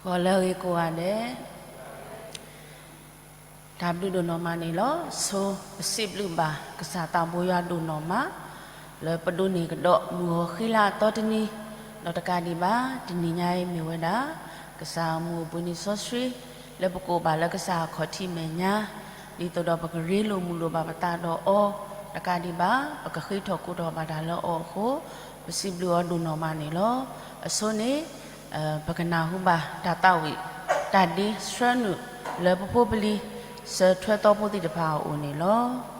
ဂီၤလၢအဂ့ၤကိးဂၤဒဲး, တၢ်ဘျုးဒိၣ်နီၢ်မးန့ၣ်လီၤ. ဆိပစံးဘျုးဘၣ်ကစၢ်သးဘိယွၤဒိၣ်နီၢ်မး လၢပဒိးန့ၢ်ကဒီးမုၢ်ဂီၤဃံလၤအသီတနံၤ, ဒီးတကးဒံးဘၣ် တနံၤညါအံၤမ့ၢ်ဝဲဒၣ် ကစၢ်အမူးအဘှံးနံၤစီဆှံ လၢပကိးဘၣ်လၢကစၢ်အခီၣ်ထံးမဲာ်ညါ, ဒ်သိးဒီးပကရ့လိာ်မုာ်လိာ်ဘၣ်ပသးဒီးအီၤ, တကးဒံးဘၣ် ပကဃ့ထီၣ်ကိးထီၣ်ဘၣ်တၢ်လၢအီၤအဃိ, ပစံးဘျုးအီၤဒိၣ်နီၢ်မးန့ၣ်လီၤ. အဆိန့ၣ် ပကနၢ်ဟူဘၣ်တၢ်သးဝံၣ် တၢ်ဒ့ဆှၢနုာ်လၢပဖိပလံၤ စၢၤထွဲသီဖိသ့ၣ်တဖၣ်အအိၣ်န့ၣ်လီၤ.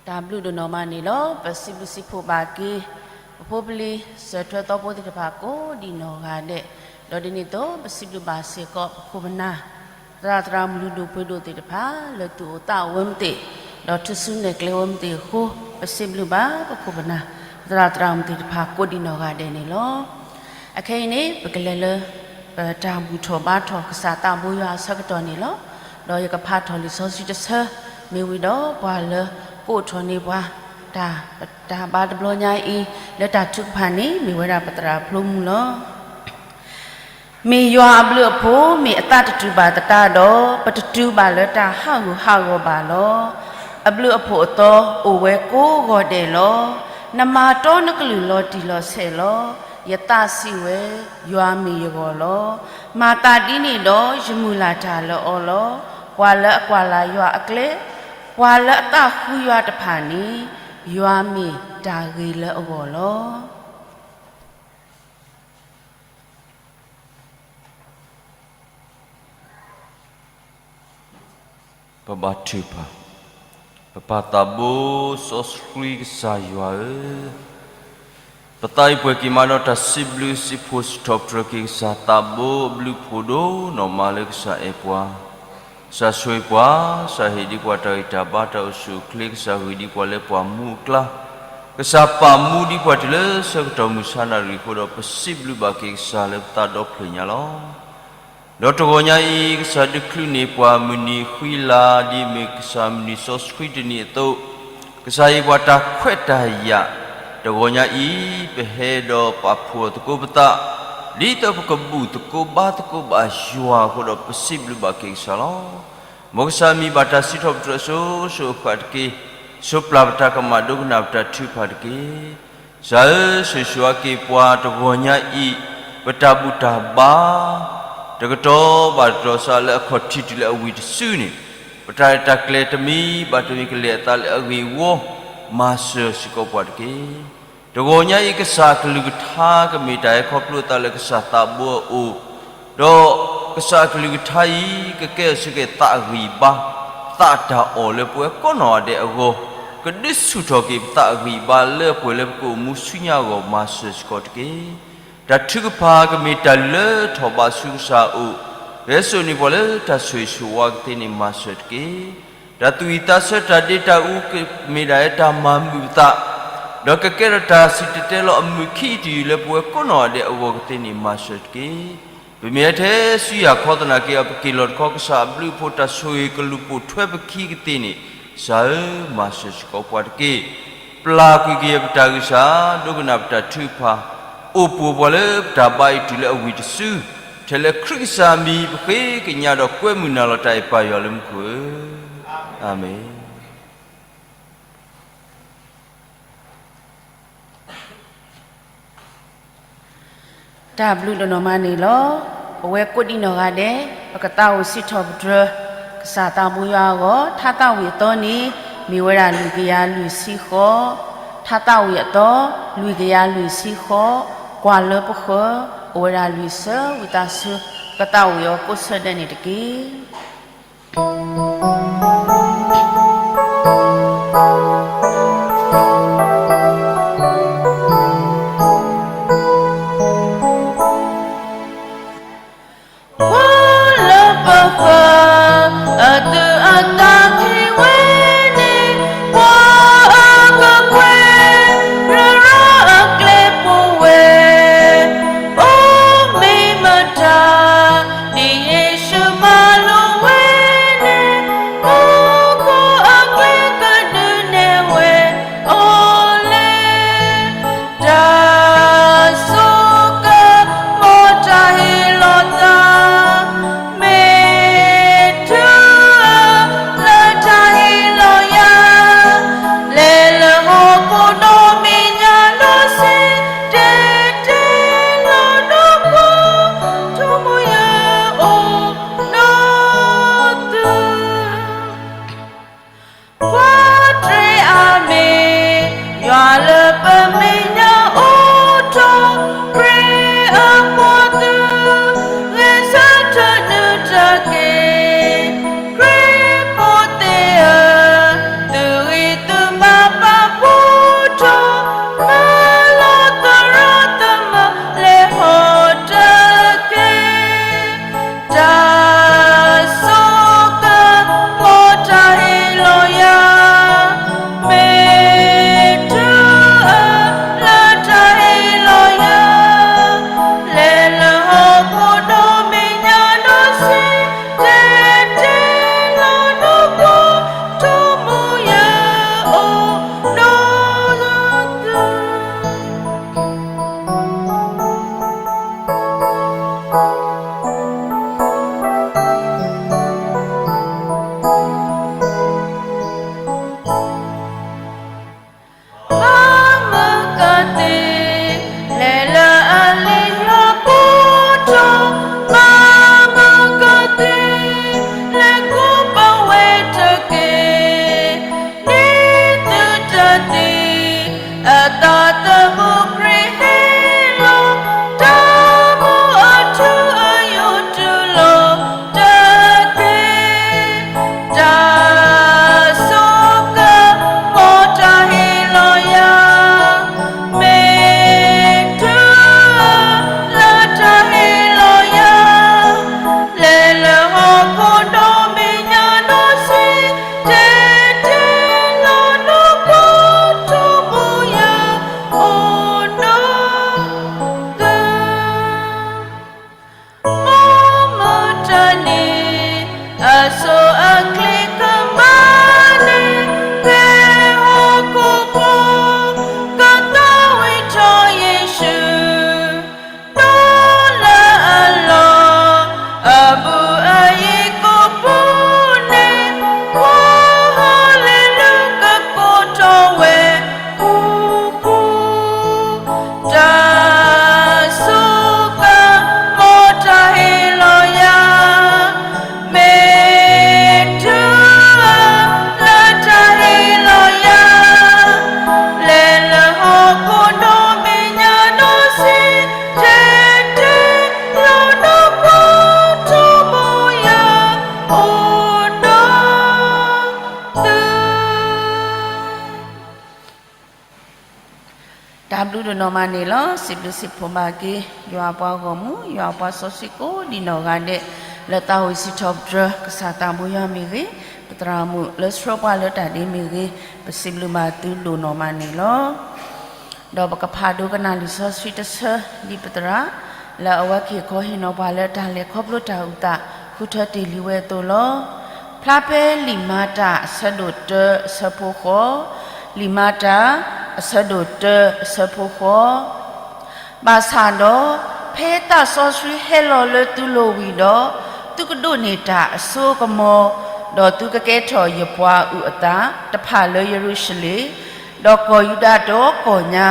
တၢ်ဘျုးဒိၣ်နီၢ်မးန့ၣ်လီၤ. ပစံးဘျုးစံးဖှိၣ်ဘၣ်က့ၤ ပဖိပလံၤ စၢၤထွဲသီဖိသ့ၣ်တဖၣ်ကိးဒံးနီၢ်ဂၤဒဲး, ဒီးဒ်န့ၣ်အသိး ပစံးဘျုးဘၣ်စ့ၢ်ကီးပခိၣ်ပနၢ် သရၣ်သရၣ်မုၣ်လုၢ်ဒိၣ်ပှ့ၤဒိၣ်သ့ၣ်တဖၣ် လၢသူၣ်အိၣ်သးအိၣ်ဝဲမ့ၢ်သ့ၣ်, ဒီးထူၣ်စုနဲၣ်ကျဲဝဲမ့ၢ်သ့ၣ်အဃိ, ပစံးဘျုးဘၣ်ပခိၣ်ပနၢ် သရၣ်သရၣ်မုၣ်သ့ၣ်တဖၣ်ကိးဒံးနီၢ်ဂၤဒဲးန့ၣ်လီၤ. အခဲအံၤန့ၣ် ပကလဲၤလၢ ပတၢ်ဘူၣ်ထီၣ်ဘါထီၣ်ကစၢ်သးဘိယွၤအဆၢကတီၢ်န့ၣ်လီၤ. ဒီးယကဖးထီၣ်လံာ်စီဆှံတဆၢ မ့ၢ်ဝံၤဒီးပှၤလၢကိးထီၣ်န့ၢ်ပှၤ တၢ် တၢ်ဘါတဘျီညါအံၤ လၢတၢ်ထုကဖၣ်န့ၣ် မ့ၢ်ဝဲဒၣ်ပသရၣ်ဖျိမုၢ်လီၤ. မ့ၢ်ယွၤအဘျုးအဖှိၣ် မ့ၢ်အသးတတုၤဘၣ်သတးဒီး ပတတုၤဘၣ်လၢတၢ်ဟးဂူာ်ဟးဂီၤဘၣ်လီၤ. အဘျုးအဖှိၣ်အသီ အိၣ်ဝဲကိးဂီၤဒဲးလီၤ. နမၤတီနကလုၢ်လီၤတံၢ်လီၤဆဲးလီၤ. ယသးစံးဝဲ, ယွၤမ့ၢ်ယဂီၢ်လီၤ. မၤသးဒ်န့ၣ်ဒီး ယမုၢ်လၢ်တၢ်လၢအီၤလီၤ. ပှၤလၢအကွၢ်လၢ်ယွၤအကျဲ, ပှၤလၢအသးဃုယွၤတဖၣ်န့ၣ် ယွၤမ့ၢ်တၢ်ဂ့ၤလၢအဂီၢ်လီၤ. ပဘါထုကဖၣ်, ပပၢ်သးဘိစီဆှံကစၢ်ယွၤဧၢ, ပသးအံၤပှဲၤက့ၤမးဒီးတၢ်စံးဘျုးစံးဖှိၣ်စံးထီၣ်ပတြၢၤက့ၤကစၢ်သးဘိအဘျုးအဖှိၣ်ဒိၣ်နီၢ်မးလၢကစၢ်အဲၣ်ပှၤ, ကစၢ်ဆိၣ်ဂ့ၤပှၤ, ကစၢ်ဟ့ၣ်ဒံးပှၤတၢ်ဂံၢ်တၢ်ဘါတၢ်အိၣ်ဆူၣ်အိၣ်ချ့, ကစၢ်ဂ့ၤဒံးပှၤလၢပှၤမူအကျါ, ကစၢ်ပာ်မူဒံးပှၤတုၤလၢဆၢကတီၢ်မုၢ်ဆါနၣ်ရံၣ်အဃိဒီး ပစံးဘျုးဘၣ်က့ၤကစၢ်လၢပသးဒီဖျၢၣ်ညါလီၤ. ဒီးတဂီၤညါအံၤ ကစၢ်ဒုးချုးန့ၢ်ပှၤမုၢ်နံၤဃံလၤ ဒ်အမ့ၢ်ကစၢ်မုၢ်နံၤစီဆှံတနံၤအသိး, ကစၢ်ဟ့ၣ်ပှၤတၢ်ခွဲးတၢ်ယာ်, တဂီၤညါအံၤ ပဟဲဒီးပာ်ဖှိၣ်အီၤသကိးပသး, ဒ်သိးပကဘူၣ်သကိးဘါသကိးဘၣ်ယွၤအဃိဒီး ပစံးဘျုးဘၣ်က့ၤကစၢ်လီၤ. မ်ကစၢ်မံၤဘၣ်တၢ်စံးထီၣ်ပတြၢၤအစိၤစိၤအဃၣ်တက့ၢ်, ဆိပျၢ်ပတၢ်ကမၣ်ဒိကနၣ်ပတၢ်ထုကဖၣ်တက့ၢ်. ကစၢ်ဧၢ, ဆိၣ်ဂ့ၤဆိၣ်ဝါက့ၤပှၤတဂီၤညါအံၤ, ပတၢ်ဘူၣ်တၢ်ဘါ တကတီၢ်ဘၣ်တကတီၢ်စးလၢအခီၣ်ထံးတုၤလၢအဝံၤတစုန့ၣ်, ပတၢ်ရဲၣ်တၢ်ကျဲၤတမံၤဘၣ်တမံၤကလဲၤအသးလၢအဂ့ၢ်အဝီ, မၤစၢၤစ့ၢ်ကီးပှၤတက့ၢ်. တဂီၤညါအံၤ ကစၢ်အကလုၢ်ကထါကမ့ၢ်တၢ်ဟဲခီဖျိအသးလၢကစၢ်သးဘိအအိၣ်, ဒီးကစၢ်အကလုၢ်ကထါအံၤ ကကဲထီၣ်ဆူက့ၤသးအဂံၢ်ဘါ, သးတၢ်အီၣ်လၢပဝဲကိးနီၢ်ဂၤဒဲးအဂီၢ်, ကဒုးဆူၣ်ထီၣ်က့ၤပသးအဂံၢ်ဘါလၢပှဲၤလၢပကအိၣ်မူဆူညါအဂီၢ် မၤစၢၤစ့ၢ်ကီးတက့ၢ်. တၢ်ထုကဖၣ်ကမ့ၢ်တၢ်လုၢ်လၢထီၣ်ဘးဆူကစၢ်အအိၣ်, ကဟဲစိာ်န့ၢ်ပှၤလၢတၢ်ဆိၣ်ဂ့ၤဆိၣ်ဝါကသ့န့ၣ် မၤစၢၤတက့ၢ်. တၢ်သူၣ်ဝံၣ်သးဆၢတၢ်ဒ့တၢ်အူကမ့ၢ်ဒၣ်လၢတၢ်မၤမုာ်ပသး, ဒီးကကဲထီၣ်တၢ်စံၣ်တဲၤတဲလီၤအမုာ်ခံတယုၢ်လၢပဝဲကိးနီၢ်ဂၤဒဲးအဂီၢ်ကသ့န့ၣ် မၤစၢၤတက့ၢ်. ပမ့ၢ်ဟဲထဲဆူယၤခီသနာ်က့ ပက့ၤလီၤတခီ ကစၢ်အဘျုးအဖှိၣ်တၢ်ဆိၣ်ဂ့ၤကလူၤပိာ်ထွဲပခံကသ့န့ၣ်, ကစၢ်ဧၢ, မၤစၢၤစ့ၢ်ကီးပှၤတက့ၢ်. ပျၢ်ကွံာ်က့ၤပတၢ်ဂံၢ်စၢ်, ဒိကနၣ်ပတၢ်ထုကဖၣ်, အိၣ်ပှိၢ်ပှၤလၢပတၢ်ဘါအံၤတုၤလၢအဝံၤတစု, ထဲလၢခရံာ်ကစၢ်မံၤ ပဃ့ကညးဒီးကွဲမုာ်နၤလီၤ တၢ်အဲၣ်ပၢ်ယွၤလၢမူခိၣ်ဧၢ, အၤမ့ၣ်. တၢ်ဘျုးဒိၣ်နီၢ်မးန့ၣ်လီၤ. ပဝဲကိးဒံးနီၢ်ဂၤဒဲး ပကသးဝံၣ်စံးထီၣ်ပတြၢၤ ကစၢ်သးဘိယွၤအဂီၢ်, ထါသးဝံၣ်အသီန့ၣ် မ့ၢ်ဝဲဒၣ်လွံၢ်ကယၤလွံၢ်ဆံဃိး, ထါသးဝံၣ်အသီ လွံၢ်ကယၤလွံၢ်ဆံဃိး, ကွၢ်လၢပဃၢၤ, အိၣ်ဝဲဒၣ်လွံၢ်ဆၢဝံသးစူၤ, ပကသးဝံၣ်အီၤကိးဆၢဒဲးန့ၣ်တက့ၢ်. ပှၤလၢပဃၢၤ အသူၣ်အသးက့ၤဝဲန့ၣ်, ပှၤအကကွဲၢ် ရရၢအကျဲပူၤဝဲ, အိၣ်မ့ၢ်မတၤ ဒ်ယ့ၣ်ၡူးမၤလိာ်ဝဲန့ၣ်, အိၣ်ကိးအကျဲကဒုးနဲၣ် နီၢ်မးန့ၣ်လီၤ. စံးဘျုးစံးဖှိၣ်ဘၣ်က့ၤ ယွၤအပှၤဂီၢ်မုၢ် ယွၤအပှၤစီဆှံကိးဒံးနီၢ်ဂၤဒဲး လၢသးဝံၣ်စံးထီၣ်ပတြၢၤ ကစၢ်သးဘိယွၤမ့ၢ်ဂ့ၤ, ပသရၣ်မုၣ်လၢဆှၢပှၤလၢတၢ်ဒ့မ့ၢ်ဂ့ၤ, ပစံးဘျုးဘၣ်သုဒိၣ်နီၢ်မးန့ၣ်လီၤ. ဒီးပကဖးဒိကနၣ်လံာ်စီဆှံတဆၢ ဒ်ပသရၣ် လၢအဝဲကဟ့ၣ်ခီဟ့ၣ်နီၤပှၤလၢတၢ်လဲၤခီဖျိတၢ်အုၣ်သး ဃုထၢတ့ၢ်လံဝဲအသိးလီၤ. ဖျါဖဲလံာ်မၤတၢ်အဆၢဒိၣ်တၢအဆၢဖိဃိး, လံာ်မၤတၢ် အဆၢဒိၣ်တၢအဆၢဖိဃိး ဘၣ်ဆၣ်ဒီး ဖဲသးစီဆှံဟဲလီၤလၢသုလိၤဝံၤဒီး, သုကဒိးန့ၢ်တၢ်အစိအကမီၤ, ဒီးသုကကဲထီၣ်ယပှၤအုၣ်အသးတဖၣ်လၢယရူၤၡလ့ၣ်, ဒီးကီၢ်ယူဒၤဒီးကီၢ်ညါ,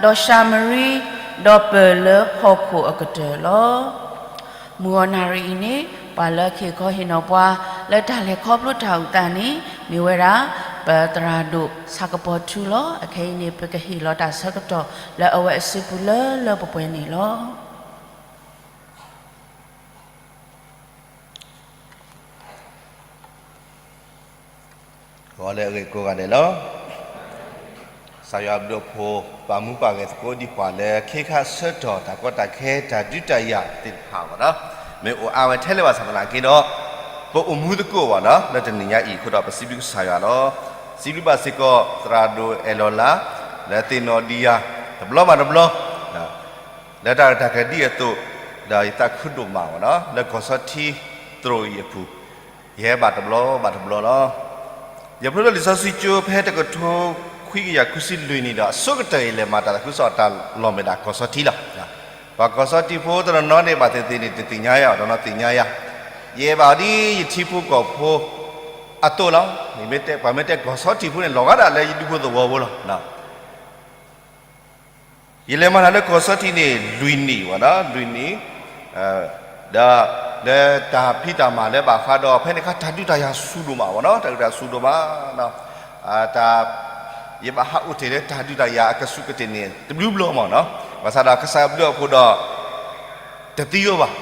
ဒီးၡၤမရံ, ဒီးပၢၢ်လၢဟီၣ်ခိၣ်အကတၢၢ်လီၤ. မုၢ်ဂီၤနၣ်ရံၣ်အံၤန့ၣ် ပှၤလၢကဟ့ၣ်ခီဟ့ၣ်နီၤပှၤ လၢတၢ်လဲၤခီဖျိတၢ်အုၣ်သးန့ၣ် မ့ၢ်ဝဲဒၣ် ပသရၣ်ဒိၣ်ဆၣ်ကပီၤထူလီၤ. အခဲအံၤန့ၣ် ပကဟ့ၣ်လီၤတၢ်ဆၢကတီၢ်လၢအဝဲအစုပူၤလၢလၢပှဲၤပှဲၤန့ၣ်လီၤ. ဂီၤလၢအဂ့ၤကိးဂၤဒဲးလီၤ. ကစၢ်ယွၤအဘျုးအဖှိၣ် ပာ်မူပာ်ဂဲၤသကိးဒံးပှၤလၢ ခ့ခါဆၢထီၣ်တၢ်ကီတၢ်ခဲ တၢ်ဒုးတၢ်ယၤသ့ၣ်တဖၣ်အဂီၢ်ဒီး မ့ၢ်အိၣ်အါဝဲထဲလဲၣ်ဘၣ်ဆၣ်သနာ်က့ဒီး ပအိၣ်မူသကိးအဂီၢ်ဒီး လၢတနံၤညါအံၤအဃိဒီး ပစံးဘျုးကစၢ်ယွၤလီၤ. စံးဘျုးဘၣ်စ့ၢ်ကီး သရၣ်ဒိၣ်အဲၣ်လီၤလါ လၢသ့ၣ်နီၣ်ဒံးယၤ တဘျီဘၣ်တဘျီ လၢတၢ်ရဲၣ်တၢ်ကျဲၤဒ်အသိး ဒီးယသးခုဒိၣ်မးအဂီၢ်ဒီး လၢကီၢ်ဆီထံသရိာ်အံၤအပူၤ ယဟဲဘၣ်တဘျီဘၣ်တဘျီလီၤ. ယဖျိလၢလံာ်စီဆှံကၠိဖဲတကထိခွံကယၤခွံဆံလွံၢ်နံၣ်ဒီး အဆိကတၢၢ်အံၤလဲၤမၤတၢ်သးခုကစီၣ်တၢ်လီၢ်မ့ၢ်ဒၣ်ကီၢ်ဆီထံလီၤ. ပှၤကီၢ်ဆီထံဖိတနီၤနီၤန့ၣ် ဘၣ်သ့ၣ်သ့ၣ်န့ၣ် တသ့ၣ်ညါယၤ တနီၤသ့ၣ်ညါယၤ, ယအဲၣ်ဘၣ်အီၤဒ်ယထံဖိကီၢ်ဖိအသိးလီၤ. ပှၤမ့ၢ်တဲကီၢ်ဆီထံဖိန့ၣ် လီၤဂာ်ဒၣ်လၢယဒူဖိသဝီဖိလီၤ. ယလဲၤမၤတၢ်လၢကီၢ်ဆီထံန့ၣ် လွံၢ်နံၣ်ဝဲဒီး လွံၢ်နံၣ်, ဒီးလၢတၢ်ဖံးတၢ်မၤလၢဘၣ်ဃးဒီး ဖဲန့ၣ်အခါတၢ်ဒုးတၢ်ယၤဆူၣ်ဒိၣ်မးဝဲဒီး တၢ်ဒုးတၢ်ဆူၣ်ဒိၣ်မး, တၢ် ယဘၣ်ဟးအိၣ်တ့ၢ်လၢတၢ်ဒုးတၢ်ယၤအကဆူးကတ့ၢ်န့ၣ် တဘျုးဘျီမးနီၤ, ဘၣ်ဆၣ်ဒီးကစၢ်အဘျုးအဖှိၣ်ဒီး တသံအီၤဘၣ်,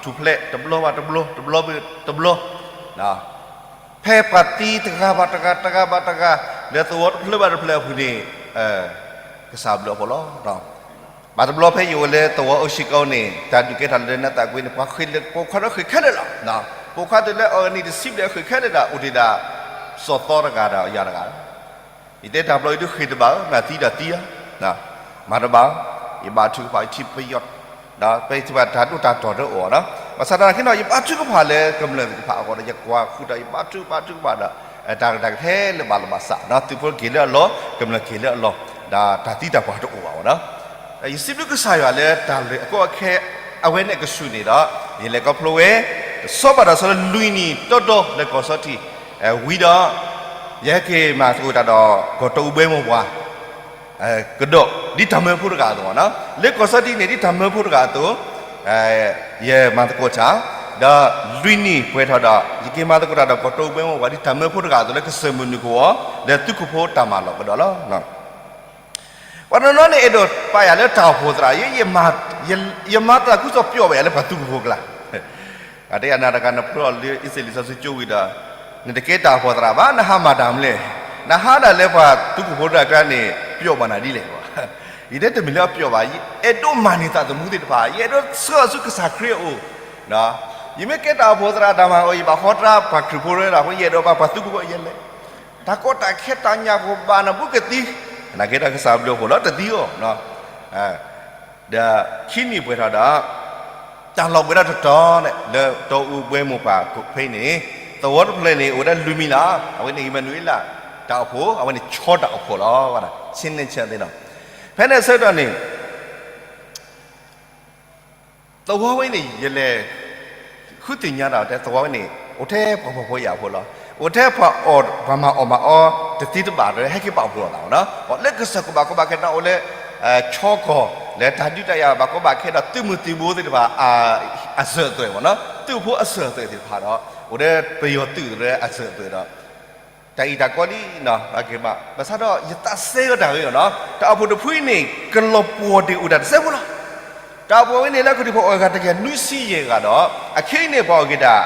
ထူၣ်ဖျဲးတဘျီဘၣ်တဘျီ တဘျီဘၣ်တဘျီ, ဖဲပှၤသံတဂၤဘၣ်တဂၤ တဂၤဘၣ်တဂၤ လၢသဝီတဖျၢၣ်ဘၣ်တဖျၢၣ်အပူၤန့ၣ် ကစၢ်အဘျုးအဖှိၣ်လီၤ. ဘၣ်တဘျီဖဲယအိၣ်လၢသဝီအၢဆံကီန့ၣ် တၢ်ဒုးကဲထီၣ်လၢနသးကွံန့ၣ် ပှၤဃ့ၢ်လၢပိာ်ခွါဒီးဃ့ၢ်ခဲလၢာ်လီၤ. ပိာ်ခွါတုၤလၢအနံၣ်တဆံဘျဲၣ်ဃ့ၢ်ခဲလၢာ်ဒီး အိၣ်တ့ၢ်ဒၣ် စီၤသီတဂၤဒီးယၤတဂၤ ယတဲတၢ်ဘျီအံၤဒုးဃ့ၢ်တဘၣ်ဧၢ, မ့ၢ်သံဒီးသံဧါ, မၤတဘၣ်, ယဘါထုကဖၣ်ယထံပယီၤ, ဒီးဖဲယထံပတၢ်ဒိၣ်တၢ်တီၤတအိၣ်ဒီး, ဘၣ်ဆၣ်သနာ်က့ဒီး ယဘါထုကဖၣ်လၢကမျၢၢ်သ့ၣ်တဖၣ်အဂီၢ်ဒီး ယကွၢ်ဃုာ်ဒီး ယဘါထုကဖၣ်ဘါထုကဖၣ်ဒီး တၢ်ရဲၣ်တၢ်ကျဲၤခဲလၢာ်ဘၣ်လီၤဘၣ်စးဒီး သုးဖိက့ၤလၢအလီၢ် ကမျၢၢ်က့ၤလၢအလီၢ်, ဒီးတၢ်သံတၢ်ပှၢ်တအိၣ်ဘၣ်ဝဲဒီး ယစံးဘျုးကစၢ်ယွၤလၢတၢ်လဲၤအကီအခဲ အဝဲန့ၣ်အကဆူးန့ၣ်ဒီး ယလဲၤခီဖျိဝဲ တဆီဘၣ်တဆီလၢလွံၢ်နံၣ်တီတီလၢကီၢ်ဆီထံး, ဝံၤဒီး ယဟဲက့ၤမၤသကိးတၢ်ဒီး ကီၢ်တအူဘဲမိၢ်ပှၢ် ကဒီး ဒ်တၢ်မၢဖိတဂၤအသိး, လၢကီၢ်ဆီထံးန့ၣ် ဒ်တၢ်မၢဖိတဂၤအသိး ယမၤသကိးတၢ်, ဒီးလွံၢ်နံၣ်ပှဲၤထီၣ်ဒီး ယက့ၤမၤသကိးတၢ်ဒီးကီၢ်တအူဘဲမိၢ်ပှၢ် ဒ်တၢ်မၢဖိတဂၤအသိး လၢကစၢၢ်မုၢ်နုာ်ကဝီၤ လၢသုးခိၣ်ဖိတၢ်မၤလီၢ်ကဒီးလီၤ. ပှၤတနီၤနီၤန့ၣ် အဲၣ်ဒိးပာ်ယၤလၢတၢ်အိၣ်ဖှိၣ်သရၣ်, ယမၤသးခုကစီၣ်ပျီဘၣ်ယၤလၢပှၤသုးခိၣ်ဖိအကျါ အတဲယၤ နၤတဂၤနဖျိလီၤလၢအ့စ့လံာ်စီဆှံကၠိဝံၤဒီး နတကဲတၢ်အိၣ်ဖှိၣ်သရၣ်ဘၣ်, နဟးမၤတၢ်မနုၤလဲၣ်, နဟးဒၣ်လၢပှၤသုးခိၣ်ဖိတဂၤအကျါန့ၣ် ပျီဘၣ်နၤဒ်လဲၣ်. ယတဲတမ့ၢ်လၢအပျီဘၣ်, ယအဲၣ်ဒိးမၤန့ၢ်သးသမူသ့ၣ်တဖၣ်, ယအဲၣ်ဒိးဆှၢအီၤဆူကစၢ်ခရံာ်အအိၣ်, ယမ့ၢ်ကဲတၢ်အိၣ်ဖှိၣ်သရၣ်တၢ်မၤအီၤ ယဘၣ်ဃီတြၢ်ပှၤခရံာ်ဖိရဲၣ်ဒၣ်အဃိ ယအဲၣ်ဒိးဘၣ်ပှၤသုးခိၣ်ဖိအယဲလဲၣ်, တၢ်ကီတၢ်ခဲတၢ်ညၣ်ဖိဘၣ်နဘူးကသံ, သနာ်က့ဒီးကစၢ်အဘျုးအဖှိၣ်လီၤ တသံအီၤ ဒီးခံနံၣ်ပှဲၤထီၣ်ဒီး တၢ်လီၢ်ဘှံးဒီးတတီၤန့ၣ် လၢတီအူဘဲမိၢ်ပှၢ်ဖဲန့ၣ် သဝီတဖျၢၣ်န့ၣ် အိၣ်ဝဲဒၣ်လွံၢ်မံၤလီၤ. အဝဲန့ၣ် အံၣ်မၤနူၤအ့လး တၢ်အိၣ်ဖှိၣ်, အဝဲန့ၣ်ဆီတၢ်အိၣ်ဖှိၣ်လီၤ. ဆ့န့ၣ်ဆၢသ့ၣ်နီၤ, ဖဲန့ၣ်အဆၢကတီၢ်န့ၣ် သဝီဝဲန့ၣ် ယလဲၤ ဃုသ့ၣ်ညါတၢ်တဲသဝီဝဲန့ၣ် အိၣ်ထဲပှၤဖှီၣ်ဖိယာ်ဖိလီၤ. အိၣ်ထဲပှၤအီၣ် ပှၤမၤအီၣ်မၤအီတသ့တဘၣ်ဒီး ဟဲက့ၤပာ်ဖှိၣ်လိာ်သးနီၤ. လၢကစၢၢ်ကဘၣ်ကဘၣ်ခဲဒီး အိၣ်လၢ ဆီကီၢ် လၢတၢ်ဒုးတၢ်ယၤဘၣ်ကီဘၣ်ခဲဒီး သုးမုၢ်သံၣ်ဘိသ့ၣ်တဖၣ် အစၢၤအသွဲၣ်မနီၤ. သုးဖိအစၢၤအသွဲၣ်သ့ၣ်တဖၣ်ဒီး အိၣ်ဒီးပယီၤသုးဒီးအစၢၤအသွဲၣ်ဒီး တၢ်အံၤတၢ်ကီလံနီၤ ဘၣ်က့ၤမး ဘၣ်ဆၣ်ဒီးယသးစဲအီၤတၢ်ဂ့ၢ်အီၤနီၤ တၢ်အိၣ်ဖှိၣ်တဖုအံၤန့ၣ် ကလီၤပှီၢ်တ့ၢ်အိၣ်တၢ်တစဲးဖိလီၤ. တၢ်အိၣ်ဖှိၣ်ဝဲန့ၣ် လၢကီၢ်ဒံၣ်ဖိအီၣ်အဂၤတကယၤနွံဆံယဲၢ်ဂၤဒီး အခဲအံၤန့ၣ် ပှၤအီၣ်က့ၤတၢ်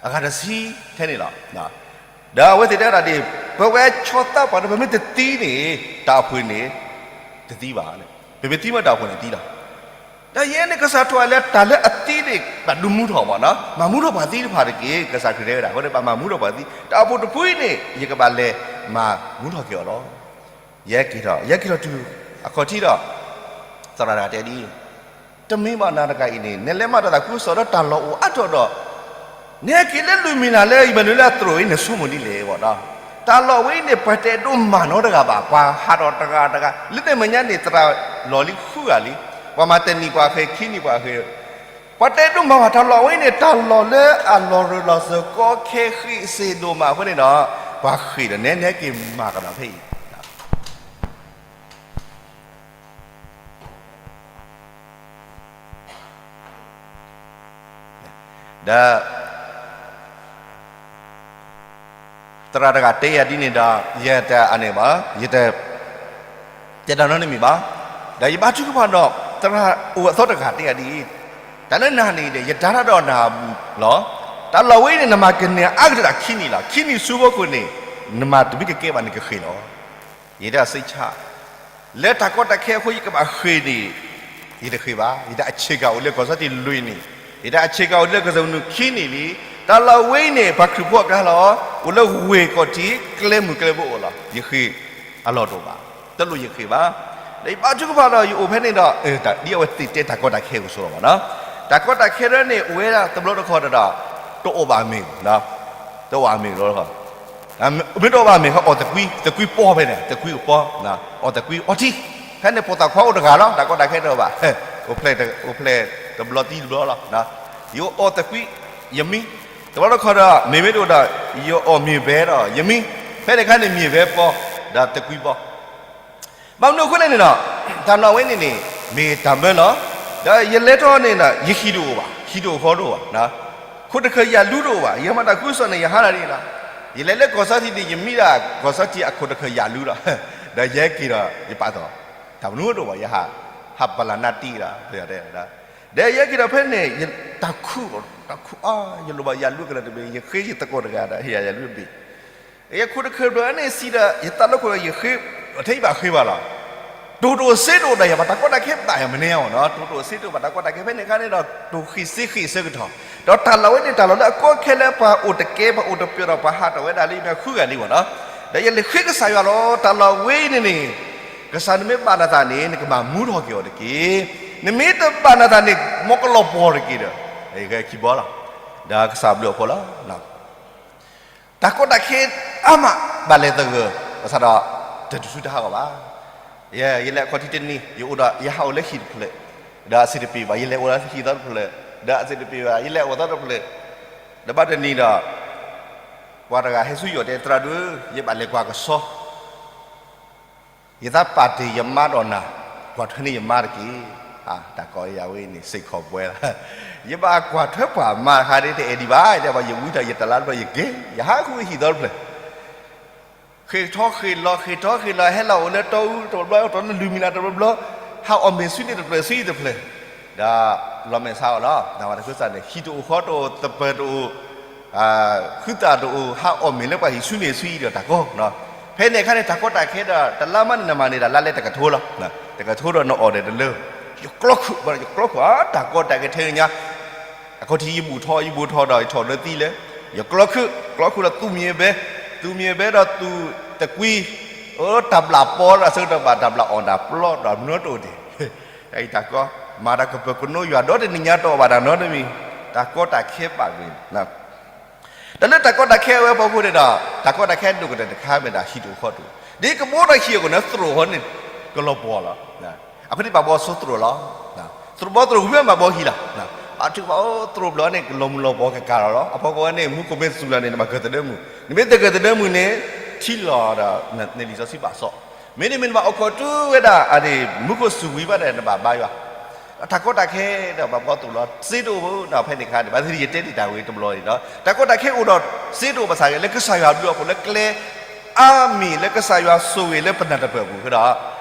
အဂၤတဆံထဲန့ၣ်လီၤ. ဒီးအဝဲသ့ၣ်တဲဒၣ်ဒ် ပဝဲဆီသးပှၢ်ဒီး ပမ့ၢ်တသံန့ၣ် တၢ်အိၣ်ဖှိၣ်န့ၣ် တသံဘၣ်. ပမ့ၢ်သံမ့ၢ်တၢ်အိၣ်ဖှိၣ်န့ၣ်သံလီၤ. ဒီးယဲန့ၣ်ကစၢ်ထိၣ်အလဲၤတၢ်လၢအသံန့ၣ် ဘၣ်ဒုးမူထီၣ်မ့ၢ်နီၤ, မၤမူထီၣ်ပှၤသံတဖၣ်တက့ၢ်. ကစၢ်ခရံာ်တဲဝဲဒၣ် အဃိန့ၣ် ဘၣ်မၤမူထီၣ်ပှၤသံ, တၢ်အိၣ်ဖှိၣ်တဖုအံၤန့ၣ် ယကဘၣ်လဲၤမၤမူထီၣ်က့ၤအီၤလီၤ. ယဟဲက့ၤထီၣ်, ယဟဲက့ၤထီၣ်တုၤအခီၣ်ထံးဒီး သရၣ်တဂၤတဲဒ်အံၤ, တမ့ၢ်ဘၣ်နၤတဂၤအံၤန့ၣ် နလဲၤမၤတၢ်သးခုကစီၣ်ဒီးတၢ်လီၢ်အိၣ်အါထီၣ်ဒီး နဟဲက့ၤလၢလွံၢ်မံၤလၢ်လၢယမ့ၢ်နုၤလၢအသရိာ်အံၤ နဆိကမိၣ်ဒ်လဲၣ်မ့ၢ်နီၤ. တၢ်လီၢ်ဝဲအံၤန့ၣ် ပှၤတအဲၣ်ဒိးမၤနီတဂၤဘၣ်, ပှၤဟးထီၣ်တဂၤတဂၤ လၢန့ၣ်မဲာ်ညါန့ၣ် သရၣ်လီၢ်လံဃုဂၤလံ, ပှၤမၤတနံၣ်ပှၤဃ့ ခံနံၣ်ပှၤဃ့ ပှၤတအဲၣ်ဒိးမၤဘၣ်တၢ်လီၢ်ဝဲအံၤန့ၣ် တၢ်လီၢ်လၢအလီၤရၢၢ်လီၤစၢၤကီခဲဃံးစ့ၢ်ဒိၣ်မးအဃိန့ၣ်ဒီး ပှၤဃ့ဒီးနဲနဲက့ၤမၤကဒီးဖဲအံၤ ဒီး သရၣ်တဂၤတဲယၤဒ်န့ၣ်ဒီး ယတအန့ၣ်ဘၣ်, ယတ တဲတၢ်နီတမံၤဘၣ်. ဒီးယဘါထုကဖၣ်ဒီး သရၣ်အိၣ်အသီတဂၤတဲယၤဒ်အံၤ, တၢ်လၢနၤန့ၣ်ဒီး ယဒါတၢ်ဒီးနၤလီၤ. တၢ်လီၢ်ဝဲအံၤန့ၣ် နမၤကန့ၢ်အါကတၢၢ်ဒၣ်ခံနံၣ်လီၤ. ခံနံၣ်ဆူဖိခိၣ်န့ၣ် နမၤတမ့ၢ်ကကဲဘၣ်န့ၣ်ကဃ့ၢ်လီၤ. ယတၢ်စံးဆၣ် လၢတၢ်ကီတၢ်ခဲအဃိ ယကဘၣ်ဃ့ၢ်န့ၣ် ယတဃ့ၢ်ဘၣ်. ယတၢ်အဆ့ကၤအိၣ်လၢကီၢ်စၢ်တံၢ်လွံၢ်နံၣ်, ယတၢ်အဆ့ကၤအိၣ်လၢကစၢၢ်နုာ်ခံနံၣ်လံ. တၢ်လီၢ်ဝဲအံၤန့ၣ် ပှၤခရံာ်ဖိအကျါလီၤ. အိၣ်လၢဝ့ၢ်ကီၢ်ထံး ကျဲမုၢ်ကျဲဘိအိၣ်လီၤ. ယဃ့ၢ်အလီၢ်တအိၣ်ဘၣ်, တလိၣ်ယဃ့ၢ်ဘၣ်. ဒီးယဘါထုကဖၣ်ဒီး ယအိၣ်ဖဲန့ၣ်ဒီး ဒ်အဝဲသ့ၣ်တဲတၢ်ကီတၢ်ခဲအကစီၣ်လီၤဘၣ်နီၤ. တၢ်ကီတၢ်ခဲဒၣ်န့ၣ် အိၣ်ဝဲဒၣ်တဘျီတခီၣ်ဒီး တအိၣ်ဘၣ်မ့ၢ်, တအိၣ်ဘၣ်မ့ၢ်လီၤ. မ့ၢ်တအိၣ်ဘၣ်မ့ၢ် အီၣ်သကွံ, သကွံပီဖဲန့ၣ်, သကွံကပီ, အီၣ်သကွံအီထံ, ဖဲန့ၣ်ပိာ်သၣ်ခွါအိၣ်တဂၤလီၤ. တၢ်ကီတၢ်ခဲတအိၣ်ဘၣ်, အိၣ်ဖျဲၣ်တဘျီသံတဘျီလီၤ. ယအိၣ်အီၣ်သကွံ, ယမံ, တဘျီတခီၣ်ဒီး မ့ၢ်မ့ၢ်တအိၣ်ဒီး ယအီၣ်မ့ၤဘဲဒီးယမံ, ဖဲန့ၣ်အခါန့ၣ် မ့ၤဘဲပီ, ဒီးသကွံပီ ဘၣ်မနုၤအဃိလဲၣ်န့ၣ်ဒီး တၢ်လီၢ်ဝဲန့ၣ်န့ၣ် မ့ၢ်တၢ်မၢလီၤ. ဒီးယလဲၤထီၣ်န့ၣ်ဒီး ယဟံၣ်တအိၣ်ဘၣ်, ဟံၣ်တအိၣ်ဃီတအိၣ်ဘၣ်, ခိၣ်တခၢၣ်ယၣ်လူတအိၣ်ဘၣ်, ယမၤတၢ်ခုကစီၣ်န့ၣ် ယဟးတၢ်ဒ်လီၤ. ယလဲၤလၢကီၢ်စီထံန့ၣ် ယမံဒၣ်ကီၢ်စီထံအခိၣ်တခၢၣ်ယၣ်လူလီၤ. ဒီးယဟဲက့ၤဒီး ယပာ်သီၣ်, တၢ်မနုၤတအိၣ်ဘၣ်, ယဟး, ဟးပလၢ်နၢ်တံၢ်လီၤ, ဒီးယဟဲက့ၤဒီးဖဲန့ၣ် တၢ်ခုၣ်, တၢ်ခုၣ်အါ, ယလိၣ်ဘၣ်ယၣ်လူကလၢာ်တဘ့ၣ်, ယဃ့ယသကိးတဂၤဒီး ယၤယၣ်လူတဘ့ၣ် ယခိၣ်တခၢၣ်ဘျီန့ၣ် စံးဒီး ယသးလၢခိၣ်ဒီး ယဃ့, ထဲယဘၣ်ဃ့ဘၣ်လီၤ. တိၢ်တအိၣ်စ့တအိၣ်ဒီး ယဘၣ်တၢ်ကီတၢ်ခဲဘၣ်ယၤမနုၤအီၤနီၤ, တိၢ်တအိၣ်စ့တအိၣ်ဘၣ်တၢ်ကီတၢ်ခဲဖဲန့ၣ်အခါန့ၣ်ဒီး တိၢ်ဃံးစ့ဃံးအဆၢကတီၢ်, ဒီးတၢ်လီၢ်ဝဲန့ၣ် တၢ်လီၢ်လၢအကီခဲလၢပှၤအိၣ်တကဲ ပှၤအိၣ်တပၠီၣ်ဒီး ပှၤဟးထီၣ်ဝဲဒၣ်လၢယမဲာ်ဃုဂၤလံမ့ၢ်နီၤ. ဒီးယလဲၤဃ့ကစၢ်ယွၤလီၤ. တၢ်လီၢ်ဝဲအံၤန့ၣ်န့ၣ် ကစၢ်နမ့ၢ်ဘၣ်နသးန့ၣ် နကဘၣ်မူထီၣ်က့ၤအီၤတက့ၢ်. နမ့ၢ်တဘၣ်နသးန့ၣ် မ်ကလီၤပှီၢ်တက့ၢ်ဒီး ယဂဲၤခံဘီလီၤ. ဒီးကစၢ်ဘျုးအဖှိၣ်လီၤ. တၢ်ကီတၢ်ခဲအါမး ဘၣ်လဲၤသဂၢၢ် ဘၣ်ဆၣ်ဒီး တတုၤဆူတဟးဂီၤဘၣ်. ယဲ ယလဲၤအခီၣ်ထံးတနံၤ ယအိၣ်ဒီး ယဟးအိၣ်လၢဟံၣ်တဖျၢၣ်, ဒီးအဆင်တပ့ၤဘၣ် ယလဲၤအိၣ်လၢဟံၣ်သီတဖျၢၣ်, ဒီးအဆင်တပ့ၤဘၣ် ယလဲၤအိၣ်သီတဖျၢၣ်, ဒီးဘၣ်တနံၤဒီး ပှၤတဂၤဟဲဆူယအိၣ်တဲ သရၣ်ဒိၣ်ဧၢ, ယဘၣ်လဲၤကွၢ်ကဆီ ယသးပာ်တ့ၢ်ယမါဒီးနၤ, ကွၢ်ထွဲန့ၢ်ယမါတက့ၢ်. တၢ်ကီယၤဝဲအံၤန့ၣ် စ့ၢ်ကီးပှဲၤလီၤ. ယဘၣ်ကွၢ်ထွဲပှၤမါတခါဒ်တအဲၣ်ဒံးဘၣ်, တဲဘၣ်ယဝံထီၣ်ယတလါတဖျၢၣ် ယက့ၤ ယဟးဃုဟံၣ်သီတဖျၢၣ်, ဃ့ၢ်ထီၣ်ဃ့ၢ်လီၤ ဃ့ၢ်ထီၣ်ဃ့ၢ်လီၤ ဟဲလီၤအိၣ်လၢတီအူတဘျီ တီလၢလွံၢ်မံၤလၢ်တဘျီဘျီ, ဟးအီၣ်မ့ၤဆူန့ၣ်တဖျၢၣ်ဆူအံၤတဖျၢၣ်, ဒီးလီၤမဲာ်ဆါအီၤလီၤ. နဝၤတၢ်ခၢၣ်စးန့ၣ် ဟံၣ်တအိၣ်ဃီတအိၣ် သပၢၤတအိၣ် ဃုသၣ်တအိၣ် ဟးအီၣ်မ့ၤလၢပှၤဟံၣ်ဆူန့ၣ်ဆူအံၤဒီးတၢ်ကီ, ဖဲန့ၣ်အခါန့ၣ် တၢ်ကီတၢ်ခဲဒီး တလါမးန့ၣ် နမၤန့ၢ်ဒၣ်လါလဲတကထိလီၤ. တကထိဒီးနအီၣ်ဒီးတလၢ, ယကျီခိၣ်, ယကျီခိၣ်ဧါ တၢ်ကီတၢ်ခဲထဲညါ, အခီၣ်ထံးယဘူၣ်ထီၣ် ယဘူၣ်ထီၣ်ဒီးယထီၣ်လၢသံလဲၣ်, ယကျီခိၣ်, ကျီခိၣ်ဒီးသူမ့ၤဘဲ, သူမ့ၤဘဲဒီးသူသကွံ, အိ တၢ်ဘျၣ်ပီဒီးဆၢကတီၢ်ဘၣ် တၢ်ဘျၣ်အီၣ်တၢ်ပျီဒီးမနုၤတအိၣ်တ့ၢ် တၢ်ကီ, မၤတၢ်ကပၢၤကနိယွၤဒီတနံၤညါတအိၣ်ဘၣ်တၢ်နီတမံၤ, တၢ်ကီတၢ်ခဲဘၣ်ဂ့ၤ, တၢ်လၢတၢ်ကီတၢ်ခဲအဝဲအဖီခိၣ်န့ၣ်ဒီး တၢ်ကီတၢ်ခဲဒိၣ်ကတၢၢ်တခါမ့ၢ်ဒၣ်ဟံၣ်တအိၣ်ဃီတအိၣ်, ဒ်ကဘီထီၣ်ဟံၣ်အဃိန့ၣ် သရိာ်ဃီန့ၣ် ကလီၤပှီၢ်လီၤ. အဃိန့ၣ်ဘၣ်ဘီဆိသရိာ်လီၤ. သရိာ်ဘီသရိာ်ဝံၤမးဘီဟံၣ်လီၤ. ဘၣ်ထုကဖၣ်အိ သရိာ်ဘျီန့ၣ် ကလီၤမုၢ်လီၤပှီၢ်ကကၤလီၤလီၤ. အဖီခိၣ်ဝဲန့ၣ် မူခိၣ်မ့ၢ်စူၤလီၤန့ၣ် နဘၣ်ကၢၢ်သဒၢမုၢ်, နမ့ၢ်တကၢၢ်သဒၢမုၢ်န့ၣ် ထံလီၤဒီး နလံာ်စီဆှံဘၣ်စီၣ်, မ့တမ့ၢ်နဘၣ်အိၣ်ခိးတုၤဝဲဒၣ်အန့ၣ် မူခိၣ်စူၤဝံၤဘၣ်ဒီး နဘၣ်ဘါယွၤ တၢ်ကီတၢ်ခဲဒီးဘၣ်ဘီသရိာ်လီၤ စ့တအိၣ်ဘၣ်နီၤ. ဖဲန့ၣ်အခါန့ၣ် ဘၣ်သ့ၣ်သ့ၣ်ယတဲတ့ၢ်တၢ်ဝဲတဘျီန့ၣ်ဒီး တၢ်ကီတၢ်ခဲအိၣ်ဒီးစ့တအိၣ်ဘၣ်ဆၣ်ဂ့ၤ လၢကစၢ်ယွၤဘျုးအဖှိၣ်လၢကျဲအါမံၤလၢကစၢ်ယွၤဆိၣ်ဂ့ၤလၢပနၢ်တပၢၢ်အပူၤဒီး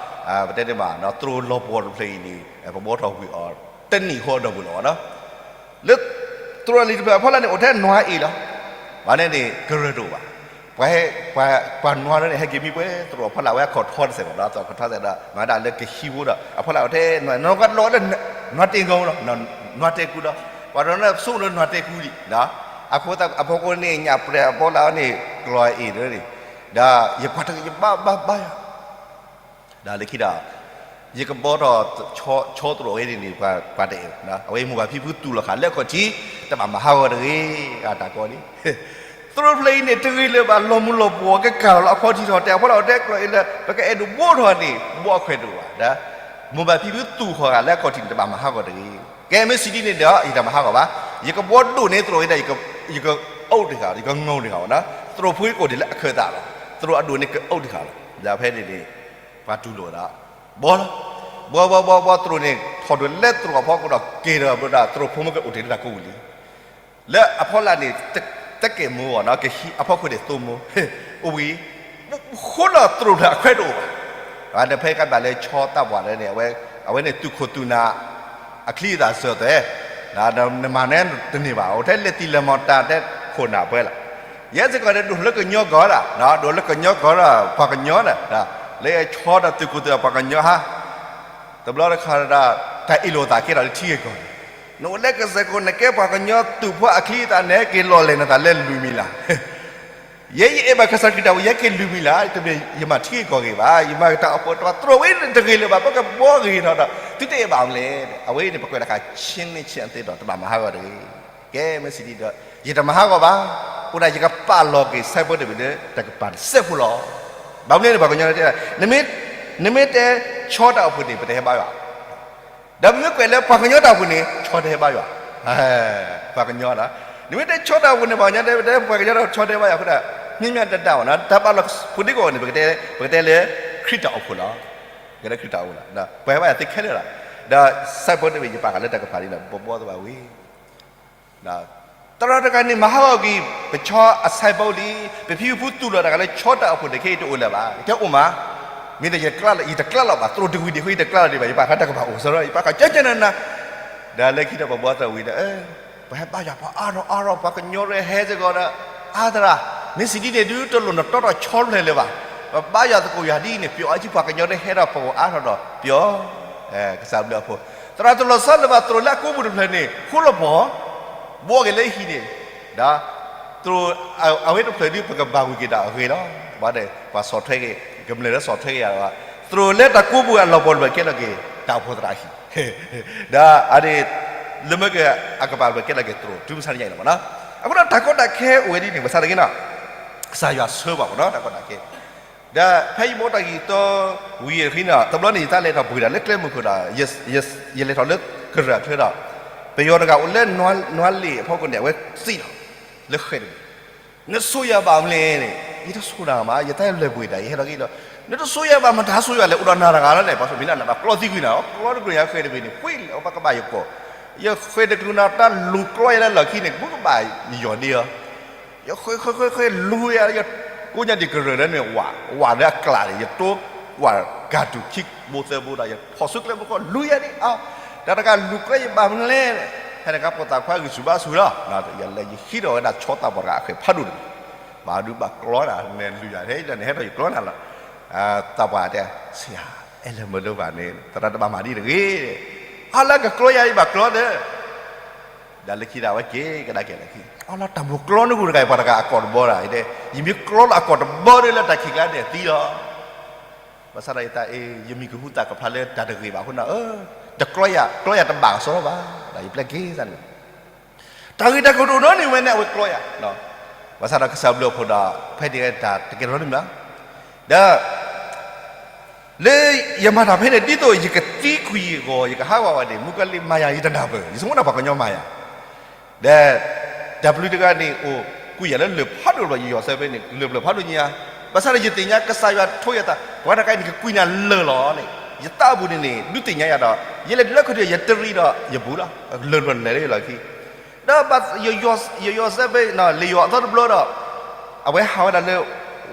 ပတဲတ့ၢ်မး သရိာ်လီၤပှီၢ်တဖျၢၣ်အံၤန့ၣ် ပဘီထီၣ်ဝံၤအီၤတနံၣ်ဃီအဒီပုၢ်လီၤနီၤ. လၢသရိာ်လံာ်တဖျၢၣ်အဖီလာ်န့ၣ် အိၣ်ထဲနွၤအ့ၣ်လီၤ. ဘၣ်န့ၣ်န့ၣ် ကရၢၢ်တအိၣ်ဘၣ်. ပှၤဟဲ, ပှၤ, ပှၤနွၤလၢန့ၣ် ဟဲက့ၤမံပှဲၤသရိာ်အဖီလာ် အဝဲအခီၣ်ထီတစဲးဘၣ်ဒီး သရိာ်အခီၣ်ထီစဲးဒီး မၤဒၣ်လၢကဟံးဖိဒီး အဖီလာ်အဝဲထဲနွၤ, နွၤကလီၤလၢ နွၤတ့ၢ်ဂီၤလီၤ, နွၤတ့ၢ်ကူဒီး ပှၤတနီၤဆိကမိၣ်လၢနွၤတ့ၢ်ကူလံ, အဃိသတးအဖီခိၣ်န့ၣ် ညၣ်ပြဲၤအဖီလာ်န့ၣ် ကျီၤအံၤန့ၣ်, ဒီးယကွၢ်တဂ့ၤ ယဘၣ်ဘၣ်ဘၣ်ယၤ ဒီးလၢခံဒီး ယကဘီထီၣ်ဆီသရိာ်ဝဲန့ၣ်န့ၣ် ပှၤတအဲၣ်, အဝဲမိၢ်ပၢ်ဖံဖုတူၢ်လိာ်ဃာ်လၢအခီၣ်ထံး တဘၣ်မၤဟးဂီၤတဂ့ၤ, အတၢ်ကီန့ၣ်, သရိာ်ဖျၢၣ်အံၤန့ၣ် တဂ့ၤလၢၤဘၣ် လီၤမူလီၤပှီၤကကၢ်လီၤလၢအခီၣ်ထံးထီၣ် တဲအဖီလာ်အဝဲတဲကျီၤအံၤလၢ ပကအဲၣ်ဒိးဘီထီၣ်န့ၣ် ဘီအခွဲးတအိၣ်ဘၣ်, ဒီး မိၢ်ပၢ်ဖံဖုတူၢ်ဃီၤဃာ်လၢအခီၣ်ထံးန့ၣ် တဘၣ်မၤဟးဂီၤတဂ့ၤ, ကဲမ့ၢ်စံးဒ်န့ၣ်ဒီး ယတၢ်မၤဟးဂီၤဘၣ်, ယကဘီဒိၣ်န့ၢ်သရိာ်ဝဲဒၣ် ယကအိၣ်တ့ၢ်ဃာ် ယကငီၢ်တ့ၢ်ဃာ်ဝဲ, သရိာ်ဖိကအိၣ်ဒံးလၢအခၢၣ်သးလီၤ, သရိာ်အဒိၣ်န့ၢ်ကအိၣ်တ့ၢ်ဃာ်လီၤ, ဒီးဖဲန့ၣ်န့ၣ် ပှၤတူၢ်လိာ်ဒီး ဘီလီၤ, ဘီဘီဘီဘီသရိာ်န့ၣ် ထီၣ်ဒိၣ်လဲသရိာ်အဖီခိၣ်ဒီး က့ၤဒီးဘျီဒီး သရိာ်ဖိမ့ၢ်ကအိၣ်တ့ၢ်လၢတၢ်ကိးပူၤလံ, လၢအဖီလာ်န့ၣ် တကဲၣ်မိၢ်အီၤနီၤ, ကဟံးအဖီခိၣ်န့ၣ်သိမိၢ်, အိၣ်ဝံၤ ဃိလီၤသရိာ်ဖျၢၣ်အခွဲးတအိၣ်ဘၣ်, ဒီးဖဲကဘၣ်လၢဆီသၣ်ပှၢ်လၢန့ၣ် အဝဲန့ၣ်သုးခိၣ်သုးနၢ် အချံအသၣ်စၢၤသွဲၣ်, နမၤန့ၣ်တန့ၢ်ဘၣ်, အိၣ်ထဲလဲၤတံၢ်လဲၤမီၢ်တၢ်တဲခိၣ်နၢ်ပှဲၤလီၤ, ယဲစ့ၢ်ကီးန့ၣ် ဒိၣ်လၢကညီကီၢ်ဒၣ်, ဒိၣ်လၢကညီကီၢ်ဒီး ပှၤကညီဒီး, လၢဆီဒီးသုးခိၣ်သုးနၢ်ပှၤကညီဟါ တဘျီတခါဒီး တၢ်အ့ၣ်လိာ်သးကဲထီၣ်လၢထံဂ့ၢ်ကီၢ်ဂ့ၢ်, နအိၣ်လၢကစၢၢ်ခိၣ် နကဲပှၤကညီသုးဖိအချံအသၣ် နဟဲက့ၤလီၤလဲၤနသးလၢလွံၢ်မံၤလၢ်, ယဲယအဲၣ်ဘၣ်ကစၢ်ခရံာ်တၢ်အိၣ် ယဟဲက့ၤလွံၢ်မံၤလၢ်, တမ့ၢ်ယမၤထံဂ့ၢ်ကီၢ်ဂ့ၢ်ဘၣ်, ယမၤတၢ်အိၣ်ဖှိၣ်တၢ်သရိာ်ဝဲန့ၣ်တဂ့ၤလၢၤဘၣ်, ပကဘီဂ့ၤထီၣ်ဒီး သုတအဲၣ်ဘၣ်အီၤလဲၣ်, အဝဲအံၤန့ၣ် ပကွဲးတၢ်ခါဆ့န့ၣ်ဆ့အသ့ဒီး တဘၣ်မၤဟးဂီၤတဂ့ၤ, ကဲမ့ၢ်စံးဒ်ဒီး ယတမၤဟးဂီၤဘၣ်, အဃိဒၣ်ယကပာ်လီၤက့ၤ ဆိုင်ဘုတ် တဘ့ၣ်လၢတကပၤတစဲးဖိလီၤ, ဘၣ်မနုၤန့ၣ် ပှၤကညီတဲ, နမ့ၢ်တဲဆီတၢ်အိၣ်ဖှိၣ်န့ၣ် ပတဟဲဘါယွၤ ဒီးပမ့ၢ်ကွဲးလၢပှၤကညီတၢ်အိၣ်ဖှိၣ်န့ၣ် ဆီတဟဲဘါယွၤ, ပှၤကညီလီၤ, နမ့ၢ်တဲဆီတၢ်အိၣ်ဖှိၣ်န့ၣ် ပှၤကညီတဲ ပှၤကညီတၢ်အိၣ်ဖှိၣ် ဆီတဟဲဘါယွၤအဃိဒီး, မ့ၢ်မ့ၢ်တဒၣ်ဘၣ်နီၤ တၢ်ပာ်လီၤဖိဒံကီးန့ၣ် ပကတဲလၢခရံာ်တၢ်အိၣ်ဖှိၣ်လီၤ, ကဲလၢခရံာ်တၢ်အိၣ်ဖှိၣ်လီၤ, ပှၤဟဲဘါယွၤသ့ခဲလၢာ်လီၤ, ဒီး ဆိုင်ဘုတ် တဘ့ၣ် ယပာ်ဃာ်လၢတၢ်ကပၤန့ၣ်ဒီး ဘီဘီသးဘၣ်ဝံၤ သရၣ်တဂၤန့ၣ် မၤဟးဂီၤက့ၤ ပဆီအဆိုင်ဘုတ်လံ, ပဖံပဖုတူၢ်လိာ်တဂၤလၢဆီတၢ်အိၣ်ဖှိၣ်န့ၣ် ခဲအံၤတအိၣ်လၢၤဘၣ်, ကဲအိၣ်မး, မ့ၢ်ဒီးယတကျါလီၤ, ယတကျါလီၤဘၣ်, သရိာ်တဝံၤဒံးဃီ ယတကျါလီၤဒံးဘၣ်, ယပာ်ဃာ်တၢ်ကပၤအိၣ်စရီ, ယပာ်ဃာ်ကဲကဲနၤနၤ, ဒီးလၢခံဒီးပဘီသးဝံၤဒီး ပှၤဟဲဘါယွၤပှၤအါထီၣ်အါထီၣ် ပှၤကညီရၢဟဲစ့ၢ်ကီးဒီး အါသရၣ်, မ့ၢ်စံးဒ်န့ၣ်ဒုး တလိၣ်နတီထီၣ်ဆီတဖျၢၣ်လၢၤဘၣ်, ပဘါယွၤသကိးယွၤဒ်အံၤန့ၣ် ပျီအီၤ ဟံးပှၤကညီတဟဲထီၣ်ပှၤအါထီၣ်ဒီးပျီ ကစၢ်ဘျုးအဖိ, သရၣ်တလိၣ်ဆီလၢၤဘၣ် သရိာ်လၢအကိးပူၤတဖျၢၣ်န့ၣ် ဃိလီၤပှီၢ်, ဘှီက့ၤလၢဟံၣ်န့ၣ်, ဒီး သရိာ်အဝဲတဖျၢၣ်ဒုး ပကဘၣ်ဝံၤက့ၤဒီးအဂ့ၤလီၤ, ဘၣ်ဒီး ပှၤဆီၣ်ထွဲက့ၤ ကမျၢၢ်လၢဆီၣ်ထွဲက့ၤယၤလီၤ, သရိာ်လၢတၢ်ကိးပူၤအလီၢ်ပှီၢ်တဖျၢၣ်ကဲထီၣ်က့ၤ တၢ်အိၣ်ဖှိၣ်သရၣ်ဟံၣ်, ဒီးအဒၣ် လၢမ့ၢ်က့ၤအကပၤတဖျၢၣ်ကဲထီၣ်က့ၤသရိာ် တုၤမဆါတနံၤညါအံၤလီၤမ့ၢ်နီၤ, အဃိဒီးတၢ်ကီတၢ်ခဲအိၣ်ဝဲဒ်န့ၣ် ဘၣ်ဆၣ်တဂ့ၤနီၤ ကစၢ်ယွၤဆှၢဘၣ်မ့ၢ်နီၤ တၢ်ကီတၢ်ခဲ, ဒီးဖဲယဘီတၢ်ဂ့ၢ်တီဝံၤအဃိန့ၣ် တဘျီန့ၣ် ယသးလဲၤထီၣ်ပှ့ၤဒၣ်လၢကျဲမုၢ်ခိၣ်ဒီး ယလဲၤထီၣ်လၢကရၢၢ်ချၢဒီး ပယီၤတဂၤအိၣ်လၢနွါလ့ၣ်အဖီခိၣ်န့ၣ် အဝဲစံၣ်လီၤ လၢဃဲးတဘ့ၣ်, နဆိၣ်ယၤဘၣ်မနုၤလဲၣ်န့ၣ် ယတဆိၣ်နၤမး ယသးလဲၤပှ့ၤဒၣ် ယဟဲထီၣ်က့ၤဒီး နတဆိၣ်ယၤဘၣ် မတၤဆိၣ်ယၤလဲၣ် အိၣ်ဒီးနၤတဂၤလီၤန့ၣ် ပှၤဆိၣ်မံၤလၢနဘၣ်ကျီသံကွံာ်နၤ ကျီတကျုၤညါဃဲးတဘ့ၣ်န့ၣ် ပှ့ၤလၢအဘၣ်ကဘၣ်ယကိာ်, ယဃဲးတကျုၤနၤတၢ်လူၤကျီယၤလၢလီၢ်ခံန့ၣ် ကဘူကဘၣ်ယီၤန့ၢ်အီၤ ယဃဲးဃဲးဃဲးဃဲးလူၤယၤ ယကိးညါဒံးကရၢၢ်လၢန့ၣ် ဝး ဝးလၢအကျးန့ၣ် ယတိဝးကၢ်တူာ်ခံဘိသၢဘိဒီး ယဖီၣ်ဆူကျဲမုၢ်ခိၣ်လူၤယၤန့ၣ် အ တၢ်တဂၤလူၤကျီယဘၣ်မနုၤလဲၣ်, ဖဲန့ၣ်အခါပိာ်သၣ်ခွါဂံၢ်ဆူၣ်ဘါဆူၣ်လီၤ, ယလဲၤယဟံးထီၣ်ဝဲဒၣ်ဆီသၣ်ပှၢ်တဂၤအဃဲးဖးဒိၣ်တဂ့ၤ, ဘၣ်ဒုးဘၣ်ကျီနၤ နလူၤယၤ ဟဲဒီးနဟဲထီၣ်ယကျီနၤလီၤ, သၣ်ပှၢ်တဲ ဆရာ အဲၣ်လၢမုာ်လိဘၣ်န့ၣ် သရၣ်တဘၣ်မၤဒ်တဂ့ၤ, အါလၢကကျီယၤယဘၣ်ကျီဒီး ဒီးလၢခံဒၣ်ဝဲက့ၤကဒါက့ၤလၢခံ, အလီၤတၢ်မိၣ်ကျီနဂုၤတဂၤအံၤ ပှၤတဂၤအကီၢ်တဘီဒီး ယမ့ၢ်ကျီလၢအကီၢ်တဘီဒီးလၢတၢ်ခံးကျါန့ၣ်သံလီၤ, ဘၣ်ဆၣ်ဒီးယသးအ့ၣ် ယမံၤကဟူသၣ်ကဖျါလၢတၢ်တဂ့ၤဘၣ်အဃိန့ၣ် တကျီယၤ ကျီယၤတဘၣ်ကစီဒီဘၣ်, ဒီးယပျဲက့ၤသးန့ၣ် တၢ်ဂ့ၢ်တၢ်ကျိၤတအိၣ်နီတမံၤဝဲန့ၣ် အဝဲကျီယၤ, ဘၣ်ဆၣ်ဒီးကစၢ်ဘျုးအဖှိၣ်ဒီး ဖဲန့ၣ်တၢ်တကဲထီၣ်နီတမံၤဘၣ်, ဒီး လၢယမၤတၢ်ဖဲန့ၣ် ဒ်သိးယကသံကွံာ်အဂီၢ် ယကဟးဂီၤဝဲန့ၣ် မုၣ်ကီၤလံၢ်မၤယၤ ယတနၢ်ပၢၢ် ယဆိကမိၣ်ဒၣ်ပှၤကညီမၤယၤ, ဒီး တၢ်ပျုၤတဂၤန့ၣ်အိၣ်ကွံာ်ယၤလၢလၢၢ်ဖးဒိၣ်လီၤ ယယီၤစဲဖဲန့ၣ် လၢၢ်ဖးဒိၣ်ညါ, ဘၣ်ဆၣ်ဒီးယသ့ၣ်ညါကစၢ်ယွၤထိယၤသး ပှၤတဂၤအံၤန့ၣ် ကကွံာ်နၤလၢၢ်လီၤန့ၣ် ယသးအပူၤန့ၣ်န့ၣ် ဒုးသ့ၣ်ညါယၤဒီး ယလဲၤတုၤလၢခီၣ်ထံး ယတရံးဒီးယဘူးလီၤ, လၢၢ်လီၤလဲၤလၢယလီၢ်ခံ ဒီးယယီၤစဲဖဲ လၢယွၤအသီတဘျီဒီး အဝဲဟးဝဲဒၣ်လၢ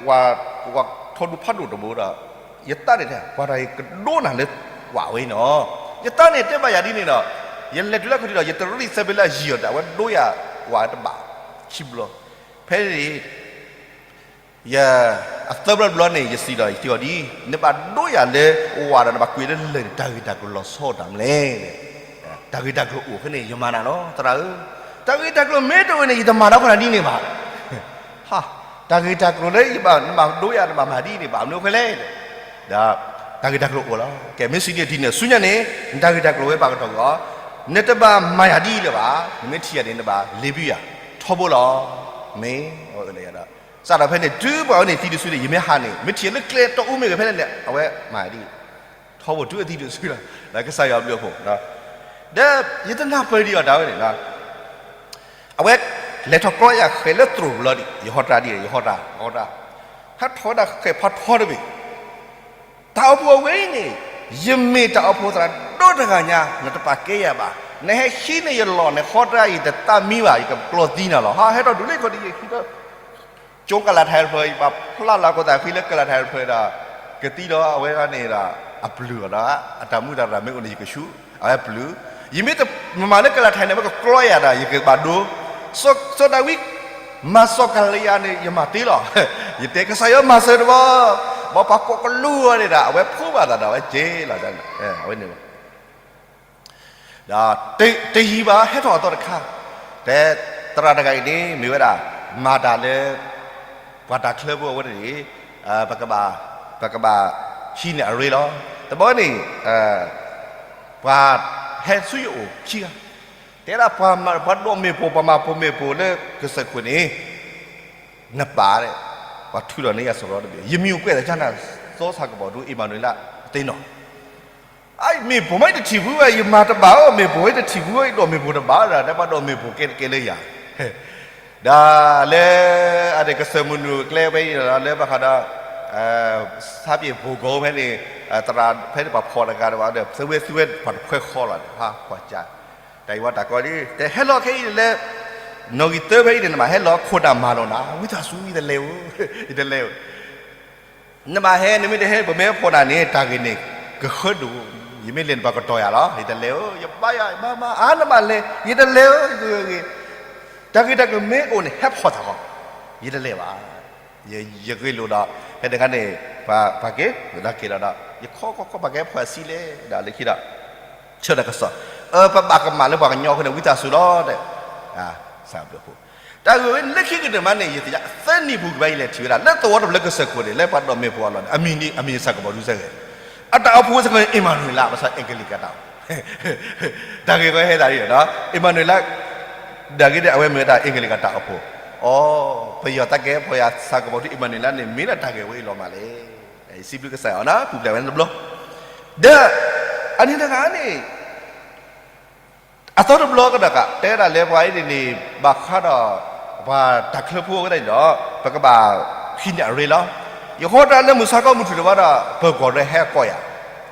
ဝၤထီဒူဖးဒိၣ်တဘိဒီး ယသးန့ၣ်တဲ ပှၤတဂၤအံၤကဒိနၤလၢဝၤဝဲန့ၣ်လီၤ, ယသးန့ၣ်တဲဘၣ်ယၤဒ်န့ၣ်ဒီး ယလဲၤတုၤလၢခီၣ်ထံးဒီး ယတရံးစဲဖဲလၢအယံာ်အီၤဒီး အဝဲဒိယၤဝၤတဘၣ်ခံဘျီ, ဖဲန့ၣ် ယ အသၢဘျီတဘျီန့ၣ် ယစံးဒီးယတဲအီၤဒ်အံၤ, နဘၣ်ဒိယၤလၢဝးဒီးနဘၣ်ကွံာ်လၢလၢၢ်န့ၣ် တၢ်ဂ့ၢ်တၢ်ကျိၤလီၤဆီအိၣ်တၢ်မနုၤလဲၣ်. တၢ်ဂ့ၢ်တၢ်ကျိၤအိၣ်ဖဲန့ၣ် ယမၤနၤလီၤ သရၣ်ဧၢ, တၢ်ဂ့ၢ်တၢ်ကျိၤမ့ၢ်တအိၣ်န့ၣ် ယတမၤတၢ်ခီနၤဒ်န့ၣ်ဘၣ်. ဟါ, တၢ်ဂ့ၢ်တၢ်ကျိၤလၢယဘၣ်နဘၣ်ဒိယၤနဘၣ်မၤဒ်န့ၣ် ဘၣ်မနုၤအဃိလဲၣ်. ဒီး တၢ်ဂ့ၢ်တၢ်ကျိၤအိၣ်လီၤ. ကဲ မ့ၢ်စံးန့ၣ်ဒ်န့ၣ် ဆူညါန့ၣ် နတၢ်ဂ့ၢ်တၢ်ကျိၤဝဲပာ်ကတီၢ်ကွံာ်အီၤ, နတဘၣ်မၤယၤဒ်အံၤလၢၤဘၣ်, နမ့ၢ်ထံၣ်ယၤန့ၣ် နဘၣ်လ့ၤဘံယၤ, ထီဘိလီၤ. မ့ၢ်အဝဲဒီး စးထီၣ်ဖဲန့ၣ် တုၤပှၤဝဲန့ၣ်သံတစုန့ၣ် ယမ့ၢ်ဟးန့ၣ် မ့ၢ်ထံၣ်လၢကျဲတီအူမ့ၢ်ဂ့ၤဖဲလဲၣ်န့ၣ် အဝဲမၤဒ်အံၤ, ထီဘိတုၤအသံတစုလီၤ. ဒီးကစၢ်ယွၤဘျုးအဖှိၣ် ဒီးယတနၢ်ပၢၢ်ဒံးအီၤတၢ်ဝဲန့ၣ်, အဝဲလဲၤထီၣ်ကျီယၤဃဲၤလၢသရိာ်ပူၤလီၤဒံး, ယဟီတၢ်ဒ်အံၤ ယဟီတၢ် ယဟီတၢ်, ဟဲထီၣ်ဝဲဒၣ်ဃဲၤဖးထီတဘ့ၣ်, တၢ်အိၣ်ဖှိၣ်အဝဲအံၤန့ၣ် ယမ့ၢ်တၢ်အိၣ်ဖှိၣ်သရၣ်ဒိၣ်တဂၤညါ နတပာ်ကဲယၤဘၣ်, နဟဲဟံးန့ၢ်ယလီၢ်န့ၣ် ဟီတၢ်အံၤတသးမံဘၣ် ယကကျီသံနၤလီၤ. ဟး ဟဲထီၣ်ဒုးလၢခီၣ်ဒ်ယဟံးထီၣ် ကၠိကလၤထၢၣ်တဖျၢၣ် ယဘၣ်ဖျါလီၤကီၢ်သးဃံလၢကလၤထၢၣ်တဖျၢၣ်ဒီး ကသံဒီးအဝဲန့ၣ်ဒီး အပျုၢ်အီၤဒီး အတၢ်မူတၢ်ရၢ်မ့ၢ်အိၣ်န့ၣ် ယကဆူၣ် အဝဲပျုၢ်, ယမ့ၢ်တမၤလၢကလၤထၢၣ်န့ၣ် အဝဲကကျီယၤဒီး ယကဘၣ်ဒိ, စီၤဒၤဝံး မၤစီၤကၤလံယၤန့ၣ် ယမၤတ့လီၤ, ယတဲကစၢ်ယွၤမၤစၢၤတဘျီ, ဘၣ်ပှၤကိးကလူးအီၤန့ၣ်ဒီး အဝဲဖိးဘၣ်သးဒီးအဝဲက့ၤလီၤ, အဝဲန့ၣ် ဒီးတယံၤဘၣ် ဟဲထီၣ်အသီတခါ, တဲသရၣ်တဂၤအံၤန့ၣ် မ့ၢ်ဝဲဒၣ် မၤတၢ်လၢ ပှၤတၢ်ချၢဖိအဝဲန့ၣ်န့ၣ် ပကဘၣ် ပကဘၣ်ဟံးန့ၢ်အရ့လီၤ. တဘျီန့ၣ် ပှၤဟဲဆူယအိၣ်ခံဂၤ, တဲဒၣ်ပှၤဒိးမ့ၣ်ပိၢ် ပှၤမၤပိၢ်မ့ၣ်ပိၢ်လၢကစၢၢ်ခိၣ်န့ၣ် နပာ်, ပှၤထုးထီၣ်န့ၢ်ယၤစီၤရီတဘ့ၣ်, ယမံၤအိၣ်ကွဲးသးကနၣ် သီဆၣ်ကပီၤဒူ အ့မၤနူၤလး သ့ၣ်နီၣ် အမ့ၣ်ပိၢ်မး ယတထံၣ်ဖူးဝဲ, ယမၤတဘၣ်ဧၢ, မ့ၣ်ပိၢ် ယတထံၣ်ဖူးဝဲ, ယဒိးမ့ၣ်ပိၢ်တဘၣ်ဒီး တဲပှၤဒိးမ့ၣ်ပိၢ်ကဲတကဲလၢယၤ, ဒီးလၢ အဒၣ်ကစၢၢ်မုၢ်နုာ်ကျဲဖဲအံၤလီၤ လၢဘၣ်ဃးဒီး ဆါပံၣ်ပိၢ်ကိးဖဲန့ၣ် သရၣ်ဖဲန့ၣ် ပှၤဖီၣ်တဂၤဒီး သုဝဲသုဝဲပှၤတခွဲဃီလီၤ, ဟါ ကွၢ်ကၢ တၢ်အံၤဝဲတၢ်ကီဒ် တဟဲလီၤခဲအံၤန့ၣ်လၢ နီၣ်ဂံၢ်သၢဖဲအံၤန့ၣ် နဘၣ်ဟဲလီၤခိၣ်တၢ်မၤလိာ်နၤ, ဝံသးစူၤ ယတလဲၤဧိၤ, ယတလဲၤဧိၤ နဘၣ်ဟဲ နမ့ၢ်တဟဲ ပမ့ၢ်ဟဲဖီၣ်နၤန့ၣ် တၢ်ဂ့ၢ်န့ၣ် ကဃၢဒိၣ်, ယမ့ၢ်လဲၤန့ၣ် ပှၤကတီၤယၤလီၤ, ယတလဲၤဧိၤ, ယဘါယွၤ မၤမၤ အါ နဘၣ်လဲၤ, ယတလဲၤဧိၤ, တၢ်ဂ့ၢ်တၢ်ကျိၤမ့ၢ်အိၣ်န့ၣ် ဟဲဖီၣ်သးဃီ, ယတလဲၤဘၣ်, ယဂ့ၢ်လိာ်ဒီး ဖဲတခါန့ၣ် ပှၤက့ၤ လၢက့ၤလီၤဒီး ယခီခီခီ ပှၤကဟဲဖီၣ်ဆံးလဲၣ်, ဒီးလၢခံဒီး ဆၢတၢ်ကစီၣ်, အၢ ပဘၣ်ကမၣ်လၢပှၤကညီအဃိန့ၣ် ဝံသးစူၤလီၤ, တၢ်ဂ့ၢ်ဝဲန့ၣ် လၢခံကတၢၢ်မးန့ၣ် ယသ့ၣ်ညါ သၢနံၣ်ပူၤကဘၣ် ယလဲၤထံၣ်ဝဲဒၣ် လၢသဝီတဖျၢၣ်လၢကစၢၢ်ခိၣ်န့ၣ် လၢပှၤဒိးမ့ၣ်ပိၢ်အလီၢ်န့ၣ် အမံၤ အမံၤဆၣ်ကပီၤဒူစ့ၢ်ကီး, အတၢ်အိၣ်ဖှိၣ်စ့ၢ်ကီးန့ၣ် အ့မၤနူၤလး ဘၣ်ဆၣ် အ့ကလံးကၤတၢ်အိၣ်ဖှိၣ်, တၢ်ဂ့ၢ်ဝဲဟဲသးဒ်န့ၣ်ဒီး အ့မၤနူၤလး တၢ်ဂ့ၢ်န့ၣ် အဝဲမ့ၢ်ဝဲဒၣ် အ့ကလံးကၤတၢ်အိၣ်ဖှိၣ်, အိ ပယီၤတၢ်ကဲပယီၤဆၣ်ကပီၤဒူ အ့မၤနူၤလးန့ၣ် မ့ၢ်ဒၣ်တၢ်ဂ့ၢ်ဝဲအံၤလီၤမးလဲၣ်, စံးဘျုးကစၢ်ယွၤနီၤ ပူၤဖျဲးဝဲန့ၣ်တဘျီ, ဒီး အန့ၣ်တဂၤန့ၣ် အသီတဘျီကဒီးကး တဲဒၣ်လၢပှၤအံၤန့ၣ်န့ၣ် ဘၣ်ဃးဒီး ပှၤတၢ်ချၢဖိဝဲဒၣ်န့ၣ်ဒီး ပကဘၣ်ဟံးန့ၢ်အရ့လီၤ. ယဃီတၢ်လၢမုၢ်ဆါခီမုၢ်ထူၣ်တဝါဒီး ပၢၤကီၢ်ရဲဟဲကိးယၤ,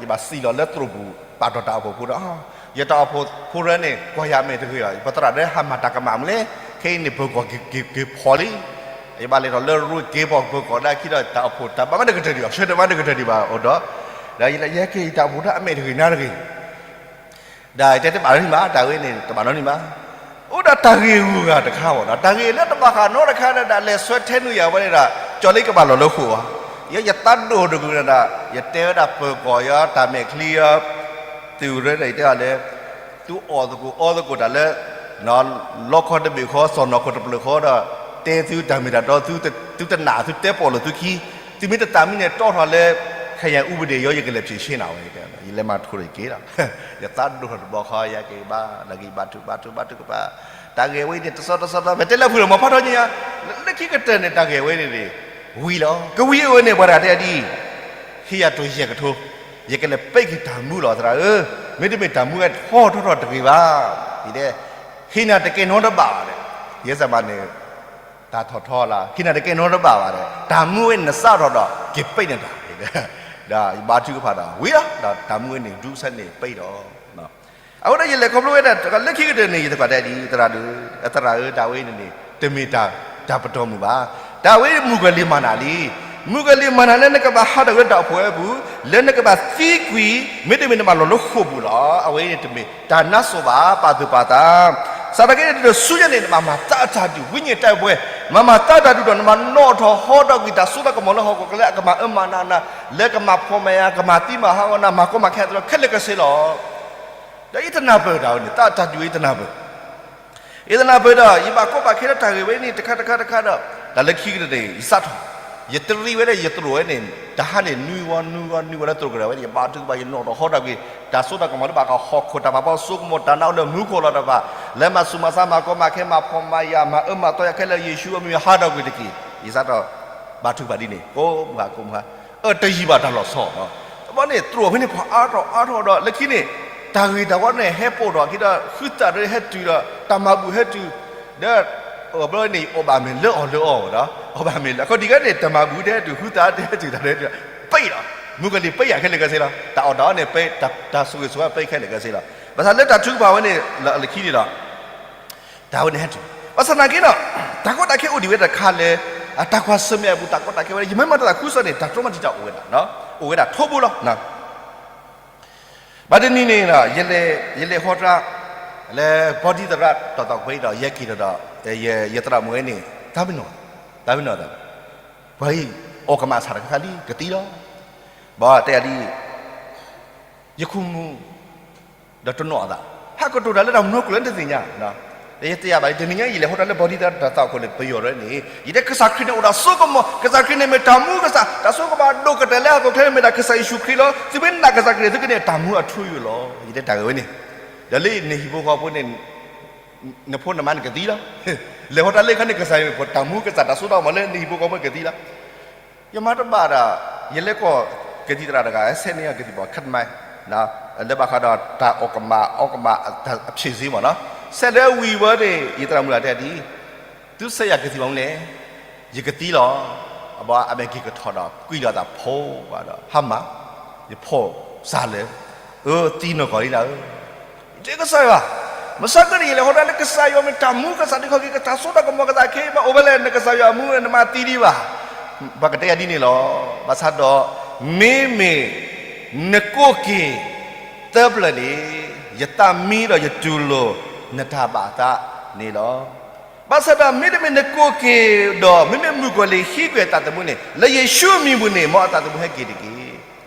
ယဘၣ်စံးလီၤလၢသရိာ်ပူၤ ပာ်ထီၣ်တၢ်အိၣ်ဖှိၣ်ဖိဒီး ယတၢ်အိၣ်ဖှိၣ်ဖိရဲန့ၣ် ကွၢ်ယၤမဲာ်တဂ့ၤဘၣ်, ပသရၣ်ဒဲဟးမၤတၢ်ကမၣ်မနုၤလဲၣ်, ခဲအံၤန့ၣ် ပၢၤကီၢ်က့ၤဖီၣ်လံ, ယဘၣ်လဲၤထီၣ်လၢရိက့ၤဖီၣ်ပၢၤကီၢ်ဒၣ်ခံဒီး တၢ်အိၣ်ဖှိၣ်တၢ်ဘၣ်မးတကတၢၢ်ဒံးဘၣ်, ဆၢတဘၣ်တကတၢၢ်ဒံးဘၣ်အိၣ်ဒီး, ဒီးယဲက့ၤတၢ်အိၣ်ဖှိၣ်တၢ်အမဲာ်တဂ့ၤနၤတဂ့ၤ ဒီးတဲတဘၣ်နီတမံၤဘၣ်, တၢ်ဝဲန့ၣ် တဘၣ်နီတမံၤဘၣ်. အိၣ်ဒၣ်တၢ်ဂ့ၢ်ဂုၤဂၤတခါဘၣ်ဒီး တၢ်ဂ့ၢ်လၢတဘၣ်ဃးနီတခါဒီး လဲၤဆှၢထဲနုာ်ယၤဝဲန့ၣ်ဒီး ကၠီၤလၢကဘၣ်လီၤလၢဃိာ်အီၤ, ယဲယသးဒိၣ်တဂ့ၤဒီး ယတဲဝဲဒၣ်ပၢၤကီၢ်ယီ တၢ်မဲာ်ချံယီ သုးရၢဒီး ယတဲအီၤလၢ သုအီၣ်သကိးအီသကိးတၢ်လၢ လီခီတဘ့ၣ်ဃီ စီၢ်နီၤခိၣ်တပျၢၢ်ဃီဒီး တဲသုတၢ်မ့ၢ်တၢ်တီ သုတနာ် သုတဲပီၣ်လိာ်သုခံ, သုမ့ၢ်တတၢ်မံန့ၣ် တီထီၣ်လၢ ခဲယၢ်အူပဒ့ၣ်ယီ ယကလဲၤဖြေရှင်းနၤဝဲ, ယလဲၤမၤထူရက့ၤဒီး ယသးဒိၣ်ထီၣ်တဘျီဃီ ယက့ၤဘါ လၢက့ၤဘါထုဘါထုဘါထုကဖၣ်, တၢ်ဂ့ၢ်ဝဲအံၤန့ၣ် တစီတစီတစီ ပတဲလၢဖုၣ်လီၤမၤဖးထီညါ, လၢခံကတၢၢ်န့ၣ် တၢ်ဂ့ၢ်ဝဲန့ၣ်န့ၣ် ဝံၤလီၤ. ကဝံၤအဝဲန့ၣ် ပှၤတဂၤတဲဒ်အံၤ, ဟ့ၣ်ယၤတိၢ်ယဲၢ်ကထိ, ယကလဲၤပဲာ်က့ၤတၢ်မူလီၤ သရၣ်ဧၢ, မ့တမ့ၢ်တၢ်မူဝဲထီထီထီၣ်တဂ့ၤဘၣ်, ယတဲ, ဟ့ၣ်နၤတကဲနီတဘၣ်ဘၣ်ဒီး, ယဲစၢ်မၤန့ၣ် တၢ်ထီၣ်ထီလၢ ဟ့ၣ်နၤတကဲနီတဘၣ်ဘၣ်ဒီး တၢ်မူဝဲန့ၣ်နစးထီၣ်ဒီး က့ၤပဲာ်န့ၢ်တၢ်, ဒီးယဘါထုကဖၣ်ဒီး ဝံၤလီၤ ဒီးတၢ်မူဝဲန့ၣ် ဒူစဲန့ၣ်ပဲာ်ဒီး အဃိဒီးယလဲၤခီဖျိဝဲဒၣ် လၢခံကတၢၢ်န့ၣ် ယသကိးတဲဒ်အံၤ သရၣ်ဧၢ, သရၣ်ဧၢ တၢ်ဝဲအံၤန့ၣ်န့ၣ် တမ့ၢ်တၢ်ပတီၢ်မုၢ်ဘၣ်. တၢ်ဝဲအံၤမုၣ်ကီၤလံၤမၤနၤလံ. မုၣ်ကီၤလံၤမၤနၤလၢနကဘၣ်ဟးထီၣ်က့ၤလၢတၢ်အိၣ်ဖှိၣ်ဝဲအပူၤ, လၢနကဘၣ်သံကွံာ် မ့တမ့ၢ်နဘၣ်လီၤလၢဃိာ်ပူၤလီၤ. အဝဲအံၤန့ၣ်တမ့ၢ်တၢ်နါစီၤဘၣ် ပာ်သူၣ်ပာ်သး စးထီၣ်က့ၤန့ၣ် တစုညါန့ၣ် နဘၣ်မၤသးအတၢ်ဒုး ဝိညာဉ်တိုက်ပွဲ မၤမၤတၢ်တၢ်ဒုးဒီး နမၤနီၣ်ထီၣ်ဟီထီၣ်ကွံာ်တၢ်စိတၢ်ကမီၤလၢဟီၣ်ခိၣ်ချၢ အကမၤအၢမၤနးနၤ, လၢကမၤဖှီၣ်မၤယာ် ကမၤသံမၤဟးဂီၤနၤ မၤကီမၤခဲအသိးခဲလၢာ်ခဲဆ့လီၤ. ဒီးယတနၢ်ပၢၢ်တၢ်ဝဲန့ၣ် တၢ်တၢ်ဒုးဝဲယတနၢ်ပၢၢ် ယတနၢ်ပၢၢ်ဒီး ယဘၣ်ကီဘၣ်ခဲလၢတၢ်ဂ့ၢ်ဝဲန့ၣ် တခါတခါတခါဒီး တၢ်လၢခံကတၢၢ်န့ၣ် ယစးထီၣ် ယတရံးဝဲဒီးယသရိာ်ဝဲန့ၣ် တဟါန့ၣ် နွံဝီနွံဝီနွံဝီလၢသရိာ်ကရၢၢ်ဝဲန့ၣ် ယဘါထုကဖၣ် ယနီၣ်ထီၣ်ဟီထီၣ်ကွံာ် တၢ်စိတၢ်ကမီၤလၢဘၣ်ဃးဟီၣ်ခိၣ် တၢ်ပာ်ဖှိၣ်စိကမီၤ တၢ်နးအိၣ်လၢမူခိၣ်လီၤတဖၣ် လၢမၤဆူးမၤဆါ မၤကီမၤခဲ မၤဖှီၣ်မၤယာ် မၤအၢမၤသီယၤခဲလၢာ် ယ့ၣ်ၡူးအမံၤဟါထီၣ်ကွံာ်တက့ၢ်. ယစးထီၣ်ဘါထုကဖၣ်ဒ်န့ၣ် ကိးမုၢ်ဟါကိးမုၢ်ဟါ အၢ တယံာ်ဘၣ်တၢ်လီၤဆီနီၤ. တဘျီန့ၣ် သရိာ်ဖဲန့ၣ် ဖီၣ်အါထီၣ်အါထီၣ်ဒီး လၢခံန့ၣ် တၢ်ဂ့ၢ်တၢ်ဝီန့ၣ် ဟဲပိာ်ထီၣ်က့ၤဒီး ဃုသးဒီးဟဲတုၤဒီး တၢ်မၤဘူၣ်ဟဲတုၤ ဒီး အဘျီန့ၣ် အီၣ်ဘၣ်မ့ၤလၢအီၣ်လၢအီဝဲဒီး အီၣ်ဘၣ်မ့ၤလၢ အခီၣ်ထံးခဲန့ၣ် တၢ်မၤဘူၣ်တဟဲတုၤ ဃုသးတဟဲတုၤ တၢ်တဟဲတုၤ ပှဲၤလီၤ. မုၣ်ကီၤလံၢ်ပှဲၤယၤခဲလၢာ်ခဲဆ့လီၤ. တၢ်အီၣ်တၢ်အီန့ၣ် ပှဲၤ တၢ်ဆိၣ်ဂ့ၤဆိၣ်ဝါပှဲၤခဲလၢာ်ခဲဆ့လီၤ. ဘၣ်ဆၣ်လၢတၢ်ထုကဖၣ်ဝဲန့ၣ် လၢခံန့ၣ်ဒီး တၢ်ဝဲန့ၣ်ဟဲတုၤ ဘၣ်ဆၣ်သနာ်က့ဒီး တၢ်ကီတၢ်ခဲအိၣ်ဒံးဝဲတခါလၢ အတၢ်ကွၢ်ဆၢၣ်မဲာ်အပူၤ တၢ်ကီတၢ်ခဲဝဲ ယမ့ၢ်မၤတၢ်သးခုကစီၣ်န့ၣ် တၢ်တြီမၤတံာ်တာ်အိၣ်ဝဲဒၣ် အိၣ်ဝဲဒၣ်ထီဘိလီၤ. ဘၣ်တနံၤန့ၣ် ယလဲၤဟီတြၢ် လၢဘီဒံသရၣ်တၢ်သီၣ်ခွဲးဒီး ယဟဲက့ၤဒီး ယသရၣ်မုၣ်ဝဲန့ၣ် တၢ်ပနီၣ် တၢ်ပနီၣ်သး ပှၤအံၤ အီၣ်ကမၣ်ဆၣ်တခါခါလံ ကသံလီၤ. ဘၣ်တဲယၤဒ် ယခိၣ်မူၣ် ဒီးတနီၣ်အသး ဟးကတိၤတၢ်လၢတၢ်မနုၤကျိၤလၢတသ့ၣ်ညါ ယတဲယၤဘၣ် တနံၤညါအံၤ ယလဲၤဟီတၢ်လၢဘီဒံသရၣ်တၢ်သီၣ်ခိၣ်န့ၣ် ပယီၤရဲန့ၣ် ယတဲကစၢ်ခရံာ်န့ၣ်အိၣ်ဒီးစိကမီၤ ကစၢ်ခရံာ်န့ၣ်မ့ၢ်တၢ်မူကစၢ် တၢ်စိကမီၤဒိၣ်ကတၢၢ်လၢဟီၣ်ခိၣ်ချၢန့ၣ်မ့ၢ်ဒၣ်ကစၢ်ယ့ၣ်ၡူးခရံာ်လီၤ. သုမ့ၢ်နာ်ကစၢ်ခရံာ်န့ၣ် သုကန့ၢ်တၢ်မူအထူအယိာ်လီၤ. ယတဲတၢ်ဂ့ၢ်ဝဲန့ၣ် ဒီးလၢနဟံၣ်ဖိဃီဖိန့ၣ် နဖိနမါန့ၣ်ကသံလီၤ. လဲၤဟီတၢ်လၢခါန့ၣ် ကစၢ်ယွၤမ့ၢ်တၢ်မူကစၢ် တၢ်စိတၢ်ကမီၤလၢနဟံၣ်ဖိဃီဖိန့ၣ်ကသံလီၤ. ယမၤတဘၣ်ဒီး ယလဲၤကိးကသံၣ်သရၣ်တဂၤ ဆဲးန့ၢ်ယၤကသံၣ်ဘီ ခတ်မါ လၢဘၣ်ဃးဒီးတၢ်အီၣ်ကမၣ် အီၣ်ကမၣ်အဖျ့စ့မ့ၢ်နီၤ ဆဲးလၢဝံၤဝဲန့ၣ် ယသရၣ်မုၣ်တဂၤတဲဒ် သုဆဲးယၤကသံၣ်ဘီမနုၤလဲၣ် ယကသံလီၤ. အဘီအမဲာ်က့ၤကထီၣ်ဒီး ကွံာ်ဒီးသးဖိဘၣ်ဒီး ဟါမၢ် ယဖီၣ်စၢ်လၢ အၢ သံနီၢ်ကီၢ်လံနၤဧၢ ယတဲကစၢ်ယွၤ မဆါကန့ၣ် ယလဲၤဟီတၢ်လၢကစၢ်ယွၤမ့ၢ်တၢ်မူကစၢ် ဒ်ခီက့ၤကစၢ်စိတၢ်ကမီၤကစၢ်ခဲအံၤ ဘၣ်အိၣ်ဝဲလဲၣ် နကစၢ်ယွၤမူနမၤသံဒံးဘၣ်. ပှၤကတဲယၤဒ်န့ၣ်လီၤ. ဘၣ်ဆၣ်ဒီး မ့မ့ၢ်နကိးက့ၤသၢပျၢၤန့ၣ် ယသးမံဒီးယတူၢ်လိာ်နတၢ်ဘၣ်အသးန့ၣ်လီၤ. ဘၣ်ဆၣ်ဒီး မ့တမ့ၢ်နကိးက့ၤဒီး မ့မ့ၢ်မုၣ်ကီၤလံၢ်ဟံးကွံာ်အသးသမူန့ၣ် လၢယ့ၣ်ၡူးအမံၤပူၤန့ၣ် မ်အသးသမူဟဲက့ၤတက့ၢ်.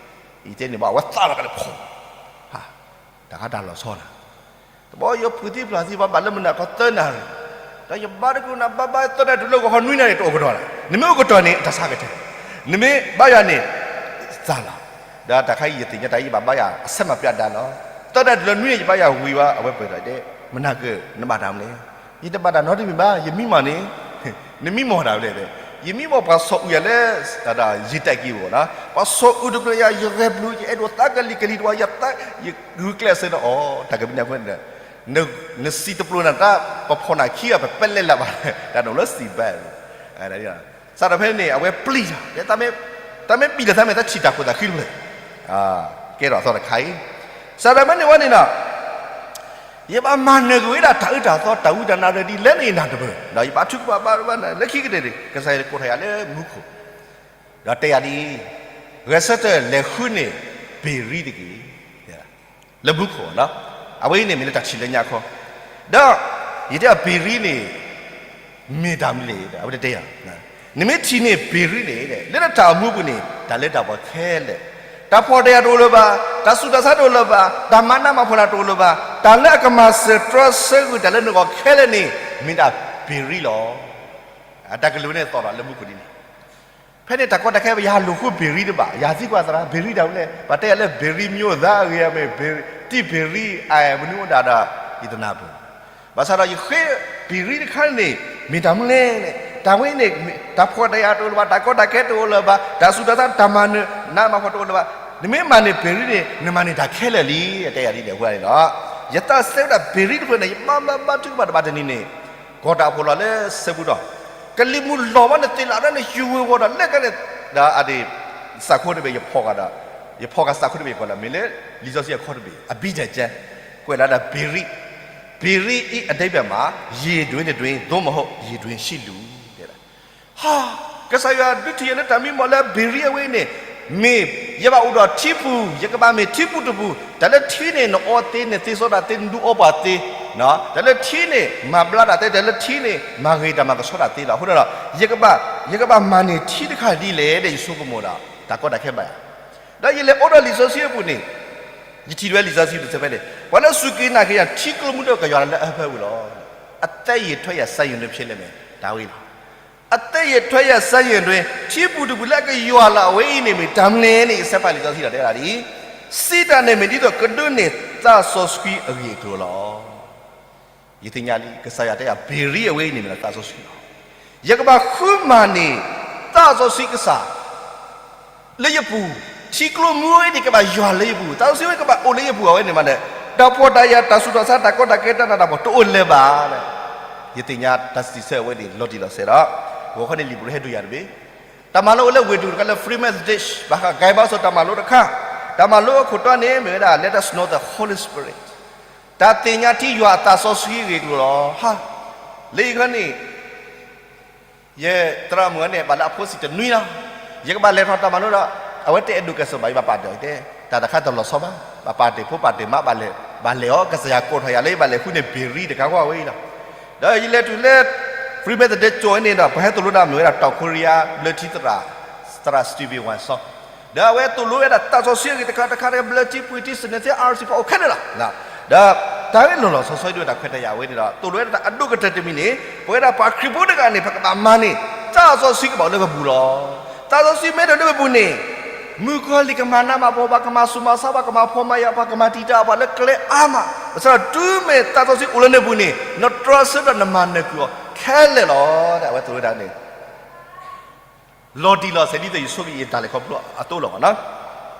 ယတဲန့ၣ်ဘၣ် အဝဲသးလီၤကလဲၤဖီၣ် တၢ်ခါတၢ်လီၤဆီနၤ တဘျီယဖုးသံဖျးသံ ပှၤဘၣ်လၢမုၢ်နၤခီသၢနၣ်ရံၣ်, ဒီးယဘါတကူနၤ ဘါဘါသၢနၣ်ရံၣ်တုၤလၢဂီၤခီနွံနၣ်ရံၣ် တအိၣ်ကတီၢ်လၢၤ. နမ့ၢ်အိၣ်ကတီၢ်န့ၣ် တၢ်ဆါကတၢၢ်, နမ့ၢ်ဘါယွၤန့ၣ် သးလီၤ. ဒီးတၢ်ခါအံၤယသ့ၣ်ညါတၢ်အံၤ ယဘၣ်ဘါယွၤအဆၢမၤပျၢ်ဒၣ်လီၤ. သၢနၣ်ရံၣ်တုၤလၢနွံနၣ်ရံၣ် ယဘါယွၤဝံၤဝဲ အဝဲပှဲၤဒီးတဲ မနၤကၢၢ် နဘၣ်တၢ်မနုၤလဲၣ်. ယတဘၣ်တၢ်နီတမံၤဘၣ် ယမံမီၢ်န့ၣ် နမံမီၢ်ဒၣ်ဝဲလဲၣ်, ယမံမီၢ်ပှၤဆီၣ်အုးယၤလၢ ယံာ်တၢ်က့ၤဘၣ်နီၤ, ပှၤဆီၣ်အုးတဘျုးယၤ ယရဲၣ်ဘျုး ယအဲၣ်ဒိးသးကလံၤကလံၤတဝါ ယသး ယဂုာ်ကျဲးစၢးဒီးအီၤ တၢ်ကဘျုးညါအဃိန့ၣ်ဒီး နစံးတပျိနၤတၢ် ပဖီၣ်နၤခံဂၤ ပပဲလဲၣ်လၢၤဘၣ် တၢ်ဒိၣ်လၢစံးဘၣ် စးထီၣ်ဖဲန့ၣ် အဝဲပျံၤတၢ် တၢ်မ့ၢ်ပျံၤဒီး တၢ်မ့ၢ်ဘၣ်တၢ်မ့ၢ်တၢ်ထံၣ်တၢ်ခိၣ်သးဃံတဖျၢၣ် ကဲထီၣ်အသီတခါအံၤ, စးထီၣ်ဖဲန့ၣ်ဝဲန့ၣ်ဒီး ယဘၣ်မၤနၢၤကွံာ်ဝဲဒၣ်တၢ်အုၣ်တၢ်သီ တၢ်ဝံတၢ်နါရံၣ်ဒ်လဲၣ်န့ၣ် ယနၢ်တပၢၢ်, ဒီးယဘါထုကဖၣ်ဘၣ်ဘၣ်န့ၣ် လၢခံကတၢၢ်န့ၣ် ကစၢ်ယွၤကိးထီၣ်ယၤလၢမူခိၣ်, ဒီးတဲယၤဒ်အံၤ, ဂဲၤဆၢထၢၣ်လဲၤဃုန့ၢ်ဘ့ၤရံတက့ၢ်, လၢမူခိၣ်, အဝဲအံၤန့ၣ်မ့ၢ်လၢတၢ်ထံၣ်လၢညါခီ, ဒီးယတဲအီၤဘ့ၤရံန့ၣ် မ့ၢ်တၢ်မနုၤလဲၣ် အဝဲတဲယၤ, နမ့ၢ်ထံၣ်န့ၢ်ဘ့ၤရံန့ၣ် လၢနတၢ်အိၣ်မူပူၤန့ၣ် တၢ်လၢတၢ်ပှီၤခဲလၢာ်, တၢ်ဖှီၣ်တၢ်ယာ်တအိၣ်လၢၤဘၣ်, တၢ်ဆူးတၢ်ဆါတအိၣ်လၢၤဘၣ်, တၢ်မၤနးမၤဖှီၣ်နၤတအိၣ်လၢၤဘၣ်, တၢ်လၢအကမၤစၢၤတြီဆၢကွံာ်တၢ်လၢနဂီၢ်ခဲလၢာ်န့ၣ် မ့ၢ်ဒၣ်ဘ့ၤရံလီၤ. တၢ်ကလုၢ်ဝဲန့ၣ်သီၣ်လီၤလၢမူခိၣ်ဒ်န့ၣ်, ဖဲန့ၣ်တၢ်ကီတၢ်ခဲ ယဟးလိာ်ဃုဘ့ၤရံတဘၣ်, ယဟးသံကွၢ်သရၣ် ဘ့ၤရံတၢ်ဝဲလဲၣ်, ပှၤတဲယၤလၢဘ့ၤရံမံၤအိၣ်သးဂ့ၤမ့ၢ် တံၢ်ဘ့ၤရံ မနုၤအိၣ်ဒၣ်ဒီး ယတနၢ်ပၢၢ် ဘၣ်ဆၣ်ဒီးယဃ့ဘ့ၤရံတခါန့ၣ် မ့ၢ်တၢ်မနုၤလဲၣ်န့ၣ် တၢ်ဝဲန့ၣ် တၢ်ဖှီၣ်တၢ်ယာ်တအိၣ်လၢၤဘၣ်, တၢ်ကီတၢ်ခဲတအိၣ်လၢၤဘၣ်, တၢ်ဆူးတၢ်ဆါ တၢ်မၤနးမၤဖှီၣ်တအိၣ်လၢၤဘၣ်, နမ့ၢ်မၤန့ၢ်ဘ့ၤရံန့ၣ် နမၤန့ၢ်တၢ်ခဲလၢာ်လံ တဲယၤဒ်န့ၣ်အဃိန့ၣ်လီၤ. ယသးစဲဝဲဒၣ်ဘ့ၤရံတဖျၢၣ်န့ၣ် ယဘါဘါဘါထုကဖၣ်တဘၣ်တနံၤန့ၣ် ကီၢ်တၢ်အိၣ်ဖှိၣ်လီၤလၢဆၢပူၤဒီး ကလံၤမုၢ်လီၤဝဲန့ၣ် သ့ၣ်လၣ်ဒၣ်န့ၣ် ယုၢ်ဝဲဂီၤဒီး လဲၤကန့ၣ် ဒီးအဒ့ၣ် စးခိတဘ့ၣ် ယဖီၣ်ဃာ်ဒီး ယဖီၣ်ဃာ်စးခိတဘ့ၣ် ကွၢ်လၢမ့ၢ်လၢ လံာ်စီဆှံအခီတဘ့ၣ် အဘံၣ်တၢ်ကၢ ကွဲးလၢဒၣ်ဘ့ၤရံ, ဘ့ၤရံအံၤအဓိပ္ပာယ်မှာ ရေတွင်းတစ်တွင်း သို့မဟုတ် ရေတွင်းရှိလူ တဲဒၣ် ဟါ, ကစၢ်ယွၤဒုးထံၣ်ယၤလၢတၢ်မံမီၢ်လၢဘ့ၤရံအဝဲအံၤန့ၣ်, မ့ၢ်ယဘၣ်အိၣ်ဒီးထံပူၤ ယကဘၣ်မ့ၢ်ထံပူၤတပူၤ, တၢ်လၢထံန့ၣ် နအီသ့ နသ့စီတၢ်သ့ နဒုးအီပှၤသ့ တၢ်လၢထံန့ၣ် မၤဘျါတၢ်သ့, တၢ်လၢထံန့ၣ် မၤဂ့ၤတၢ်မၤကဆှီတၢ်သ့လီၤ. အဃိဒီး ယကဘၣ်မၤန့ၢ်ထံတခါဒ်လဲၣ်ဒီး ယဆိကမိၣ်ဒီး တၢ်ကီတၢ်ခဲဘၣ်ယၤ, ဒီးယလဲၤအိၣ်ဒီးလံာ်စီဆှံအပူၤန့ၣ် ယထံၣ်ဝဲလံာ်စီဆှံတဆၢဖဲန့ၣ် ပှၤလၢအစူၢ်က့ၤနာ်က့ၤယၤ ထံကျိမုၢ်ဒိၣ်ကယွၤလၢအဟၢဖၢပူၤလီၤ. အသက်ရည်ထွက်ရာဇာတ်ရုံတဖျၢၣ်လၢမဲာ် တၢ်ဝဲလီၤ. အသက်ရည်ထွက်ရာဇာတ်ရုံတွင် ထံပူၤတပူၤလၢအကယွၤလီၤ အဝဲအံၤန့ၣ်မ့ၢ်တၢ်မနုၤန့ၣ် ယဆၢဖးလံာ်စီဆှံဒီးတဲဝဲဒၣ်ဒ်အံၤ, စံးတၢ်န့ၣ်မ့ၢ်ဒ်သိးကဒိးန့ၢ်သးစီဆှံအဂ့ၢ်အကျိၤလီၤ. ယသ့ၣ်ညါလံ ကစၢ်ယွၤတဲယၤ ဘ့ၣ်ရံအဝဲအံၤန့ၣ်မ့ၢ်ဒၣ်သးစီဆှံလီၤ. ယကဘၣ်ဃုမၤန့ၢ် သးစီဆှံကစၢ် လၢယပူၤ, ထံကျိမုၢ်ဝဲန့ၣ် ကဘၣ်ယွၤလၢယပူၤ, သးစီဆှံဝဲကဘၣ်အိၣ်လၢယပူၤ အဝဲန့ၣ်မးဒီး တၢ်ဖှီၣ်တၢ်ယာ် တၢ်ဆူးတၢ်ဆါ တၢ်ကီတၢ်ခဲ တၢ်နးတၢ်ဖှီၣ် တအိၣ်လၢၤဘၣ်. ယသ့ၣ်ညါတၢ်စံးဆၢအဝဲန့ၣ် လီၤတံၢ်လီၤဆဲးဒီး ဂီၤခီန့ၣ် လံာ်ပူၤဟဲဒုးယၤတဘ့ၣ်, တၢ်မၤလိဝဲလၢဝ့ၢ်တကူၣ်တခါလၢ Free Methodist ဘၣ်ဃး ကဲဘၣ်စီၤ တၢ်မၤလိတခါ, တၢ်မၤလိအခိၣ်တီန့ၣ် မ့ၢ်ဝဲဒၣ် Let us know the Holy Spirit, တၢ်သ့ၣ်ညါထံယွၤအသးစီဆှံအဂ့ၢ်အကျိၤလီၤ. ဟါ, လၢယဂီၢ်န့ၣ် ယသရၣ်မုၣ်န့ၣ် ဘၣ်လၢအဖိဆံးတနွံလီၤ. ယကဘၣ်လဲၤထီၣ်တၢ်မၤလိဒီး အဝဲတအဲၣ်ဒိးကဲးစိဘၣ် ယဘၣ်ပာ်တၢ်တဲ, တၢ်တခါတလီၤဆီဘၣ်, ဘၣ်ပာ်တ့ၢ်ဖိပာ်တ့ၢ်မး ဘၣ်လဲၤ, ဘၣ်လဲၤအီၤ ကစၢ်ယွၤကိးထီၣ်ယၤလၢယဘၣ်လဲၤဃုန့ၢ်ဘ့ၣ်ရံတကးဃီဝဲအံၤလီၤ. ဒီးယလဲၤတုၤလၢ Free Methodist ကၠိဝဲန့ၣ်ဒီး ပှၤဟဲသိၣ်လိတၢ်မ့ၢ်ဝဲဒၣ် တီၢ်ခိရံယါ ဘျၢထံသရၣ်, သရၣ် Stephen Wang Song ဒီးအဝဲသိၣ်လိဝဲဒၣ်သးစီဆှံအဂ့ၢ်တခါတခါ ဘျၢထံပှ့ၤထံ စနံၤသ့ အါရစံ ပှၤအိၣ်ခဲလၢာ်လီၤ. ဒီးတၢ်ဂ့ၢ်လီၤလီၤဆီဆီဒ်ဝဲဒၣ်ခွဲးတၢ်ယာ်ဝဲန့ၣ်ဒီး သိၣ်လိဝဲဒၣ်အဒိၣ်ကတၢၢ်တမံၤန့ၣ် ပဝဲဒၣ်ပှၤခရံာ်ဖိတဂၤန့ၣ် ပကဘၣ်မၤန့ၢ် သးစီဆှံကဘၣ်အိၣ်လၢပပူၤလီၤ. သးစီဆှံမ့ၢ်တအိၣ်လၢပပူၤန့ၣ် မုၣ်ကီၤလံၢ်ကမၤနးမၤဖှီၣ် ပှၤကမၤဆူးမၤဆါ ပှၤကမၤဖှီၣ်မၤယာ် ပှၤကမၤတံာ်တာ်ပှၤလၢကျဲအါမး, ဘၣ်ဆၣ်ဒီးတုၤမ့ၢ်သးစီဆှံအိၣ်လၢနပူၤန့ၣ် နတြီဆၢဒီးနမၤနၢၤကွံာ်အီၤခဲလၢာ်လီၤ. ဒီးအဝဲသိၣ်လိဝဲဒၣ်န့ၣ် လီၤတံၢ်လီၤဆဲးဒ်သိးယဆိကမိၣ်ယတၢ်လဲၤခီဖျိအသိးလီၤမးနီၤ.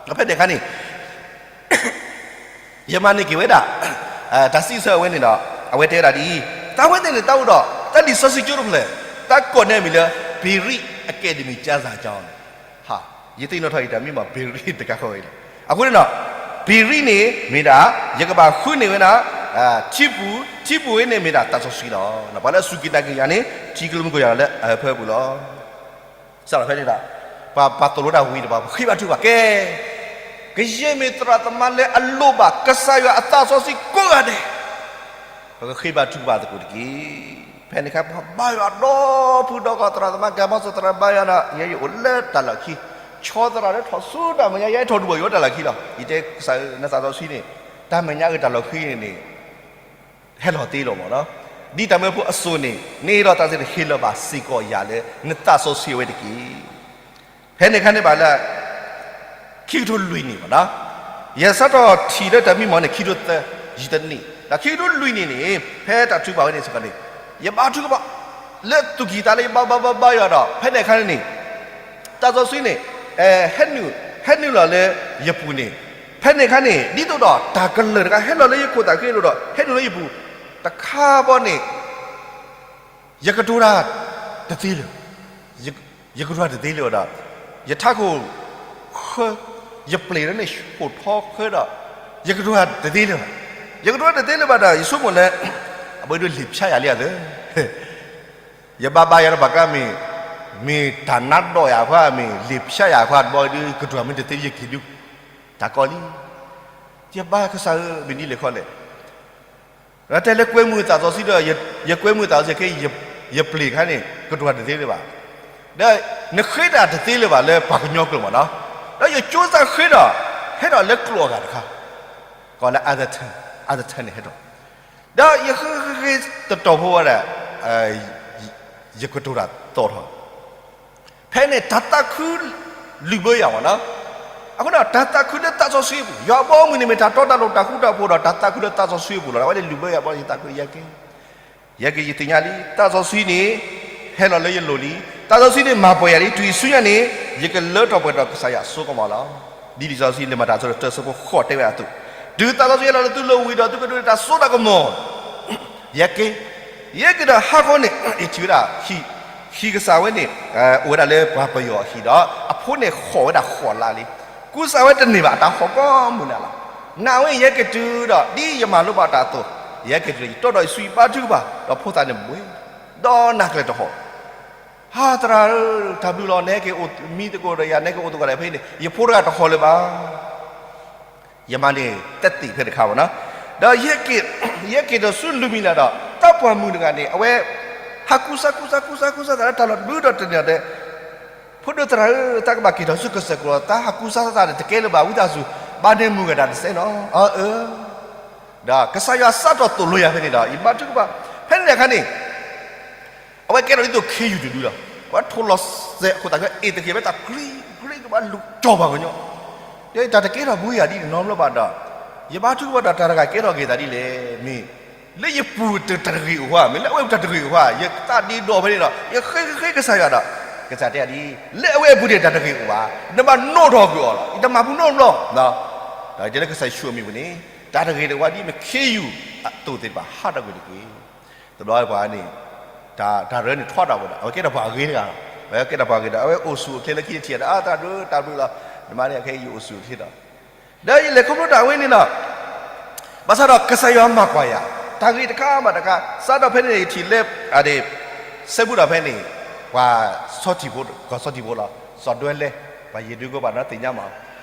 ဒီးဖဲန့ၣ်အခါန့ၣ် ယမၤန့ၢ်က့ၤဝဲဒၣ် တၢ်စံးဆၢအဝဲန့ၣ်ဒီး အဝဲတဲဝဲဒၣ်ဒ်အံၤ, သးဝဲသ့ၣ်န့ၣ် သးအိၣ်ဒီး တၢ်လံာ်စီဆှံကၠိတဖျၢၣ် သးကိးန့ၢ်အမံၤလၢ ဘ့ၣ်ရံ အကဲးဒမံၤကၠါစၢ်ကၠီန့ၣ်, ဟါ, ယသ့ၣ်နီၣ်ထီၣ်အံၤတၢ်မံၤမး ဘ့ၣ်ရံတကးဃီဝဲလီၤ. အဃိန့ၣ်ဒီး ဘ့ၣ်ရံန့ၣ်မ့ၢ်ဒၣ် ယကဘၣ်ဃုန့ၢ်ဝဲဒၣ် ထံပူၤ, ထံပူၤဝဲန့ၣ်မ့ၢ်ဒၣ်သးစီဆှံလီၤ. ပှၤလၢအစူၢ်က့ၤနာ်က့ၤယၤန့ၣ် ထံကျိမုၢ်ကယၤလၢအဟၢဖၢပူၤလီၤ. စးထီၣ်ဖဲန့ၣ်ဒီး ပှၤပာ်သိၣ်လိတၢ်ဝံၤတဖၣ် ပဃ့ဘါထုကဖၣ်ကဲ, ကယဲၢ်မ့ၢ်သရၣ်သမါလၢအလိၣ်ဘၣ်ကစၢ်ယွၤအသးစီဆှံကိးဂၤဒဲး, ပကဃ့ဘါထုကဖၣ်သကိးတက့ၢ်. ဖဲန့ၣ်အခါ ပှၤဘါယွၤဒီဖုဒီကီၢ် သရၣ်သမါ ကဲဘီစီၤ သရၣ်ဘါယွၤဒီး ယဲယအိၣ်လၢတၢ်လီၢ်ခံ, ဆီသရၣ်လၢထီၣ်ဆူတၢ်မဲာ်ညါ ယဲထီၣ်ဒူၣ်ဘၣ်ယိၣ်တၢ်လီၢ်ခံလီၤ. ယတဲကစၢ်ဧၢ နသးစီဆှံန့ၣ် တၢ်မဲာ်ညါအုးတၢ်လီၢ်ခံန့ၣ်န့ၣ် ဟဲလီၤသ့လီၤမးနီၤ. ဒ်တၢ်မၢဖိအစိၤန့ၣ် နဟ့ၣ်လီၤသးစီဆှံန့ၣ် ဟ့ၣ်လီၤဘၣ်စ့ၢ်ကီးယၤလၢ နသးစီဆှံအဝဲတက့ၢ်. ဖဲန့ၣ်အခါန့ၣ်ဘၣ်လၢ ခံကထိလွံၢ်နံၣ်မးနီၤ, ယစးထီၣ်ထံၣ်လၢတၢ်မံမီၢ်န့ၣ် ခံကထိသၢ ယံာ်တန့ၢ်, ဒီးခံကထိလွံၢ်နံၣ်န့ၣ် ဖဲတၢ်ထုကဖၣ်ဝဲန့ၣ်စ့ၢ်ကီးန့ၣ် ယဘါထုကဖၣ် လၢသူၣ်ကံၢ်သးလဲ ယဘါဘါဘါဘါယွၤဒီး ဖဲန့ၣ်အခါန့ၣ် သးစီဆှံန့ၣ် ဟဲနုာ်လီၤလၢယပူၤန့ၣ်, ဖဲန့ၣ်အခါန့ၣ် ဒ်သိးဒီးတၢ်ကလၢာ်တခါ ဟဲလီၤလၢယခိၣ်သးဃ့အလိၤဒီး ဟဲနုာ်လၢယပူၤ တခါဘီန့ၣ် ယကတိၤတၢ်တသ့လၢၤဘၣ်, ယကတိၤတၢ်တသ့လၢၤဘၣ်ဒီး ယထးခိၣ်ဃၢ, ယပျ့ၤလၢန့ၣ် ဟိၣ်ထီဃၢဒီး ယကတိၤတၢ်တသ့လၢၤဘၣ်, ယကတိၤတၢ်တသ့လၢၤဘၣ်ဒီး ယဆိကမိၣ်လၢ အဘၣ်ဒုးလံာ်ဖျါယၤလံဧါသၢ ယဘါဘါယွၤဒီးပှၤကျါမ့ၢ်, မ့ၢ်တၢ်နါဒိးယၤခွါ မ့ၢ်လံာ်ဖျါယၤခွါတဘျီဒုး ကတိၤမ့ၢ်တသ့ ယက့ၤဒုး, တၢ်ကီလံ, ယဘါကစၢ်ဧၢ မ့ၢ်ဒ်လဲၣ်ခီလဲၣ်, တဲလၢကွဲမုာ်သးစီဆှံဒီး ယကွဲမုာ်သးစီဆှံခဲအံၤ ယပျ့ၤခါန့ၣ် ကတိၤတၢ်တသ့လၢၤဘၣ်, ဒီးနဃ့တၢ်တသ့လၢၤဘၣ်လၢပှၤကညီကျိာ်မးနီၤ, ဒီးယကၠိစၢ်ဃ့ဒီး ဟဲဒီးလၢကျိာ်အဂၤတခါ, ကိးလၢ other tongue, other tongue န့ၣ်ဟဲဒီး ဒီးယဃ့ဃ့ဃ့တတီၤဖိဝဲဒၣ် ယကတိၤတၢ်သီၣ်ထီၣ်, ဖဲန့ၣ်တၢ်သးခုလုၢ်ဘၢယၤမးနီၤ, အဃိန့ၣ် တၢ်သးခုလၢသးစီဆှံအပူၤ, ယွၤအဘီအမုၢ်န့ၣ်မ့ၢ်တၢ်တီတၢ်လိၤတၢ်ဃူတၢ်ဖိးဒီး တၢ်သးခုလၢသးစီဆှံအပူၤလီၤ. အဝဲန့ၣ်လုၢ်ဘၢယၤဘီယသးခုယဲက့ ယဲက့ယသ့ၣ်ညါလံ, သးစီဆှံန့ၣ် ဟဲလီၤလၢယလိၤလံ, သးစီဆှံန့ၣ်မၤပှဲၤယၤလံ, တုၤယဆူညါန့ၣ် ယကလၢထီၣ်ပှဲၤထီၣ်ကစၢ်ယွၤအစိကမီၤလီၤ. ဒ်လံာ်စီဆှံလၢမၤတၢ်အဆၢဒိၣ်တၢ အဆၢဖိဃိးတဲဝဲအသိး, တုၤသးစီဆှံဟဲလီၤလၢသုလိၤဝံၤဒီး သုကဒိးန့ၢ်တၢ်စိတၢ်ကမီၤ ယဲက့, ယဲက့ဒီးဟါခီန့ၣ် ယထံၣ်ဝဲဒၣ် ဟံၣ်ကစၢ်ဝဲန့ၣ် အိၣ်ဝဲဒၣ်လၢပှၤပယီၤအဟံၣ်ဒီး အဖိန့ၣ်ဃိးဝဲဒၣ်ဃိးလါလံ, ကူစါဝဲတန့ၢ်ဘၣ် အတၢ်ဃိးကိးမုၢ်နံၤလီၤ. နာ်ဝဲယဲက့တုၤဒီး ဒ်ယမၤလိဘၣ်တၢ်အသိး, ယဲက့တုၤဒီး ယတီဒီးယစုယဘါထုကဖၣ် ဒီးဖိသၣ်န့ၣ်ဘှ့ၣ်, ဒီးနၤကျဲတဟီၣ် ဟါသရၣ်ဧၢ, တၢ်ဘျုးလီၤ, နဟဲက့ၤအိၣ်မံသကိးဒီးယၤ, နဟဲက့ၤအိၣ်သကိးဒီးဖဲအံၤန့ၣ် ယဖိတဂၤတဟီၣ်လၢၤဘၣ်. ယမၤန့ၢ်တသ့ၣ်ဖဲတခါမးနီၤ, ဒီးယဟဲက့ၤ, ယဟဲက့ၤဒီးဆူလွံၢ်မံလးဒီး တၢ်ပှၤမုၣ်တဂၤန့ၣ် အဝဲ ဟးကူစါကူစါကူစါကူစါသးလၢတၢ်လီၢ်တဘျုးဒီးတနံၤဒီး ဖိဒိၣ်သရၣ်ဧၢ, တၢ်ကဘၣ်က့ၤထီၣ်ဆူကစၢၢ်ကျါလီၤ, တၢ်ဟးကူစါသးန့ၣ် တကဲလၢၤဘၣ်, ဝံသးစူၤ ဘါန့ၢ်မုၢ်ဂၤတၢ်တစဲးနီၤ, အၢ, ဒီးကစၢ်ယွၤစးထီၣ်သိၣ်လိယၤဖဲန့ၣ်ဒီး ယဘါထုကဖၣ်, ဖဲန့ၣ်အခါန့ၣ် အဝဲကဲထီၣ်ဒ်သိးခ့ယုၢ်တဒုလီၤ, အဝဲထိၣ်လီၤစဲးအခိၣ်သးကဲအ့ၣ်တက့ၢ်ဝဲတၢ်ကြံကြံကဘၣ်လူၤကၠီၣ်ပှၤကညီ, ဒီးတၢ်တကဲထီၣ်ဘှံးယၤဒ်န့ၣ်နီတဘျီဘၣ်ဒီး ယဘါထုကဖၣ်ဒီးတၢ်တဂၤကဲထီၣ်က့ၤသးဒ်လဲၣ်, မ့ၢ် လၢယပူၤတၢ်တဂ့ၤအိၣ်ဧါ, မ့ၢ်လၢအဝဲပူၤတၢ်တဂ့ၤအိၣ်ဧါ, ယသးဒ့ဒီဖဲန့ၣ်ဒီး ယဃ့ဃ့ဃ့ကစၢ်ယွၤဒီး ကစၢ်တဲဒ် လၢအဝဲအပူၤန့ၣ်တၢ်တဂ့ၤအိၣ်ဘၣ်, နဘၣ်နီၣ်ထီၣ်ကွံာ်အီၤလီၤ, ယတမၤပူၤနီတဘျီ, ဒီးတဲလၢကစၢ်ယ့ၣ်ၡူးအမံၤပူၤန့ၣ် တၢ်တဂ့ၤတဝါဒ်မ့ၢ်ခ့ယုၢ်အသိးသ့ၣ်တဖၣ်ဟးထီၣ်ကွံာ်တက့ၢ်. တဘျီပှၤန့ၣ် တၢ်ရၢန့ၣ်ထီၣ်တၢ်ဝဲဒီး အဝဲကဲထီၣ်ပှၤအဂ့ၤတဂၤလီၤ, အဝဲကဲထီၣ်ပှၤအဂ့ၤဒီး အဝဲအိၣ်ဆူၣ်အိၣ်ချ့လၢခံတထံၣ်ဒီး အတၢ်ဒုးတၢ်ဘျုးလီၤ, နမ့ၢ်န့ၣ်ခဲအံၤယအိၣ်ဆူၣ်အိၣ်ချ့ဒီး ဒီးယလဲၤခီဖျိတၢ်ဝဲန့ၣ်လီၤ. ဘၣ်ဆၣ်ဒီးကစၢ်ယွၤမၤကွၢ်ယၤ တၢ်ဂ့ၤတခါဘၣ်တခါ, စးထီၣ်ဖဲန့ၣ်ယထံၣ်လၢ အဒ့ၣ် စဲဘူးဒီးဖဲန့ၣ် ပှၤဆီထံၣ်ဖိ, ကီၢ်ဆီထံၣ်ဖိလီၤ, စီၤဒွဲလဲ, ပှၤယံၤဒုကီၢ်ဘၣ်နီသ့ၣ်ညါမး,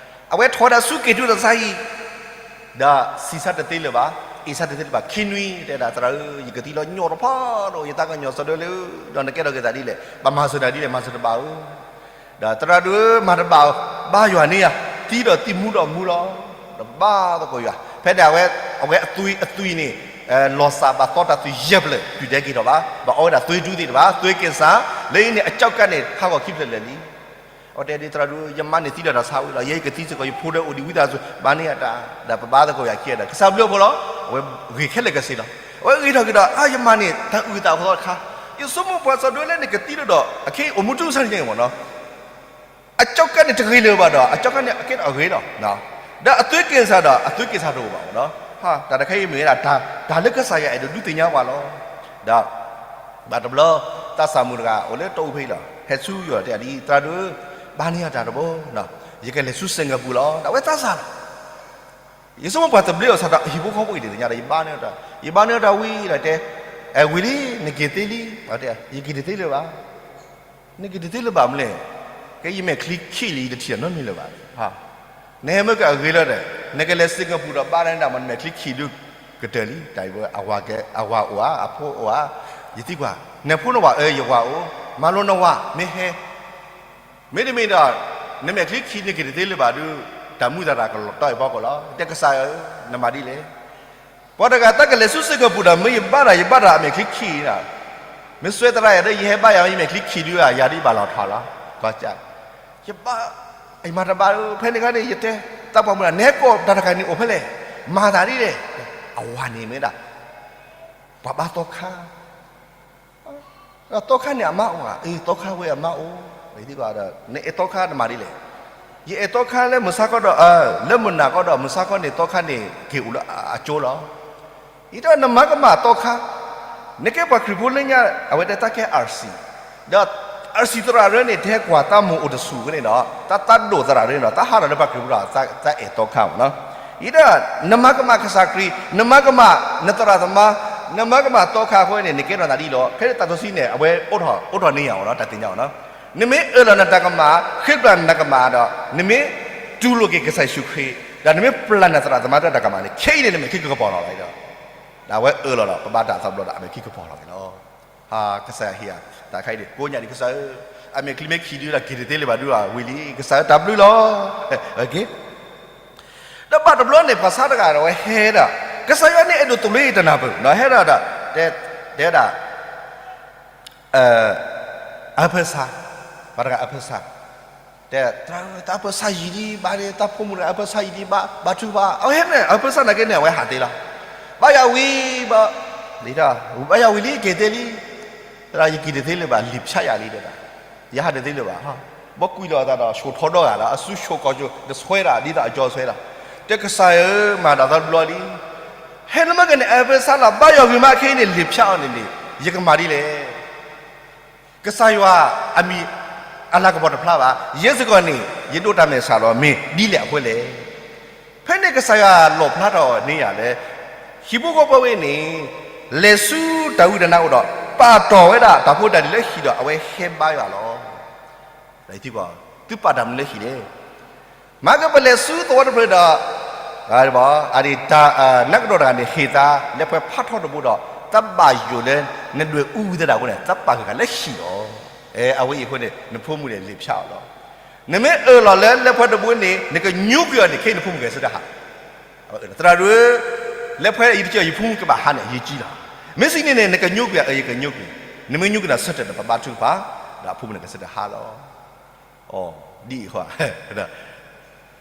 အဝဲထီၣ်ဝဲဒၣ်ဆူက့ၤတုၤတၢ်ဆါဟံၣ် ဒီးစံးဆၢတသ့လၢၤဘၣ်, အ့ၣ်ဆၢတသ့လၢၤဘၣ်, ခံနွံတဲဒၣ် သရၣ်ဧၢ, ယကသံလီၤညီၣ်တဖၣ်ဒီး ယတၢ်ကညီၤစီၤဒၢလၢ, ဒီးနကဲထီၣ်က့ၤသးဒ်လဲၣ်, ပမၤစၢၤနၤဒ်လဲၣ်, မၤစၢၤတဘၣ်ဧၢ, ဒီးသရၣ်ဒုဧၢ, မၤတဘၣ်ဧၢ, ဘါယွၤန့ၢ်ယၤ, သံဒီးသံမူဒီးမူလီၤ, ဒီးဘါသကိးယွၤ, ဖဲန့ၣ် အဝဲအသွံၣ်အသွံၣ်န့ၣ် လီၤစၢ်ဘၣ်သီတၢ်သွံၣ်ယဲၢ်ဖျၢၣ် တုၤဒဲက့ၤထီၣ်ဘၣ်, ဘၣ်အီဝဲဒၣ်သွံၣ်ဒူသ့ၣ်တဖၣ်, သွံၣ်က့ၤစၢ်, လၢအံၤန့ၣ် အကၠီကါန့ၣ် ဟးဂီၤခံဖျၢၣ်လၢာ်လံ အဝဲတဲဒ်သရၣ်ဒုဧၢ, ယမါန့ၣ်သံဒီးတၢ်ဆါဝံၤလီၤ, ယဲယကသံစ့ၢ်ကီး ယဖိဒီးအိၣ်ဒံးဝံသးစူၤ, ဘါန့ၢ်ယတၢ်, ဒီးပဘါသကိးယၤခံဒီး ကစၢ်ဘျုးအဖှိၣ်လီၤ, အဝဲဂ့ၤခဲလၢာ်ကဆ့လီၤ, အဝဲဂ့ၤထီၣ်က့ၤဒီး အါ ယမါန့ၣ် တၢ်အုၣ်သးအသီတခါ, ယဆိကမိၣ်ပှၤစီၤဒိဝဲလဲန့ၣ် ကသံလၢဒီး အခဲအံၤအိၣ်မူတူၢ်ဆါန့ၣ်မ့ၢ်နီၤ အကၠီကါန့ၣ်တဂ့ၤလၢၤဘၣ်ဒီး အကၠီကါန့ၣ်အကဲထီၣ်အဂ့ၤလီၤ, ဒီးအသွံၣ်က့ၤစၢ်ဒီး အသွံၣ်က့ၤစၢ်တအိၣ်ဘၣ်မ့ၢ်နီၤ, တၢ်တခါအံၤမ့ၢ်ဝဲဒၣ် တၢ်လၢကစၢ်ယွၤအဲၣ်ဒိးဒုးသ့ၣ်ညါပှၤလီၤ, ဒီး ဘၣ်တဘျီ သးစၢ်မုၣ်တဂၤ အိၣ်လၢတီအူဖဲအံၤလီၤ, ဟဲဆူယၤတဲဒ် သရၣ်ဒုဧၢ, ဘါန့ၢ်ယတၢ်တဘျီ, ယကလဲၤဆူစ့ၣ်ကပူၤလီၤ, ဒီးအဝဲသးစၢ်လီၤ, ယဆိကမိၣ်ပှၤသဘျ့အီၤစးထီၣ် ဟံၣ်ဖိဃီဖိအံၤန့ၣ်သ့ၣ်ညါဒီး ယဘါန့ၢ်တၢ်, ယဘါန့ၢ်တၢ်ဝံၤဒီးတဲ, ဝံၤလံ, နက့ၤသ့လံ, ယက့ၤတသ့လၢၤဘၣ် နက့ၤတသ့လၢၤဘၣ်မနုၤလဲၣ်, ကဲယမဲာ်ချံခံးလံ ယတထံၣ်တၢ်နီတမံၤလၢၤဘၣ်, နဟဲမ့ၢ်ကအဂ့ၤလီၤဒီး နကလဲၤစ့ၣ်ကပူၤဒီးဘါန့ၢ်ဒၣ်မ့ၢ် နမဲာ်ချံခံးဒုးကတၢၢ်လံ, တၢ်အံၤဝဲ အဝၤအိၣ်ဧါ, အဖိအိၣ်ဧါ, ယသံကွၢ်, နဖိနဝၤဧၢ, ယဝၤအိၣ်, မၤလိနဝၤ မ့ၢ်ဟဲ မ့တမ့ၢ်ဒီး နမဲာ်ချံခံး နက့ၤတသ့လၢၤဘၣ်ဒုး တၢ်မုာ်သးတၢ်ကလီၤတီအံၤဖီခိၣ်လီၤ, တဲကစၢ်ယွၤဧၢ, နမၤဒ်လဲၣ်, ပှၤတဂၤတၢ်ကလဲၤဆူစ့ၣ်ကပူၤဒီး မ့ၢ်ယဘါတၢ် ယဘါတၢ်အမဲာ်ချံခံးန့ၣ်, မ့ၢ်စွဲသရၣ်ယၤဒီး ယဟဲဘါယၤ ယမဲာ်ချံခံးဒုးဧါ, ယၤဒ်ယဘၣ်လီၤထီလီၤ, ကီၢ်ကၢ် ယဘါ, ယမၤတဘၣ်ဧၢ, ဖဲန့ၣ်ခါန့ၣ် ယတဲ, တၢ်ပှၤမုၣ်တဂၤ နဟဲကိးတၢ်တခါန့ၣ်အိၣ်ဖဲလဲၣ်, မၤသးဒ်လဲၣ်, အဝၤန့ၣ်မ့ၢ်ဒၣ် ပှၤဘါသီခါ သီခါန့ၣ်အမါအိၣ်ဧါ, အ့ သီခါဝဲအမါအိၣ်, ဒီး နအဲၣ်သီခါနမၤဒ်လဲၣ်, ယအဲၣ်သီခါလၢမုၢ်ဆါခီဒီး လၢမုၢ်နၤခီဒီး မုၢ်ဆါခီန့ၣ် သီခါန့ၣ် က့ၤအိၣ်လၢအကၠိလီၤ, အံၤဒီးနမၤကမၣ်သီခါ, နကဲပှၤခရံာ်ဖိလၢညါ အဝဲတဲတၢ်ကဲ RC, ဒီး RC သရၣ်ရၢန့ၣ် တဟဲကွၢ်တၢ်မိၣ်အိၣ်တဆူၣ်ဝဲန့ၣ်ဒီး တၢ်သးဒိၣ်သရၣ်ရၢန့ၣ်ဒီး တၢ်ဟးထီၣ်လၢပှၤခရံာ်ဖိဒီး တၢ်အဲၣ်သီခါမ့ၢ်နီၤ, အံၤဒီး နမၤကမၣ်ကစၢ်ခရံာ်, နမၤကမၣ်နသရၣ်သမါ, နမၤကမၣ်သီခါအဃိန့ၣ် နကဲထီၣ်သးဒ်လီၤ, ဖဲန့ၣ်တၢ်စီဆှံန့ၣ် အဝဲအိးထီၣ် အိးထီၣ်န့ၢ်ယၤအီၤနီၤ, တၢ်သ့ၣ်ညါအီၤနီၤ, နမ့ၢ်အၢၣ်လီၤနတၢ်ကမၣ်, ဃ့ပျၢ်နတၢ်ကမၣ်ဒီး နမ့ၢ်တူၢ်လိာ်က့ၤကစၢ်ယ့ၣ်ၡူးခရံာ်, ဒီးနမ့ၢ်ပျၢ်နသရၣ်သမါတၢ်တၢ်ကမၣ်န့ၣ် ခဲအံၤန့ၣ် နမဲာ်ချံကကပီၤလီၤလီၤဒီး ဒီးအဝဲအၢၣ်လီၤဒီး ပဘါတၢ်အသီတဘျီဒီး အမဲာ်ချံကပီၤလီၤက့ၤလီၤ. ကစၢ်ယွၤဟ့ၣ်အတၢ်ခါအံၤန့ၣ် ကိးညါဒံးကစၢ်ဧၢ, အမဲာ်ချံမ့ၢ်ခံးဒုးဒီး က့ၤတသ့လၢၤဘၣ်ဒုး ဝံၤလံ ကစၢ်ဧၢ တၢ်ဘျုးလီၤ. ဒီးဘၣ်တဘျီန့ၣ် ပှၤဆါတဂၤဒီးဝဲဟဲဒီး ကစၢ်ယွၤန့ၣ်အဲၣ်ဒိးသိၣ်လိအံၤတနၢ်ပၢၢ်ဒီး ဟဲဒီး တဲဝဲဒၣ် အၢဖၢဆါ, ပှၤတဂၤအၢဖၢဆါ, တဲ သရၣ်ဧၢ တၢ်အၢဖၢဆါယံာ်ဒံးဘၣ်န့ၣ် တၢ်ဖိမုၣ်တဂၤအၢဖၢဆါယံာ်ဒံးဘၣ်, ဘါထုကဖၣ်, အဝဲဟဲန့ၣ် အၢဖၢဆါနာ်က့န့ၣ် အဝဲဟးသ့လီၤ. ဘါယွၤဝံၤဘၣ်, ဘါယွၤဝံၤလံ က့ၤသ့လံ, သရၣ်ယက့ၤတသ့လၢၤဘၣ် လံာ်ဖျါယၤလံတဲဒၣ်, ယဟးတသ့လၢၤဘၣ်, ဘီကွံာ်လိာ်အသးဒီး ဆိၣ်ထီဒီးဂၤလီၤ အစုဆိၣ်ကီၢ်ဆိၣ် တဆွဲဒၣ်ဒ်သိးအကၠီဆွဲဒၣ်, တဲကစၢ်ဧၢ မၤတၢ်သီတဘျီလံ ဟဲလၢမ့ၢ်ကန့ၣ် အၢဖၢဆါလီၤ ဘါယွၤဝံၤမးခဲအံၤန့ၣ် လံာ်ဖျါအီၤန့ၣ်န့ၣ် ယကမၤဒ်လဲၣ်. ကစၢ်ယွၤအမံၤအလၤကပီၤတဖျါဘၣ်. ယဲစ့ၢ်ကီးန့ၣ် ယဒိးတၢ်မဲာ်ဆှးလီၤ မ့ၢ်ဒ်လဲၣ်အဃိလဲၣ်. ဖဲန့ၣ်ကစၢ်ယွၤလီၣ်ဖျါထီၣ်န့ၢ်ယၤလၢ ဟံၣ်ဖိဃီဖိဝဲန့ၣ် လဲၤဆူတၢ်ဝံတၢ်နါအိၣ်ဒီး ပာ်တ့ၢ်ဝဲဒၣ်တၢ်ဖိတၢ်လံၤလၢဟံၣ်ဒီး အဝဲဟဲဘါယွၤလီၤ. သုပာ်တၢ်မနုၤလၢဟံၣ်လဲၣ်. မၤကပလဲၤဆူသဝီတဖျၢၣ်ဒီး အဒံးတၢ် နးကဒီးတဂၤန့ၣ် ဟ့ၣ်သး လၢပှဲၤဖးထီတဘိဒီး သးဘၣ်ယိၣ်လၢ နဒွဲၣ်အူသဒၣ်အဃိန့ၣ် သးပာ်ဃုာ်ဃာ်လၢဟံၣ်လီၤ. အဝဲအံၤအဃိန့ၣ် နဖိမုၣ်န့ၣ်လ့ၣ်ဖၠါအီၤလီၤ. နမ့ၢ်အၢၣ်လီၤလၢ လၢပှဲၤတဘိန့ၣ် နကညိကွံာ်အီၤန့ၣ် ခဲအံၤနဖိမုၣ်ဂဲၤဆၢထၢၣ်ဟး သရၣ်ဒိၣ်ဧၢ, လၢပှဲၤအံၤတက့ၢ် ယဖိမုၣ်ကဘၣ်ဟးန့ၣ် အရေးကြီးလီၤ. မ့ၢ်စံးန့ၣ်န့ၣ် နကညိကွံာ်ဧါ ယကညိကွံာ်, နမ့ၢ်ညိကွံာ်န့ၣ် ဆၢထၢၣ်ဒီးပဘါထုကဖၣ်, ဒီးအဖိမုၣ်န့ၣ်ကဆၢထၢၣ်ဟးလီၤ. ဒ်အံၤဃီ တၢ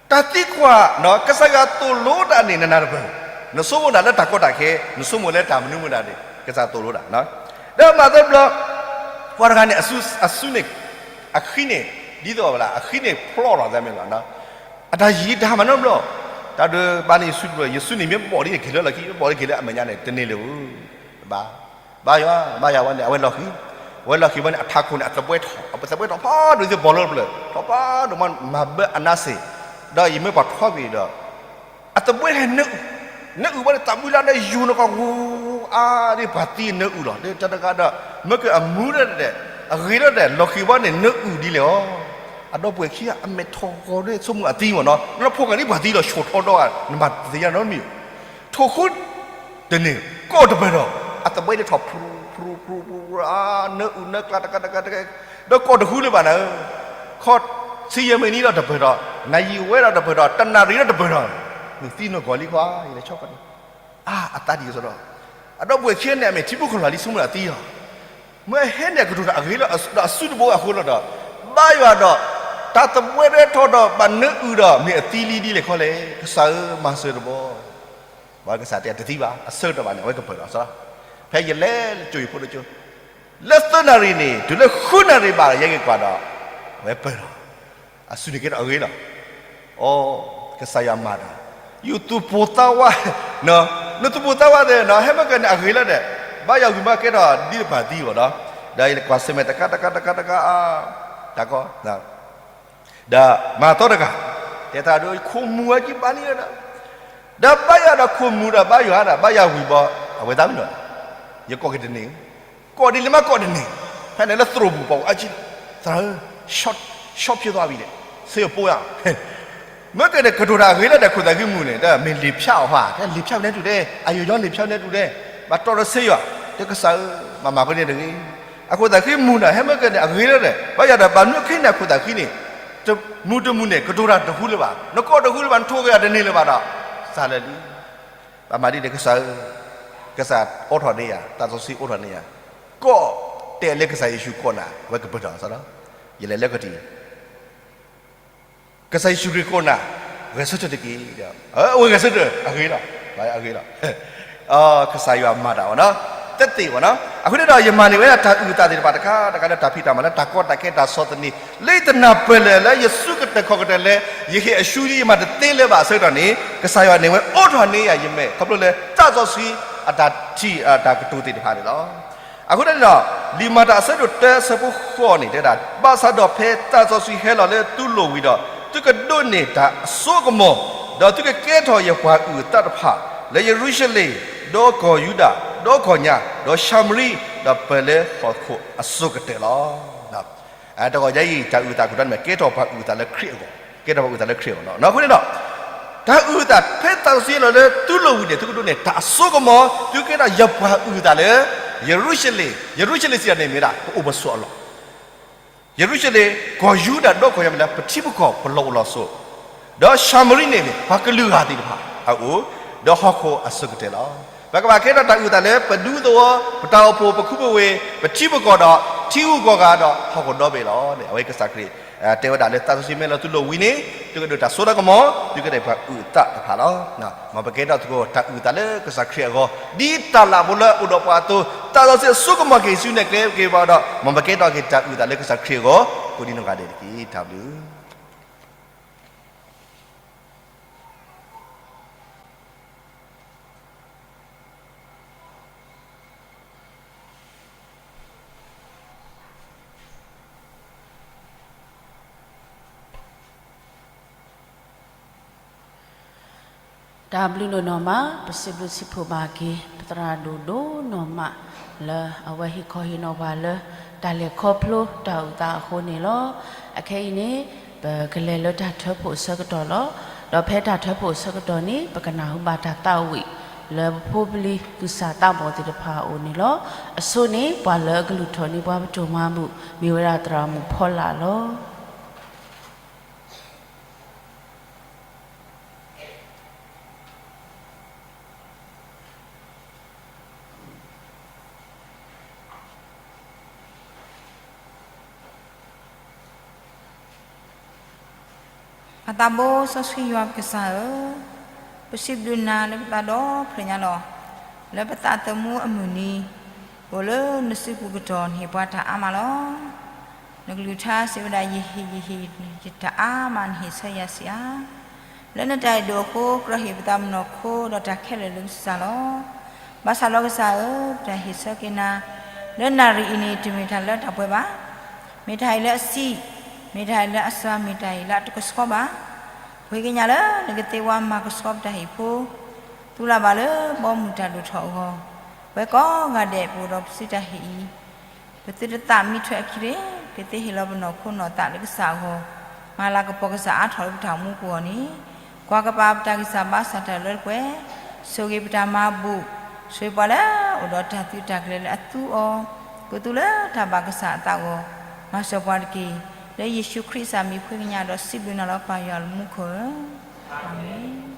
်သံကွၢ်, ကစၢ်ယွၤသိၣ်လိတၢ်န့ၣ် နနၢ်တပၢၢ်, နဆိကမိၣ်ဒၣ်လၢတၢ်ကီတၢ်ခဲ, နဆိကမိၣ်လၢတၢ်မနုၤမတၤန့ၣ် ကစၢ်သိၣ်လိတၢ်, ဒီးမၤသၢဘျီ, ပှၤတဂၤန့ၣ် အစုန့ၣ်, အဃံန့ၣ်, ဒ်သိးဝဲလၢ အဃံန့ၣ်ဖျီၣ်ထီၣ်သးမ့ၢ်လီၤ, အတၢ်ယံၤတၢ်မၤနီတဘျီ, တၢ်ဒုးဘၣ်န့ၣ် ယစုတဘျီ ယစုန့ၣ်မ့ၢ်ဘီၣ်ဒ်န့ၣ်က့ၤလၢလီၢ်ခံ မ့ၢ်ဘီၣ်ဒ်က့ၤလၢအမဲာ်ညါန့ၣ် တန့ၢ်လၢၤဘၣ်, ဘါယွၤ ဘါယွၤဝဲန့ၣ် အဝဲလီၤဃံၤ, အဝဲလီၤဃံၤဝဲန့ၣ် အထးခိၣ်န့ၣ် အသဘှဲထီၣ်, အသဘှဲထီၣ်ဖးဒိၣ်သ့ၣ်ဘီၣ်လၢပျၢၤ ထီၣ်ဖးဒိၣ်မး မၤဘၢအနါစ့ၢ်, ဒီးယမ့ၢ်ပှၤထွဲကွံာ်ဒီး အသဘှဲဟဲနၢအုၣ်, နၢအုၣ်ဘၣ်န့ၣ် သးဘှံလၢဒီးယိၤနကီၢ်ဂူၤအါဒ်ပှၤသံနၢအုၣ်လီၤ. ဒီးတၢ်တဂၤဒီး မ့ၢ်ကအမူထီၣ်ဒဲး, အဂ့ၤထီၣ်ဒဲး လီၤဃံၤဘၣ်န့ၣ် နၢအုၣ်ဒ်လဲၣ်အီၤ, အဒီပုၢ်ဝဲၢ်ခံဂၤ အမဲာ်ထီၣ်ဂီၤဒီး ဆိကမိၣ်အသံမ့ၢ်နီၤ, နဖိဂၤဒ်ပှၤသံလီၤ ဆှိၣ်ထီဒီး နမၤသ့ၣ်ညါနီတမံၤ, ထိၣ်ဃူ တန့ၢ်, ကီၢ်တပၢၢ်ဒီး အသဘှဲန့ၣ်ထီၣ် ဖြူဖြူဖြူဖြူ နၢအုၣ်နၢကျါ တကးတကးတကး, ဒီးကီၢ်တဃူလၢၤဘၣ်နၤဧၢ, ခီဆံယဲၢ်မံးနံးဒီးတပၢၢ်ဒီး, နၣ်ရံၣ်ဝဲဒီးတပၢၢ်ဒီး, တနၣ်ရံၣ်ဒီးတပၢၢ်ဒီး, နသံနဂီၢ်လံခွါ ယလဲၤဆီကီးန့ၣ်, အါ အသးဒ်သိးဒီး, အဒီပုၢ်ဝဲၢ်ခံဂၤန့ၣ် အမဲာ်ထံဖိကီၢ်ဖိလီၤလံ ဆိကမိၣ်ဒီးအသံလီၤ. မ့ၢ်ဟဲန့ၣ် အကတိၤတၢ်အဂ့ၤလီၤ, ဒီးအစုတဘိအဃိလီၤဒီး, ဘါယွၤဒီး, တၢ်သဘှဲဒဲထီၣ်ဒီး ဘၣ်နၢအုၣ်ဒီး မ့ၢ်အသံလံဒ်လဲၣ်ခီလဲၣ်, ကစၢ်ဧၢ မၤစၢၤတဘျီ ဘၣ်ကစၢ်တဲတသံဘၣ်, အဆၢကတီၢ်ဘၣ်န့ၣ် အဝဲကပၢၢ်လီၤစ့ၢ်, ဖဲယလဲၤလၢကၠိယဖိလၢကၠိ, လၢသၢနၣ်ရံၣ်န့ၣ် တုၤလၢဃုနၣ်ရံၣ်ဘၣ် ယဲက့ၤကွၢ်ဒီး, အဝဲပၢၢ်လီၤ, အစုန့ၣ်ကဲထီၣ်အဂ့ၤလီၤ. အိ, ကစၢ်ယွၤမၤတၢ်, ယသူၣ်ပိၢ်သးဝး, နသူၣ်ပိၢ်သးဝးသ့ၣ်နီၤ ဟဲမ့ၢ်ကဲန့ၣ် အဂ့ၤလီၤဒီး, ဘါယွၤဂံၢ်ဘါကဲထီၣ်ဒ်ပှၤသံအဂီၢ်လီၤ. ဒီးယကွၢ်ဆၢၣ်မဲာ်တကးတကးတကးတကး, တၢ်ကီ ဒီးမၤသီတဂၤ, တဲသးဒ် ခိၣ်မူၤအကံဘါန့ၣ်လီၤဒီး, ဒီးဘါယွၤဒီးခိၣ်မူၤဒီးဘါယွၤဒီး ဘါယွၤဝံၤဘီ အဝဲသးမံနီၤ, ယကိးက့ၤတန့ၢ်, ကိးဒ်လဲၣ်မးကိးတန့ၢ်, ဖဲန့ၣ်လၢသရိာ်ပူၤပှၤအိၣ်အါကံ, သရၣ်ဧၢ, ရှော့ဖြစ်သွားပြီ, ဆေးရုံပို့ရအောင်, မ့ၢ်ကဲန့ၣ် ကတိၤတၢ်အဂ့ၤလီၤဒီး ခိၣ်သးဃံမူၤန့ၣ် ဒီးမ့ၢ်လ့ၣ်ဖၠါအီၤဟါ, တဲလ့ၣ်ဖၠါန့ၣ်တူၢ်တဲ, အယိာ်ညီလ့ၣ်ဖၠါန့ၣ်တူၢ်တဲ, ဘၣ်တီဒီးဆေးရုံ, တဲကစၢ်ဧၢ, မၤမၤဖဲန့ၣ်တဂ့ၤ, အခိၣ်သးဃံမူၤဒီး ဟဲမ့ၢ်ကဲန့ၣ် အဂ့ၤလီၤဒီး ဘါယွၤဒီးဘၣ်မနုၤအခဲအံၤန့ၣ် အခိၣ်သးဃံန့ၣ်, မူၤတမူၤန့ၣ် ကတိၤတၢ်တဃူလၢၤဘၣ်, နကိးတဃူလၢၤဘၣ် နထိၣ်က့ၤအီၤတန့ၢ်လၢၤဘၣ်ဒီး, စးလၢာ်လံ, ဘၣ်မၤဒ်န့ၣ် ကစၢ်ဧၢ, ကစၢ်အိးထီၣ်န့ၢ်ယၤ, သးစီဆှံအိးထီၣ်န့ၢ်ယၤ, ကိးတဲလၢကစၢ်ယ့ၣ်ၡူးကိးနၤ အဝဲကပၢၢ်ထီၣ်စ့ၢ်ဒီး, ယလဲၤလၢကထံၣ် ကစၢ်ယ့ၣ်ၡူးခရံာ်ကိးနၤ, ဂဲၤဆၢထၢၣ်တက့ၢ်, အဝဲဂဲၤဆၢထၢၣ် အဂ့ၤလီၤ, အဂ့ၤလီၤ, ကစၢ်ယွၤမၤတၢ်အီၤနီၤ, တသ့ဘၣ်နီၤ, အဃိန့ၣ်ဒီး ယမၤန့ၢ်ဝဲဒၣ်တၢ်အုၣ်သးသ့ၣ်တဖၣ်တခါတခါလၢတၢ်ဖံးတၢ်မၤလၢတၢ်ကီတၢ်ခဲတၢ်ဆီၣ်သနံး, လၢယတနၢ်ပၢၢ်လၢၤလၢယစုကတၢၢ်ခီၣ်ကတၢၢ်လၢ ယဟ့ၣ်အရှုံးလံယမၤတသ့လၢၤဘၣ်အဆၢကတီၢ်န့ၣ် ကစၢ်ယွၤန့ၣ်ဝဲအိးထီၣ်န့ၢ်ယၤယမဲာ် ခီဖျိလၢသးစီဆှံအတၢ်ထံၣ်တၢ်ကတိၤသ့ၣ်တဖၣ်န့ၣ်လီၤ. အဃိန့ၣ်ဒီး လံာ်မၤတၢ်အဆၢဒိၣ်တၢအဆၢဖိဃိးန့ၣ် တဲဒၣ်, ဘၣ်ဆၣ်ဒီးဖဲသးစီဆှံဟဲလီၤလၢသုလိၤဝံၤဒီး, သုကဒိးန့ၢ်တၢ်အစိကမီၤ, ဒီးသုကကဲထီၣ်ယပှၤအုၣ်အသးတဖၣ် လၢယရူၤၡလ့ၣ်, ဒီးကီၢ်ယူဒၤ, ဒီးကီၢ်ညါ, ဒီးၡၤမရံ, ဒီးပၢၢ်လၢဟီၣ်ခိၣ်အစိၤကတၢၢ်လီၤ. တဂီၤညါအံၤ တၢ်အုၣ်သးကတိၤတၢ်န့ၣ် ကဲထီၣ်ပှၤအုၣ်သးလၢခရံာ်အဂီၢ်, ကဲထီၣ်ပှၤအုၣ်သးလၢခရံာ်အဂီၢ်လီၤ. အဃိန့ၣ်ဒီး တၢ်အုၣ်သးဖဲသးစီဆှံဟဲလီၤလၢသုလိၤဝံၤန့ၣ် သုကဒိးန့ၢ်တၢ်အစိကမီၤ, သုကဲထီၣ်ယပှၤအုၣ်သးလၢ ယရူၤၡလ့ၣ်, ယရူၤၡလ့ၣ်စံးတၢ်န့ၣ်မ့ၢ်ဒၣ် ပအိၣ်ပဆိးအလီၢ် ယရူၤၡလ့ၣ်, ကီၢ်ယူဒၤ, ဒီးကီၢ်ညါမ့ၢ်လၢပထံပကီၢ်ပလီၢ်အိၣ်လီၢ်ဆိး, ဒီးၡၤမရံန့ၣ်မ့ၢ် ပှၤကလုာ်ဂၤသ့ၣ်တဖၣ်အအိၣ်, ဒီးဟီၣ်ခိၣ်အစိၤကတၢၢ်လီၤ. ပကဘၣ်ကဲထီၣ်တၢ်အုၣ်သးလၢပဒူသဝီ, ပတၢ်အိၣ်ဖှိၣ်, ပခူပဝ့ၢ်, ပထံပကီၢ်ဒီး ထံဂုၤကီၢ်ဂၤဒီးဟီၣ်ခိၣ်ဒီဘ့ၣ်လီၤန့ၣ် အဝဲကစၢ်ခရံာ် တဲဝဲဒၣ်လၢသးစီဆှံမ့ၢ်လီၤသုလိၤဝံၤန့ၣ် သုကဒိးတၢ်စိတၢ်ကမီၤ, သုကဒိးပှၤအုၣ်အသးတဖၣ်လီၤ. မ်ပကဲထီၣ်သကိးတၢ်အုၣ်သးလၢကစၢ်ခရံာ်အဂီၢ်, ဒ်တၢ်လၢ်ဖိလၢအအိၣ်ဒီးပှၤအသိး, သးစီဆှံအစိကမီၤက့ၤဆူနဲၣ်ကျဲက့ၤပှၤဒီး မ်ပကဲထီၣ်က့ၤတၢ်အုၣ်သးလၢကစၢ်ခရံာ်အဂီၢ်, ကိးဒံနီၢ်ဂၤဒဲးတက့ၢ်. တၢ်ဘျုး တၢ်ဘျုးဒိၣ်နီၢ်မး, ပစံးဘျုးစံးဖှိၣ်ဘၣ်က့ၤ ပသရၣ်ဒိၣ်ဒိၣ်နီၢ်မး လၢအဝဲဟ့ၣ်ခီဟ့ၣ်နီၤပှၤလၢ တၢ်လဲၤခီဖျိတၢ်အုၣ်သးအဃိန့ၣ်လီၤ. အခဲအံၤန့ၣ် ပကလဲၤလၢတၢ်ထၢဖှိၣ်အဆၢကတီၢ်လီၤ. ဒီးဖဲတၢ်ထၢဖှိၣ်အဆၢကတီၢ်န့ၣ် ပကနၢ်ဟူဘၣ်တၢ်သးဝံၣ်လၢပဖိပလံၤသူၣ်စၢ်သးဘီၣ်သ့ၣ်တဖၣ်အအိၣ်န့ၣ်လီၤ. အဆိန့ၣ် ပှၤလၢအကလုၢ်ထီၣ်န့ၢ်ပှၤပတိၢ်မၤဘူၣ် မ့ၢ်ဝဲဒၣ်သရၣ်မုၣ်ဖီလာ်လီၤ. ပသးဘိစီဆှံယွၤပကစၢ်ဧၢ, ပစံးဘျုးနၤလၢပသးဒီဖျၢၣ်ညါလီၤ. လၢပသးသမူအမုၢ်နံၤ အိၣ်လၢနစုပူၤကတီၢ်န့ၣ် ပှၤတၢ်အါမးလီၤ. နကလုၢ်ကထါစံးဝဲဒၣ် ယဟ့ၣ်ယဟ့ၣ် ယတၢ်အါမး နဟ့ၣ်ဆၢယၤစံးဧါ. လၢနတၢ်အဲၣ်ဒိၣ်အဃိ ကြၢးဟ့ၣ်ပသးပနီၢ်ခိဒီးတၢ်ခဲလၢာ်လၢကစၢ်လီၤ. ဘၣ်ဆၣ်လီၤကစၢ်ဧၢ, ပတၢ်ဟ့ၣ်ဆၢက့ၤနၤ လၢနၣ်ရံၣ်အံၤန့ၣ် တမ့ၢ်တၢ်လၢတၢ်ပှဲၤဘၣ်. မ့ၢ်တၢ်ဟ့ၣ်လၢအဆံး, မ့ၢ်တၢ်ဟ့ၣ်လၢအစှၤ, မ့ၢ်တၢ်ဟ့ၣ်လၢအတကဆှီဘၣ်. ပဃ့ကညးလၢနကသ့ဝါမၤကဆှီပတၢ်ဟ့ၣ်ဖိ, သူၣ်လၢ်ဘၣ်လၢဘီမုၢ်တၢ်ဒိၣ်ထီၣ်အဂီၢ်, ပဝဲကိးဂၤဒဲးပအိၣ်ဒီးပစုတၢ်ဟ့ၣ်အံၤ ပသုတသးမံထွဲအခံန့ၣ် ကသ့ဟ့ၣ်လီၤပနီၢ်ခိနီၢ်သးလၢကစၢ်အဂီၢ်, မၤလၤကပီၤကစၢ်အါထီၣ်လၢပတၢ်အိၣ်မူပူၤအဂီၢ်န့ၣ်, ကွၢ်ကပၤပတၢ်ဂံၢ်စၢ်ဘါစၢ်တၢ်လၢတပှဲၤ, ဆိၣ်ဂ့ၤပတၢ်မၤဘူၣ်, ဆိၣ်ဂ့ၤပှၤလၢအအိၣ်ဒီးတၢ်သုးတၢ်ကျဲၤလၢအသူအီၤ, ကိးသူလၢတၢ်ဘၣ်ကစၢ်အသးအဂီၢ်, မၤစၢၤပှၤတက့ၢ်. လၢယ့ၣ်ၡူးခရံာ်အမံၤဃ့ကညးဒီးစံးဘျုးနၤလီၤ ပၢ်ယွၤလၢမူခိၣ်ဧၢ, အၤမ့ၣ်.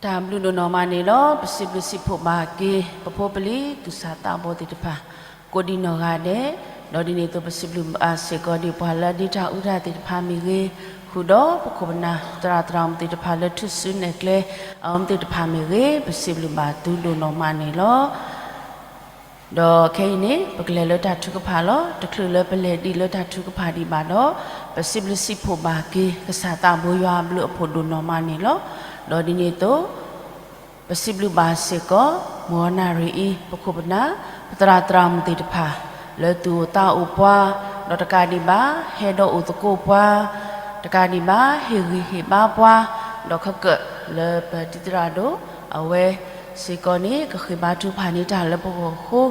တၢ်ဘျုးဒိၣ်နီၢ်မးန့ၣ်လီၤ. ပစံးဘျုးစံးဖှိၣ်ဘၣ်က့ၤ ပဖိပလံၤသူၣ်စၢ်သးဘီၣ်သ့ၣ်တဖၣ် ကိးဒံးနီၢ်ဂၤဒဲး, ဒီးဒ်န့ၣ်အသိး ပစံးဘျုးဘၣ်စ့ၢ်ကီးဒံးပှၤလၢအဒ့တၢ်အူတၢ်သ့ၣ်တဖၣ်မ့ၢ်ဂ့ၤ, ဃုာ်ဒီးပခိၣ်ပနၢ် ပသရၣ်သရၣ်မုၣ်သ့ၣ်တဖၣ်လၢထူၣ်စုနဲၣ်ကျဲအီၤသ့ၣ်တဖၣ်မ့ၢ်ဂ့ၤ, ပစံးဘျုးဘၣ်သုဒိၣ်နီၢ်မးန့ၣ်လီၤ. ဒီးခဲအံၤန့ၣ် ပကလဲၤလၢတၢ်ထုကဖၣ်လီၤ. တချုးလၢပလဲၤဒံးလၢတၢ်ထုကဖၣ်ဒံးဘၣ်ဒီး, ပစံးဘျုးစံးဖှိၣ်ဘၣ်က့ၤ ကစၢ်သးဘိယွၤအဘျုးအဖှိၣ်ဒိၣ်နီၢ်မးန့ၣ်လီၤ. ဒီးဒ်န့ၣ်အသိး ပစံးဘျုးဘၣ်စ့ၢ်ကီး မုၢ်အီနၣ်ရံၣ်အံၤ ပခိၣ်ပနၢ် ပသရၣ်သရၣ်မုၣ်သ့ၣ်တဖၣ် လၢသူၣ်အိၣ်သးအိၣ်ပှၤ, ဒီးတကးဒံးဘၣ် ဟဲဒီးအိၣ်သကိးပှၤ, တကးဒံးဘၣ် ဟ့ၣ်ဂံၢ်ဟ့ၣ်ဘါပှၤ, ဒီးခဲကၢၣ်လၢပတံၤသရၣ်ဒိၣ် အဝဲစ့ၢ်ကီးန့ၣ် ကဃ့ဘါထုကဖၣ်န့ၢ်တၢ်လၢပဂီၢ်အဃိ,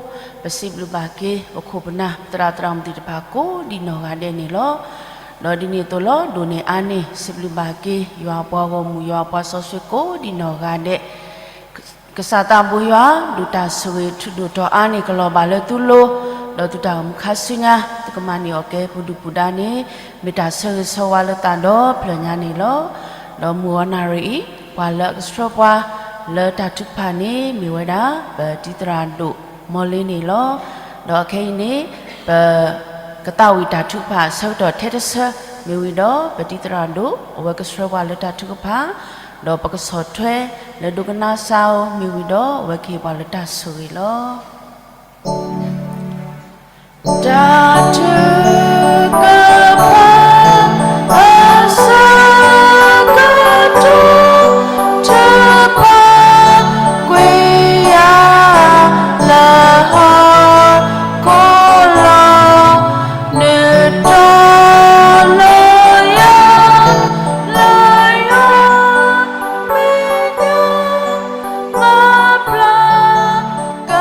ပစံးဘျုးဘၣ်က့ၤ ပခိၣ်ပနၢ် ပသရၣ်သရၣ်မုၣ်သ့ၣ်တဖၣ်ကိးဒံးနီၢ်ဂၤဒဲးန့ၣ်လီၤ. ဒီးဒ်န့ၣ်အသိးလီၤ ဒိၣ်န့ၢ်အါန့ၢ် စံးဘျုးဘၣ်က့ၤ ယွၤအပှၤဂီၢ်မုၢ် ယွၤအပှၤစီဆှံကိးဒံးနီၢ်ဂၤဒဲး ကစၢ်သးဘိယွၤ ဒုၣ်တၢ်ဆိၣ်ဂ့ၤ ထူးဒိၣ်ထီၣ်အါန့ၢ်ကလီၤဘၣ်လၢသုလိၤ, ဒီးသုတၢ်အိၣ်မူခါဆူညါ သုကမၤန့ၢ်အီၣ်ကဲပူၤဒုၣ်ပူၤဒါန့ၣ် မ့ၢ်တၢ်ဆၢဂ့ၤဆၢဝါလၢသးဒီဖျၢၣ်ညါန့ၣ်လီၤ. ဒီးမုၢ်အီနၣ်ရံၣ်အံၤ ပှၤလၢအကဆှၢပှၤလၢတၢ်ထုကဖၣ်န့ၣ် မ့ၢ်ဝဲဒၣ် ပတံၤသရၣ်ဒိၣ်မီလ့န့ၣ်လီၤ. ဒီးခဲအံၤန့ၣ် ပ ကသးဝံၣ်တၢ်ထုကဖၣ်အဆၢကတီၢ်ထဲတဆၢ မ့ၢ်ဝံၤဒီး ပတံၤသရၣ်ဒိၣ် အဝဲကဆှၢပှၤလၢတၢ်ထုကဖၣ်, ဒီးပကဆီၣ်ထွဲလၢဒိကနၣ်စၢ်အီၤ မ့ၢ်ဝံၤဒီး အဝဲကဟ့ၣ်ပှၤလၢတၢ်ဆိၣ်ဂ့ၤလီၤ. တၢ်ထုကဖၣ် အဆၢကတီၢ် ထုကဖၣ်ကွံာ်ယၤ လၢဟီၣ်ခိၣ်လီၤ, နုာ်ထီၣ်လၢယၤ လၢယွၤမဲာ်ညါ မၤပျၢ်က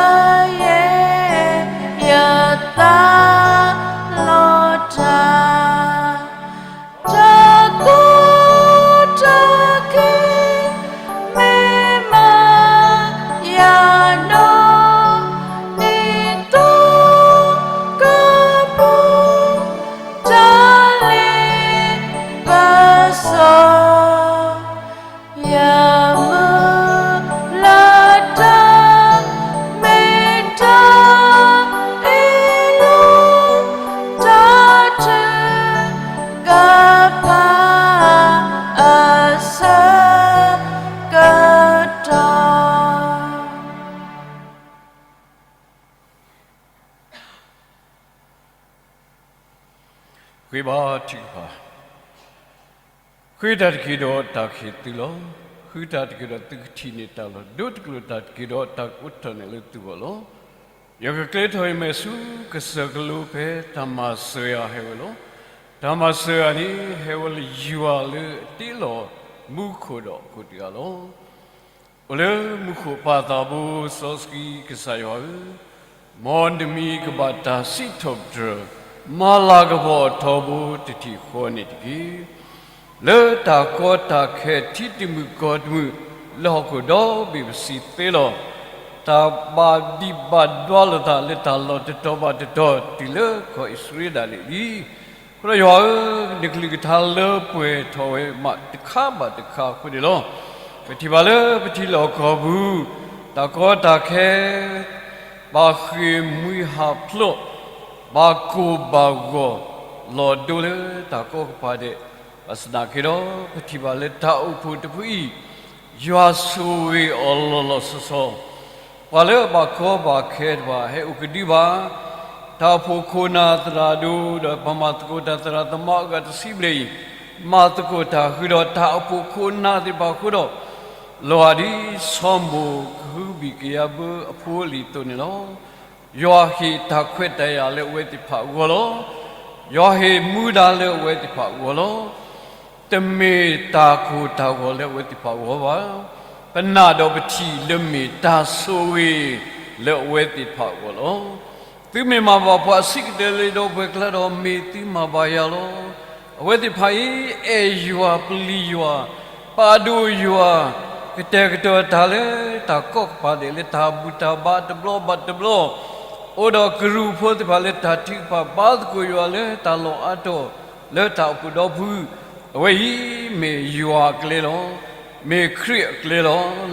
ယဲၢ် ယသးလီၤတၢ် တၢ်ကီတၢ်ခဲ မ့ၢ်မၤယၤနီၢ် ဒ်သိးကပူၤ တၢ်လ့ပစီ ယမုၢ်လၢ်တၢ် မ့ၢ်တၢ်အ့ၣ်လိာ် တၢ်ထုကဖၣ်အဆၢကတီၢ် ဃ့ဘါထုကဖၣ်, ဃ့တၢ်တက့ၢ်ဒီးတၢ်ကဟ့ၣ်သုလီၤ. ဃုတၢ်တက့ၢ်ဒီးသုကထံၣ်န့ၢ်တၢ်လီၤ. ဒိတကျိာ်တၢ်တက့ၢ်ဒီးတၢ်ကအိးထီၣ်န့ၢ်လၢသုဂီၢ်လီၤ. ယွၤကကျဲထီၣ်ယမဲာ်ဆူကစၢၢ်ကလိဖဲတၢ်မၤစၢၤယၤဟဲဝဲလီၤ. တၢ်မၤစၢၤယၤန့ၣ် ဟဲဝဲလၢယွၤလၢအတ့လီၤမူခိၣ်ဒီးအခိၣ်တဂၤလီၤ. အိၣ်လၢမူခိၣ်ပၢ်သးဘိစီဆှံကစၢ်ယွၤဧၢ, မ်နမံၤကဘၣ်တၢ်စံးထီၣ်ပတြၢၤ, မၤလၤကပီၤထီဘိတထံၣ်ဃီန့ၣ်တက့ၢ်. လၢတၢ်ကီတၢ်ခဲထံတမုၢ်ကီၢ်တမုၢ်လၢဟီၣ်ခိၣ်ဒီဘ့ၣ်ပစံးသ့လီၤ. တၢ်ဘၣ်ဒံးဘၣ်ဒွါလိာ်သးလၢတၢ်လီၢ်တတီၤဘၣ်တတီၤတုၤလၢကီၢ်အံၣ်စရ့လးဒၣ်လဲာ်လံ. အဃိဒီးယွၤဧၢ, နကလုၢ်ကထါလၢပှဲၤထီၣ်ဝဲမးတခါဘၣ်တခါအဃိန့ၣ်လီၤ. ပထံၣ်ဘၣ်လၢပထံလီၢ်ကီၢ်ပူၤ တၢ်ကီတၢ်ခဲ ဘၣ်ဃ့ၢ်မှံဟးဖျိး, ဘၣ်ကိၢ်ဘၣ်ဂီၤ, လီၤဒိလၢတၢ်ကီကပၤဒဲး, ဘၣ်ဆၣ်သနာ်က့ဒီး ပထံၣ်ဘၣ်လၢတၢ်အိၣ်ဖှိၣ်တဖုအံၤ ယွၤဆိၣ်ဂ့ၤအီၤလီၤလီၤဆီဆီ, ပှၤလၢအဘၣ်ကီဘၣ်ခဲတဖၣ်ဟဲအိၣ်ကဒုဘၣ်, တၢ်အိၣ်ဖှိၣ်ခိၣ်နၢ်သရၣ်ဒိၣ် ဒီးပှၤမၤသကိးတၢ်သရၣ်သမါအဂၤတဆံဘျဲၣ်အံၤ, မၤသကိးတၢ်ဃုာ်ဒီးတၢ်အိၣ်ဖှိၣ်ခိၣ်နၢ်သ့ၣ်တဖၣ်အဃိဒီး, လီၤဂာ်ဒ်စီၤမိၣ်ကဟုဘံၣ်ကယၤဘၢအဖိအလံၤအသိးန့ၣ်လီၤ. ယွၤဟ့ၣ်တၢ်ခွဲးတၢ်ယာ်လၢအဝဲသ့ၣ်တဖၣ်အဂီၢ်လီၤ. ယွၤဟ့ၣ်မူဒါလၢအဝဲသ့ၣ်တဖၣ်အဂီၢ်လီၤ. တမ့ၢ်တၢ်ကိၢ်တၢ်ဂီၤလၢအဝဲသ့ၣ်တဖၣ်အဂီၢ်ဘၣ်. ပနာ်ဒီးပထံၣ်လၢမ့ၢ်တၢ်ဆိၣ်ဂ့ၤလၢအဝဲသ့ၣ်တဖၣ်အဂီၢ်လီၤ. သုမ့ၢ်မၤဘၣ်ပှၤအဆံးကတၢၢ်လၢယဒီပုၢ်ဝဲၢ်အကျါဒီး မ့ၢ်သုမၤဘၣ်ယၤလီၤ. အဝဲသ့ၣ်တဖၣ်အံၤ အဲၣ်ယွၤပျံၤယွၤ, ပာ်ဒိၣ်ယွၤ, ကတဲာ်ကတီၤတၢ်လၢတၢ်ကီကပၤဒဲးလၢတၢ်ဘူၣ်တၢ်ဘါတဘျီဘၣ်တဘျီ, အိၣ်ဒီးကရူၢ်ဖိသ့ၣ်တဖၣ်လၢတၢ်ထုကဖၣ်ဘါသကိးယွၤလၢတၢ်လီၢ်အါတီၢ်လၢတၢ်အိၣ်ဖှိၣ်ဒီဖု, အဝဲအံၤမ့ၢ်ယွၤအကျဲလီၤ. မ့ၢ်ခရံာ်အကျဲလီၤ.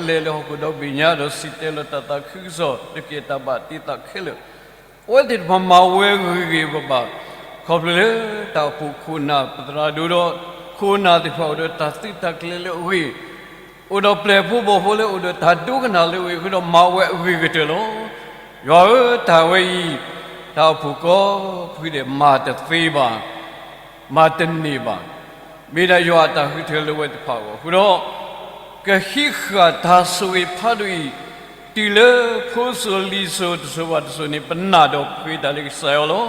လဲၤလၢဟီၣ်ခိၣ်ဒီဘ့ၣ်ညါဒီးစံၣ်တဲၤလီၤတၢ်သးခုကစီၣ် တက့ၢ်တၢ်ဘၣ်တ့သးခဲလၢာ်. အဝဲသ့ၣ်တဖၣ်မၤဝဲဂ့ၤဂ့ၤဘၣ်ဘၣ် ခီဖျိလၢတၢ်အိၣ်ဖှိၣ်ခိၣ်နၢ် ပသရၣ်ဒိၣ်ဒီးခိၣ်နၢ်သ့ၣ်တဖၣ်အိၣ်ဒီးတၢ်သုးတၢ်ကျဲၤလၢအဂ့ၤ အိၣ်ဒီးပျဲၢ်ဖိဘီၣ်ဖိလၢအိၣ်ဒီးတၢ်ဒိကနၣ်လၢအဂ့ၤအဃိဒီးမၤဝဲအဂ့ၤကတၢၢ်လီၤ. ယွၤဧၢ, တၢ်ဝဲအံၤ တၢ်အိၣ်ဖှိၣ်ကိးဖုဒဲးမၤတသ့ဘၣ်, မၤတန့ၢ်ဘၣ်. မ့ၢ်ဒၣ်ယွၤအတၢ်ဃုထၢလၢအဝဲသ့ၣ်တဖၣ်အဂီၢ်အဃိဒီး ကဟံးဃာ်တၢ်ဆိၣ်ဂ့ၤဖးဒိၣ်အံၤ တုၤလၢဖိစိၤလံၤစိၤတစိၤဘၣ်တစိၤန့ၣ် ပနာ်ဒီးပဃ့တၢ်လၢကစၢ်ယွၤလီၤ.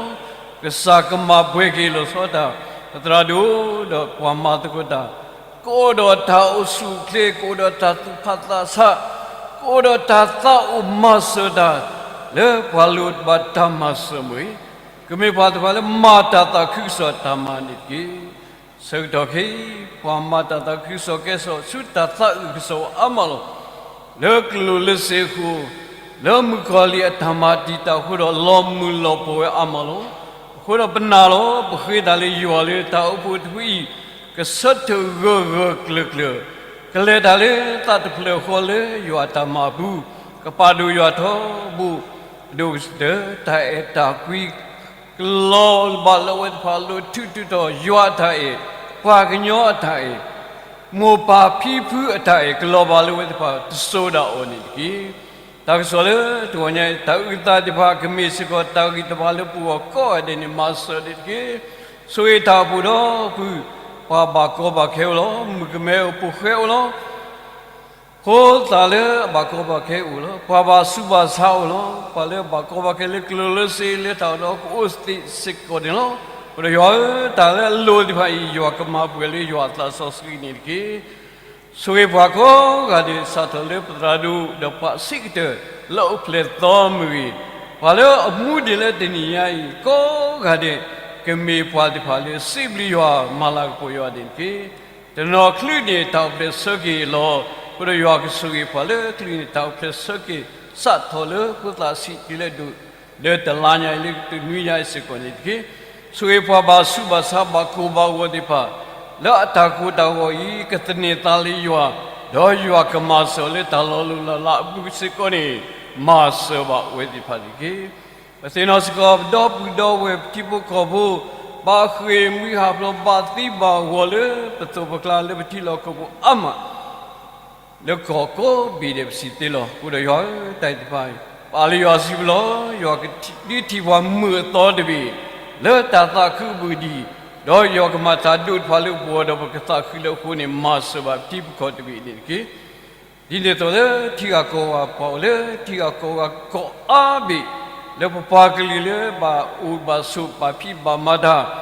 ကစၢ်ကမၤပှဲၤက့ၤလီၤဆီတၢ် ပသရၣ်ဒိၣ်ဒီးပှၤမၤသကိးတၢ် ကအိၣ်ဒီးတၢ်အိၣ်ဆူၣ်အိၣ်ချ့, ကအိၣ်ဒီးတၢ်သူၣ်ဖးသးဆး, ကအိၣ်ဒီးတၢ်သးအိၣ်မၤစၢၤတၢ် လၢပှၤလိၣ်ဘၣ်တၢ်မၤစၢၤအမူၤအံၤ, ကမ့ၢ်ပှၤသ့ၣ်တဖၣ်လၢမၤတၢ်သးခုကစီၣ်တၢ်မၤန့ၣ်တက့ၢ်. ဆၢကတီၢ်ခဲအံၤ ပှၤမၤတၢ်သးခုကစီၣ်ကဲထီၣ်ဆူတၢ်သးအုးကစီၣ်အါမးလီၤ. လၢကလူးလၢစ့အဃိ, လၢမုၣ်ကီၤလံၢ်အတၢ်မၤတံာ်တာ်အဃိဒီး လီၤမုၢ်လီၤပှီၢ်ဝဲအါမးလီၤ. အဃိဒီးပနာ်လီၤ ပဃ့တၢ်လၢယွၤလၢတၢ်အိၣ်ဖှိၣ်တဖုအံၤ ကဆၢထၢၣ်ဂၢၢ်ဂၢၢ်ကျၢၤကျၢၤ, ကလဲၤတၢ်လၢသးတဖျၢၣ်ဃီလၢယွၤအတၢ်မၤအပူၤ, ကပာ်ဒိၣ်ယွၤထီဘိ, ကဒိၣ်ကတၢၢ်တၢ်အဲၣ်တၢ်ကွံ ကလီၤဘၣ်လၢအဝဲသ့ၣ်တဖၣ်အလိၤ ထုးထီၣ်ယွၤအတၢ်အဲၣ်, ပှၤကညီအတၢ်အဲၣ်, မိၢ်ပၢ်ဖံဖုအတၢ်အဲၣ် ကလီၤဘၣ်လၢအဝဲသ့ၣ်တဖၣ်တစိၤဒၣ်အီၤန့ၣ်တက့ၢ်. တၢ်ကစီၣ်လၢတဂီၤညါအံၤ တၢ်အုၣ်သးသ့ၣ်တဖၣ် ကမ့ၢ်စ့ၢ်ကီးတၢ်ဂံၢ်တဘါလၢပဂီၢ်ကိးဂၤဒဲးန့ၣ် မၤစၢၤဒံးတက့ၢ်. ဆိၣ်ဂ့ၤတၢ်အိၣ်ဖှိၣ်ဒီပုၢ်, ပှၤဘၣ်ကီဘၣ်ခဲအိၣ်လီၤ. မုၣ်ကမဲအိၣ် ပိာ်ဃဲအိၣ်လီၤ. ဖိသၣ်လၢအဘၣ်ကီဘၣ်ခဲအိၣ်လီၤ. ပှၤဘၣ်ဆူးဘၣ်ဆါအိၣ်လီၤ. ပှၤလၢအဘၣ်ကီဘၣ်ခဲလၢကျိၤလၢစ့လၢတၢ်အိၣ်ဒီးကအိၣ်သ့စ့ၢ်ကီးန့ၣ်လီၤ. အဃိဒီးယွၤဧၢ, တၢ်လၢအလိၤသ့ၣ်တဖၣ်အံၤ ယွၤကမၤပှဲၤလၢယွၤအသးစီဆှံန့ၣ်တက့ၢ်. ဆိၣ်ဂ့ၤပှၤကိးဂၤဒဲး စးထီၣ်လၢပသရၣ်ဒိၣ်ဒီးပှၤစံးကတၢၢ် လၢအိၣ်ဖျဲၣ်သီမ့ၢ်ဂ့ၤ, ပှၤလၢအမူဒံးလၢတနံၤညါအံၤ ကိးဂၤဒဲး ကမ့ၢ်ပှၤသ့ၣ်တဖၣ်လၢစံးဘျုးယွၤ မၤလၤကပီၤယွၤန့ၣ်တက့ၢ်. တနီၤချုးန့ၣ် တၢ်အိၣ်ဖျဲၣ်ဆၢက့ၤလီၤ. အဃိဒီးယွၤကဆိၣ်ဂ့ၤပှၤလၢချုးန့ၣ် တၢ်အိၣ်ဖျဲၣ်ဆၢက့ၤ စးထီၣ်လၢဖိသၣ်ဆံးတုၤလၢဒိၣ် လၢတလါညါအံၤ လၢတနွံညါအံၤစ့ၢ်ကီးန့ၣ်တက့ၢ်. ဆိၣ်ဂ့ၤပှၤဘၣ်ဆူးဘၣ်ဆါ ဘၣ်ကိၢ်ဘၣ်ဂီၤသ့ၣ်တဖၣ် လၢအတၢ်ကိၢ်တၢ်ဂီၤအံၤ ကသန့ၤသးလၢယွၤ, ဒီးယွၤကမၤစၢၤလၢတၢ်လီၤလိၢ်လီၤလးအပူၤစ့ၢ်ကီးန့ၣ် မၤစၢၤဘၣ်အဝဲသ့ၣ်တဖၣ်န့ၣ်တက့ၢ်. ပသ့ၣ်နီၣ်စ့ၢ်ကီး ပဒီပုၢ်ဒီဝဲၢ်ပထံဖိကီၢ်ဖိ ဘၣ်ဃ့ၢ်မှံဟးဖျိး ဘၣ်သံဘၣ်ဂီၤလၢပသိးပကျါလၢပထံလီၢ်ကီၢ်ပူၤအါမး လၢကီၢ်ကိးဘ့ၣ်ဒဲးပစံးသ့လီၤ. အဃိဒီးယွၤဧၢ, တၢ်သ့ၣ်တဖၣ် ပာ်လၢယွၤစုပူၤလီၤ. ယွၤကဒုးထံၣ်ပှၤမုာ်အသီတဘ့ၣ် လၢတၢ်သးခုအပူၤဒံး, ဒီးယွၤကမၤတၢ်ဒိၣ်တဖၣ်လၢပဂီၢ်ဒီးပကသးခုလၢအဃိန့ၣ် မၤစၢၤဘၣ်ပထံပကီၢ်တဘ့ၣ်န့ၣ်တက့ၢ်. ဒ်န့ၣ်အသိးလၢထံဂၤကီၢ်ဂၤ ပှၤအိၣ်လၢထံဂၤကီၢ်ဂၤကိးအါဘ့ၣ် လၢပပှၤကလုာ်လၢဘၣ်အိၣ်ဘၣ်ဆိး ဘၣ်ဖံးဘၣ်မၤတၢ်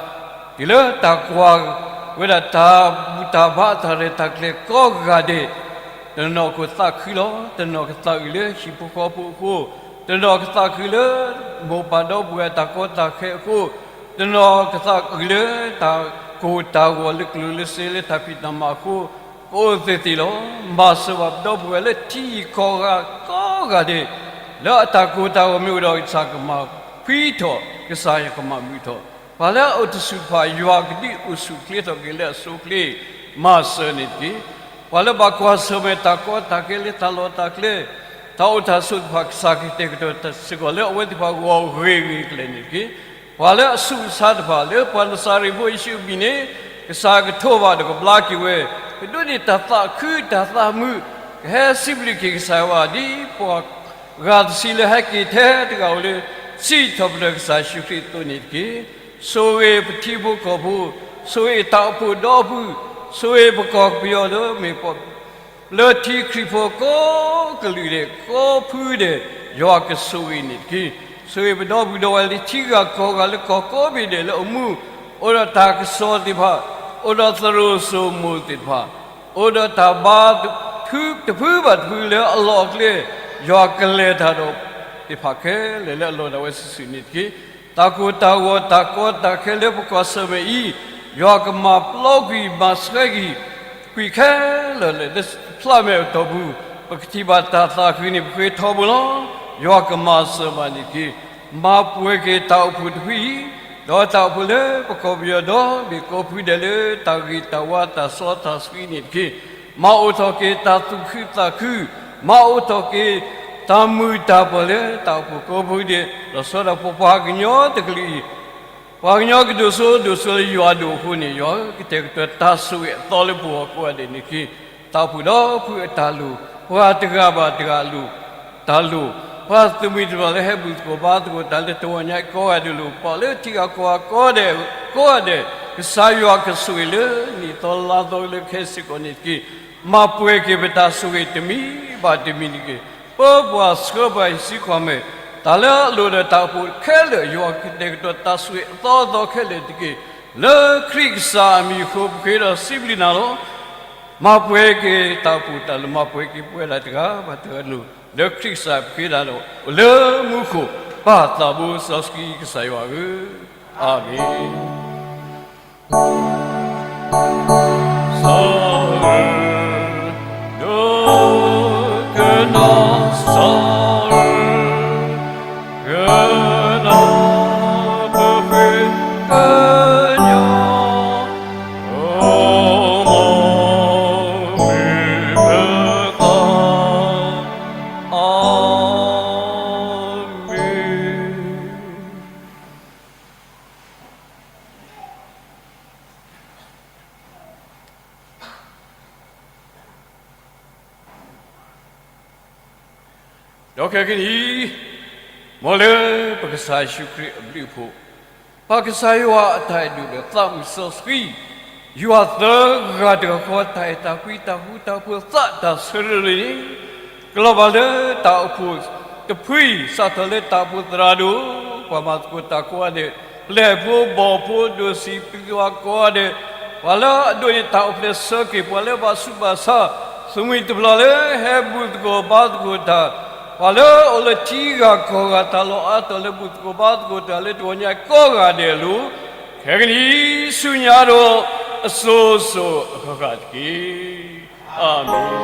တုၤလၢတၢ်ကွၢ်ဝဲဒၣ်တၢ်ဘူၣ်တၢ်ဘါအတၢ်ရဲၣ်တၢ်ကျဲၤကိးဂၤဒဲး, တနီၤကသးခုလီၤ. တနီၤကသးအုးလၢဟံၣ်ဖိဃီဖိအဃိ, တနီၤကသးခုလၢမိၢ်ပၢ်ဒီပုၢ်ဝဲၢ်အတၢ်ကီတၢ်ခဲအဃိ, တနီၤကသးအုးလၢတၢ်ကိၢ်တၢ်ဂီၤလၢကျိၤလၢစ့လၢတၢ်ဖံးတၢ်မၤအဃိ, ကအိၣ်သ့ၣ်သ့ၣ်လီၤ. မၤစၢၤဘၣ်ပဒီပုၢ်ဝဲၢ်လၢထံဂၤကီၢ်ဂၤကိးဂၤဒဲး, လၢအတၢ်ကိၢ်တၢ်ဂီၤမ့ၢ်အိၣ်ဒီး ကစၢ်ကမၤဖှံထီၣ်, ကစၢ်ယွၤကမၤမုာ်ထီၣ်, ပှၤလၢအအိၣ်တဆူၣ်တဖၣ် ယွၤကဒုးအိၣ်ဆူၣ်ချ့ထီၣ်က့ၤလၢအဆိအချ့, မၤစၢၤန့ၣ်တက့ၢ်. ပှၤလၢဘၣ်ကွၢ်ဆၢၣ်မဲာ်တၢ်ကီတၢ်ခဲလၢတၢ်လီၢ်တၢ်ကျဲ, တၢ်အိၣ်တၢ်ဆိးတဖၣ် ကစၢ်ကတဲာ်ကတီၤစ့ၢ်ကီးလၢအဝဲသ့ၣ်တဖၣ်အဂီၢ်ဂ့ၤဂ့ၤကလဲာ်န့ၣ်တက့ၢ်. ပှၤလၢအဆူးအဆါတဖၣ် လၢပှၤနစၤရ့းဖိယ့ၣ်ၡူးအမံၤန့ၣ် ကစၢ်ကထိးဘၣ်ဒီးကဘျါက့ၤဝဲ, ကဒိးန့ၢ်တၢ်သးခုတၢ်သးမုာ်, ကဟဲစံးဘျုးက့ၤကစၢ်ယွၤဒ်ပှၤဂၤတဆံလၢဟဲက့ၤထဲတဂၤဧိၤလၢ စံးထီၣ်ပတြၢၤကစၢ်ယ့ၣ်ၡူးခရံာ်အသိးန့ၣ်တက့ၢ်. ဆိၣ်ဂ့ၤပထံဖိကီၢ်ဖိ, ဆိၣ်ဂ့ၤတၢ်အိၣ်ဖှိၣ်ဒီပုၢ်, ဆိၣ်ဂ့ၤပကီၢ်ပယီၤလၢမ့ၢ်ပှၤ လၢထံခရံာ်ဖိကိးကလုာ်ဒဲး ကိးဖုဒဲး ယွၤကဆိၣ်ဂ့ၤန့ၣ်တက့ၢ်. ဆိၣ်ဂ့ၤပဒီပုၢ်ဒီဝဲၢ်လၢထံဂၤကီၢ်ဂၤလၢကီၢ်ကိးဘ့ၣ်ဒဲးလၢအမူ အိၣ်ဒီးတၢ်ကစီၣ်သ့ၣ်တဖၣ်, အိၣ်ဒီးသရိာ်စိမိၤသ့ၣ်တဖၣ်, အိၣ်ဒီးတၢ်ဘါတဖုဘၣ်တဖုလၢအလီၢ်အကျဲ, ယွၤကလဲၤတၢ်ဒီးသ့ၣ်တဖၣ်ခဲလၢာ်လၢအလီၢ်ဒၣ်ဝဲစုာ်စုာ်န့ၣ်တက့ၢ်. တၢ်ကိၢ်တၢ်ဂီၤတၢ်ကီတၢ်ခဲလၢပကွၢ်ဆၢၣ်မဲာ်အံၤ, ယွၤကမၤပျီကွံာ်မၤဆှဲက့ၤ ကွံာ်ခဲလၢာ်လၢဖျါမဲာ်အတီၢ်ပူၤ, ပကထံၣ်ဘၣ်တၢ်သးခုန့ၣ် ပဃ့ထီဘိလီၤ. ယွၤကမၤစၢၤဘၣ်န့ၣ်တက့ၢ်. မၤပှဲၤက့ၤတၢ်အိၣ်ဖှိၣ်တဖုအံၤ, ဒီးတၢ်အိၣ်ဖှိၣ်လၢပကီၢ်ပယီၤဒီဘ့ၣ်ကိးဖုဒဲးလၢတၢ်ဂ့ၤတၢ်ဝါတၢ်စီတၢ်ဆှံန့ၣ်တက့ၢ်. မၤအိၣ်ထီၣ်က့ၤတၢ်သူၣ်ခုသးခု, မၤအိၣ်ထီၣ်က့ၤတၢ်မုာ်တၢ်ပၢၢ်လၢတၢ်အိၣ်ဖှိၣ်ကိးဖုဒဲး, လီၤဆီဒၣ်ပပှၤကညီတကလုာ်အံၤ, ပှၤကညီကဒိၣ်စိဒိၣ်စိလၢယွၤအဒိၣ်အဃိန့ၣ်, ယွၤဧၢ, ကတဲာ်ကတီၤတၢ်ဆိၣ်ဂ့ၤအသီလၢပဂီၢ်ကိးဂၤဒဲးန့ၣ်တက့ၢ်. တၢ်အိၣ်ဖှိၣ်ဒီဖုအတၢ်လိၣ်, ပှၤတဂၤဘၣ်တဂၤအလိၣ်, တၢ်လိၣ်, ပှၤသးမုာ်တဖၣ်လၢဟဲဘူၣ်သကိးဘါသကိးတၢ်လၢတဂီၤညါအံၤကိးဂၤဒဲးအလိၤ, ပှၤလၢထံဂၤကီၢ်ဂၤကိးဂၤဒဲး, ကိးဂၤဒဲး, ကစၢ်ယွၤကဆိၣ်ဂ့ၤလၢနံၣ်သီလါသီလၢခဲစ့ၢ်ကီးန့ၣ်တက့ၢ်. မၤပှဲၤက့ၤပတၢ်ဆိၣ်ဂ့ၤတမံၤဘၣ်တမံၤန့ၣ်တက့ၢ်. ပၢပှၤဆှၢပှၤဟံးစုကွၢ်မဲာ်, တၢ်လၢအလိၣ်ဒီးတၢ်အိၣ်ဖှိၣ်ခဲလၢာ်, ယွၤကတဲာ်ကတီၤတၢ်ဆိၣ်ဂ့ၤအသီအသီခဲလၢာ်တက့ၢ်. လၢခရံာ်ကစၢ်အမံၤအဃိပဃ့ဒီးစံးဘျုးနၤလီၤ. မၤပှဲၤက့ၤတၢ်အိၣ်ဖှိၣ်တၢ်လိၣ်, မၤပှဲၤက့ၤပဝဲဒၣ်တဂၤဘၣ်တဂၤအလိၤ, လၢခရံာ်ကစၢ်ပဃ့တၢ်ဒီး အိၣ်လၢမူခိၣ်, ပၢ်သးဘိစီဆှံကစၢ်ယွၤဧၢ, အၤမ့ၣ်. စီၤဧၢ, ဒိကနၣ်, စီၤဧၢ, ကနၣ်ပဃ့ကညီ, အိၣ်မူမုာ်ပသး, အၤမ့ၣ်. ဒီးခဲကနံၣ်အံၤ, မ်လၢပကစၢ်ယ့ၣ်ၡူးခရံာ်အဘျုးအဖှိၣ်, ပၢ်ကစၢ်ယွၤအတၢ်အဲၣ်ဒိၣ်ဒီးသးမုာ်စီဆှံ, ယွၤသၢဂၤတဂၤဃီတၢ်အဲၣ်တၢ်ကွံတၢ်ဃူတၢ်ဖိးသးတၢ်ဆၢလၢလၢန့ၣ်, ကလီၤဘၣ်လၢတၢ်အိၣ်ဖှိၣ်တဖု, စးထီၣ်လၢတၢ်အိၣ်ဖှိၣ်သရၣ်ဒိၣ်, ပှၤမၤသကိးတၢ်ကိးဂၤဒဲး, ပျဲၢ်ဖိဘီၣ်ဖိဒိၣ်ဆံးပှၤကိးဂၤဒဲး, ပှၤလၢအဒိးန့ၢ်တၢ်အိၣ်ဖျဲၣ်ဆၢက့ၤ, ပှၤလၢဘၣ်ဆူးဘၣ်ဆါ, သးမုာ်တဖၣ်လၢဟဲဘူၣ်သကိးဘါသကိးတၢ်, ပှၤလၢအိၣ်လၢထံဂၤကီၢ်ဂၤတၢ်လီၢ်အါတီၢ်လၢဘူၣ်သကိးဘါသကိးတၢ်လၢတဂီၤညါကိးဂၤဒဲးအလိၤ, ခဲကနံၣ်အံၤဆူညါဒီးအစိၤစိၤအဃၣ်ဃၣ်တက့ၢ်. အၤမ့ၣ်.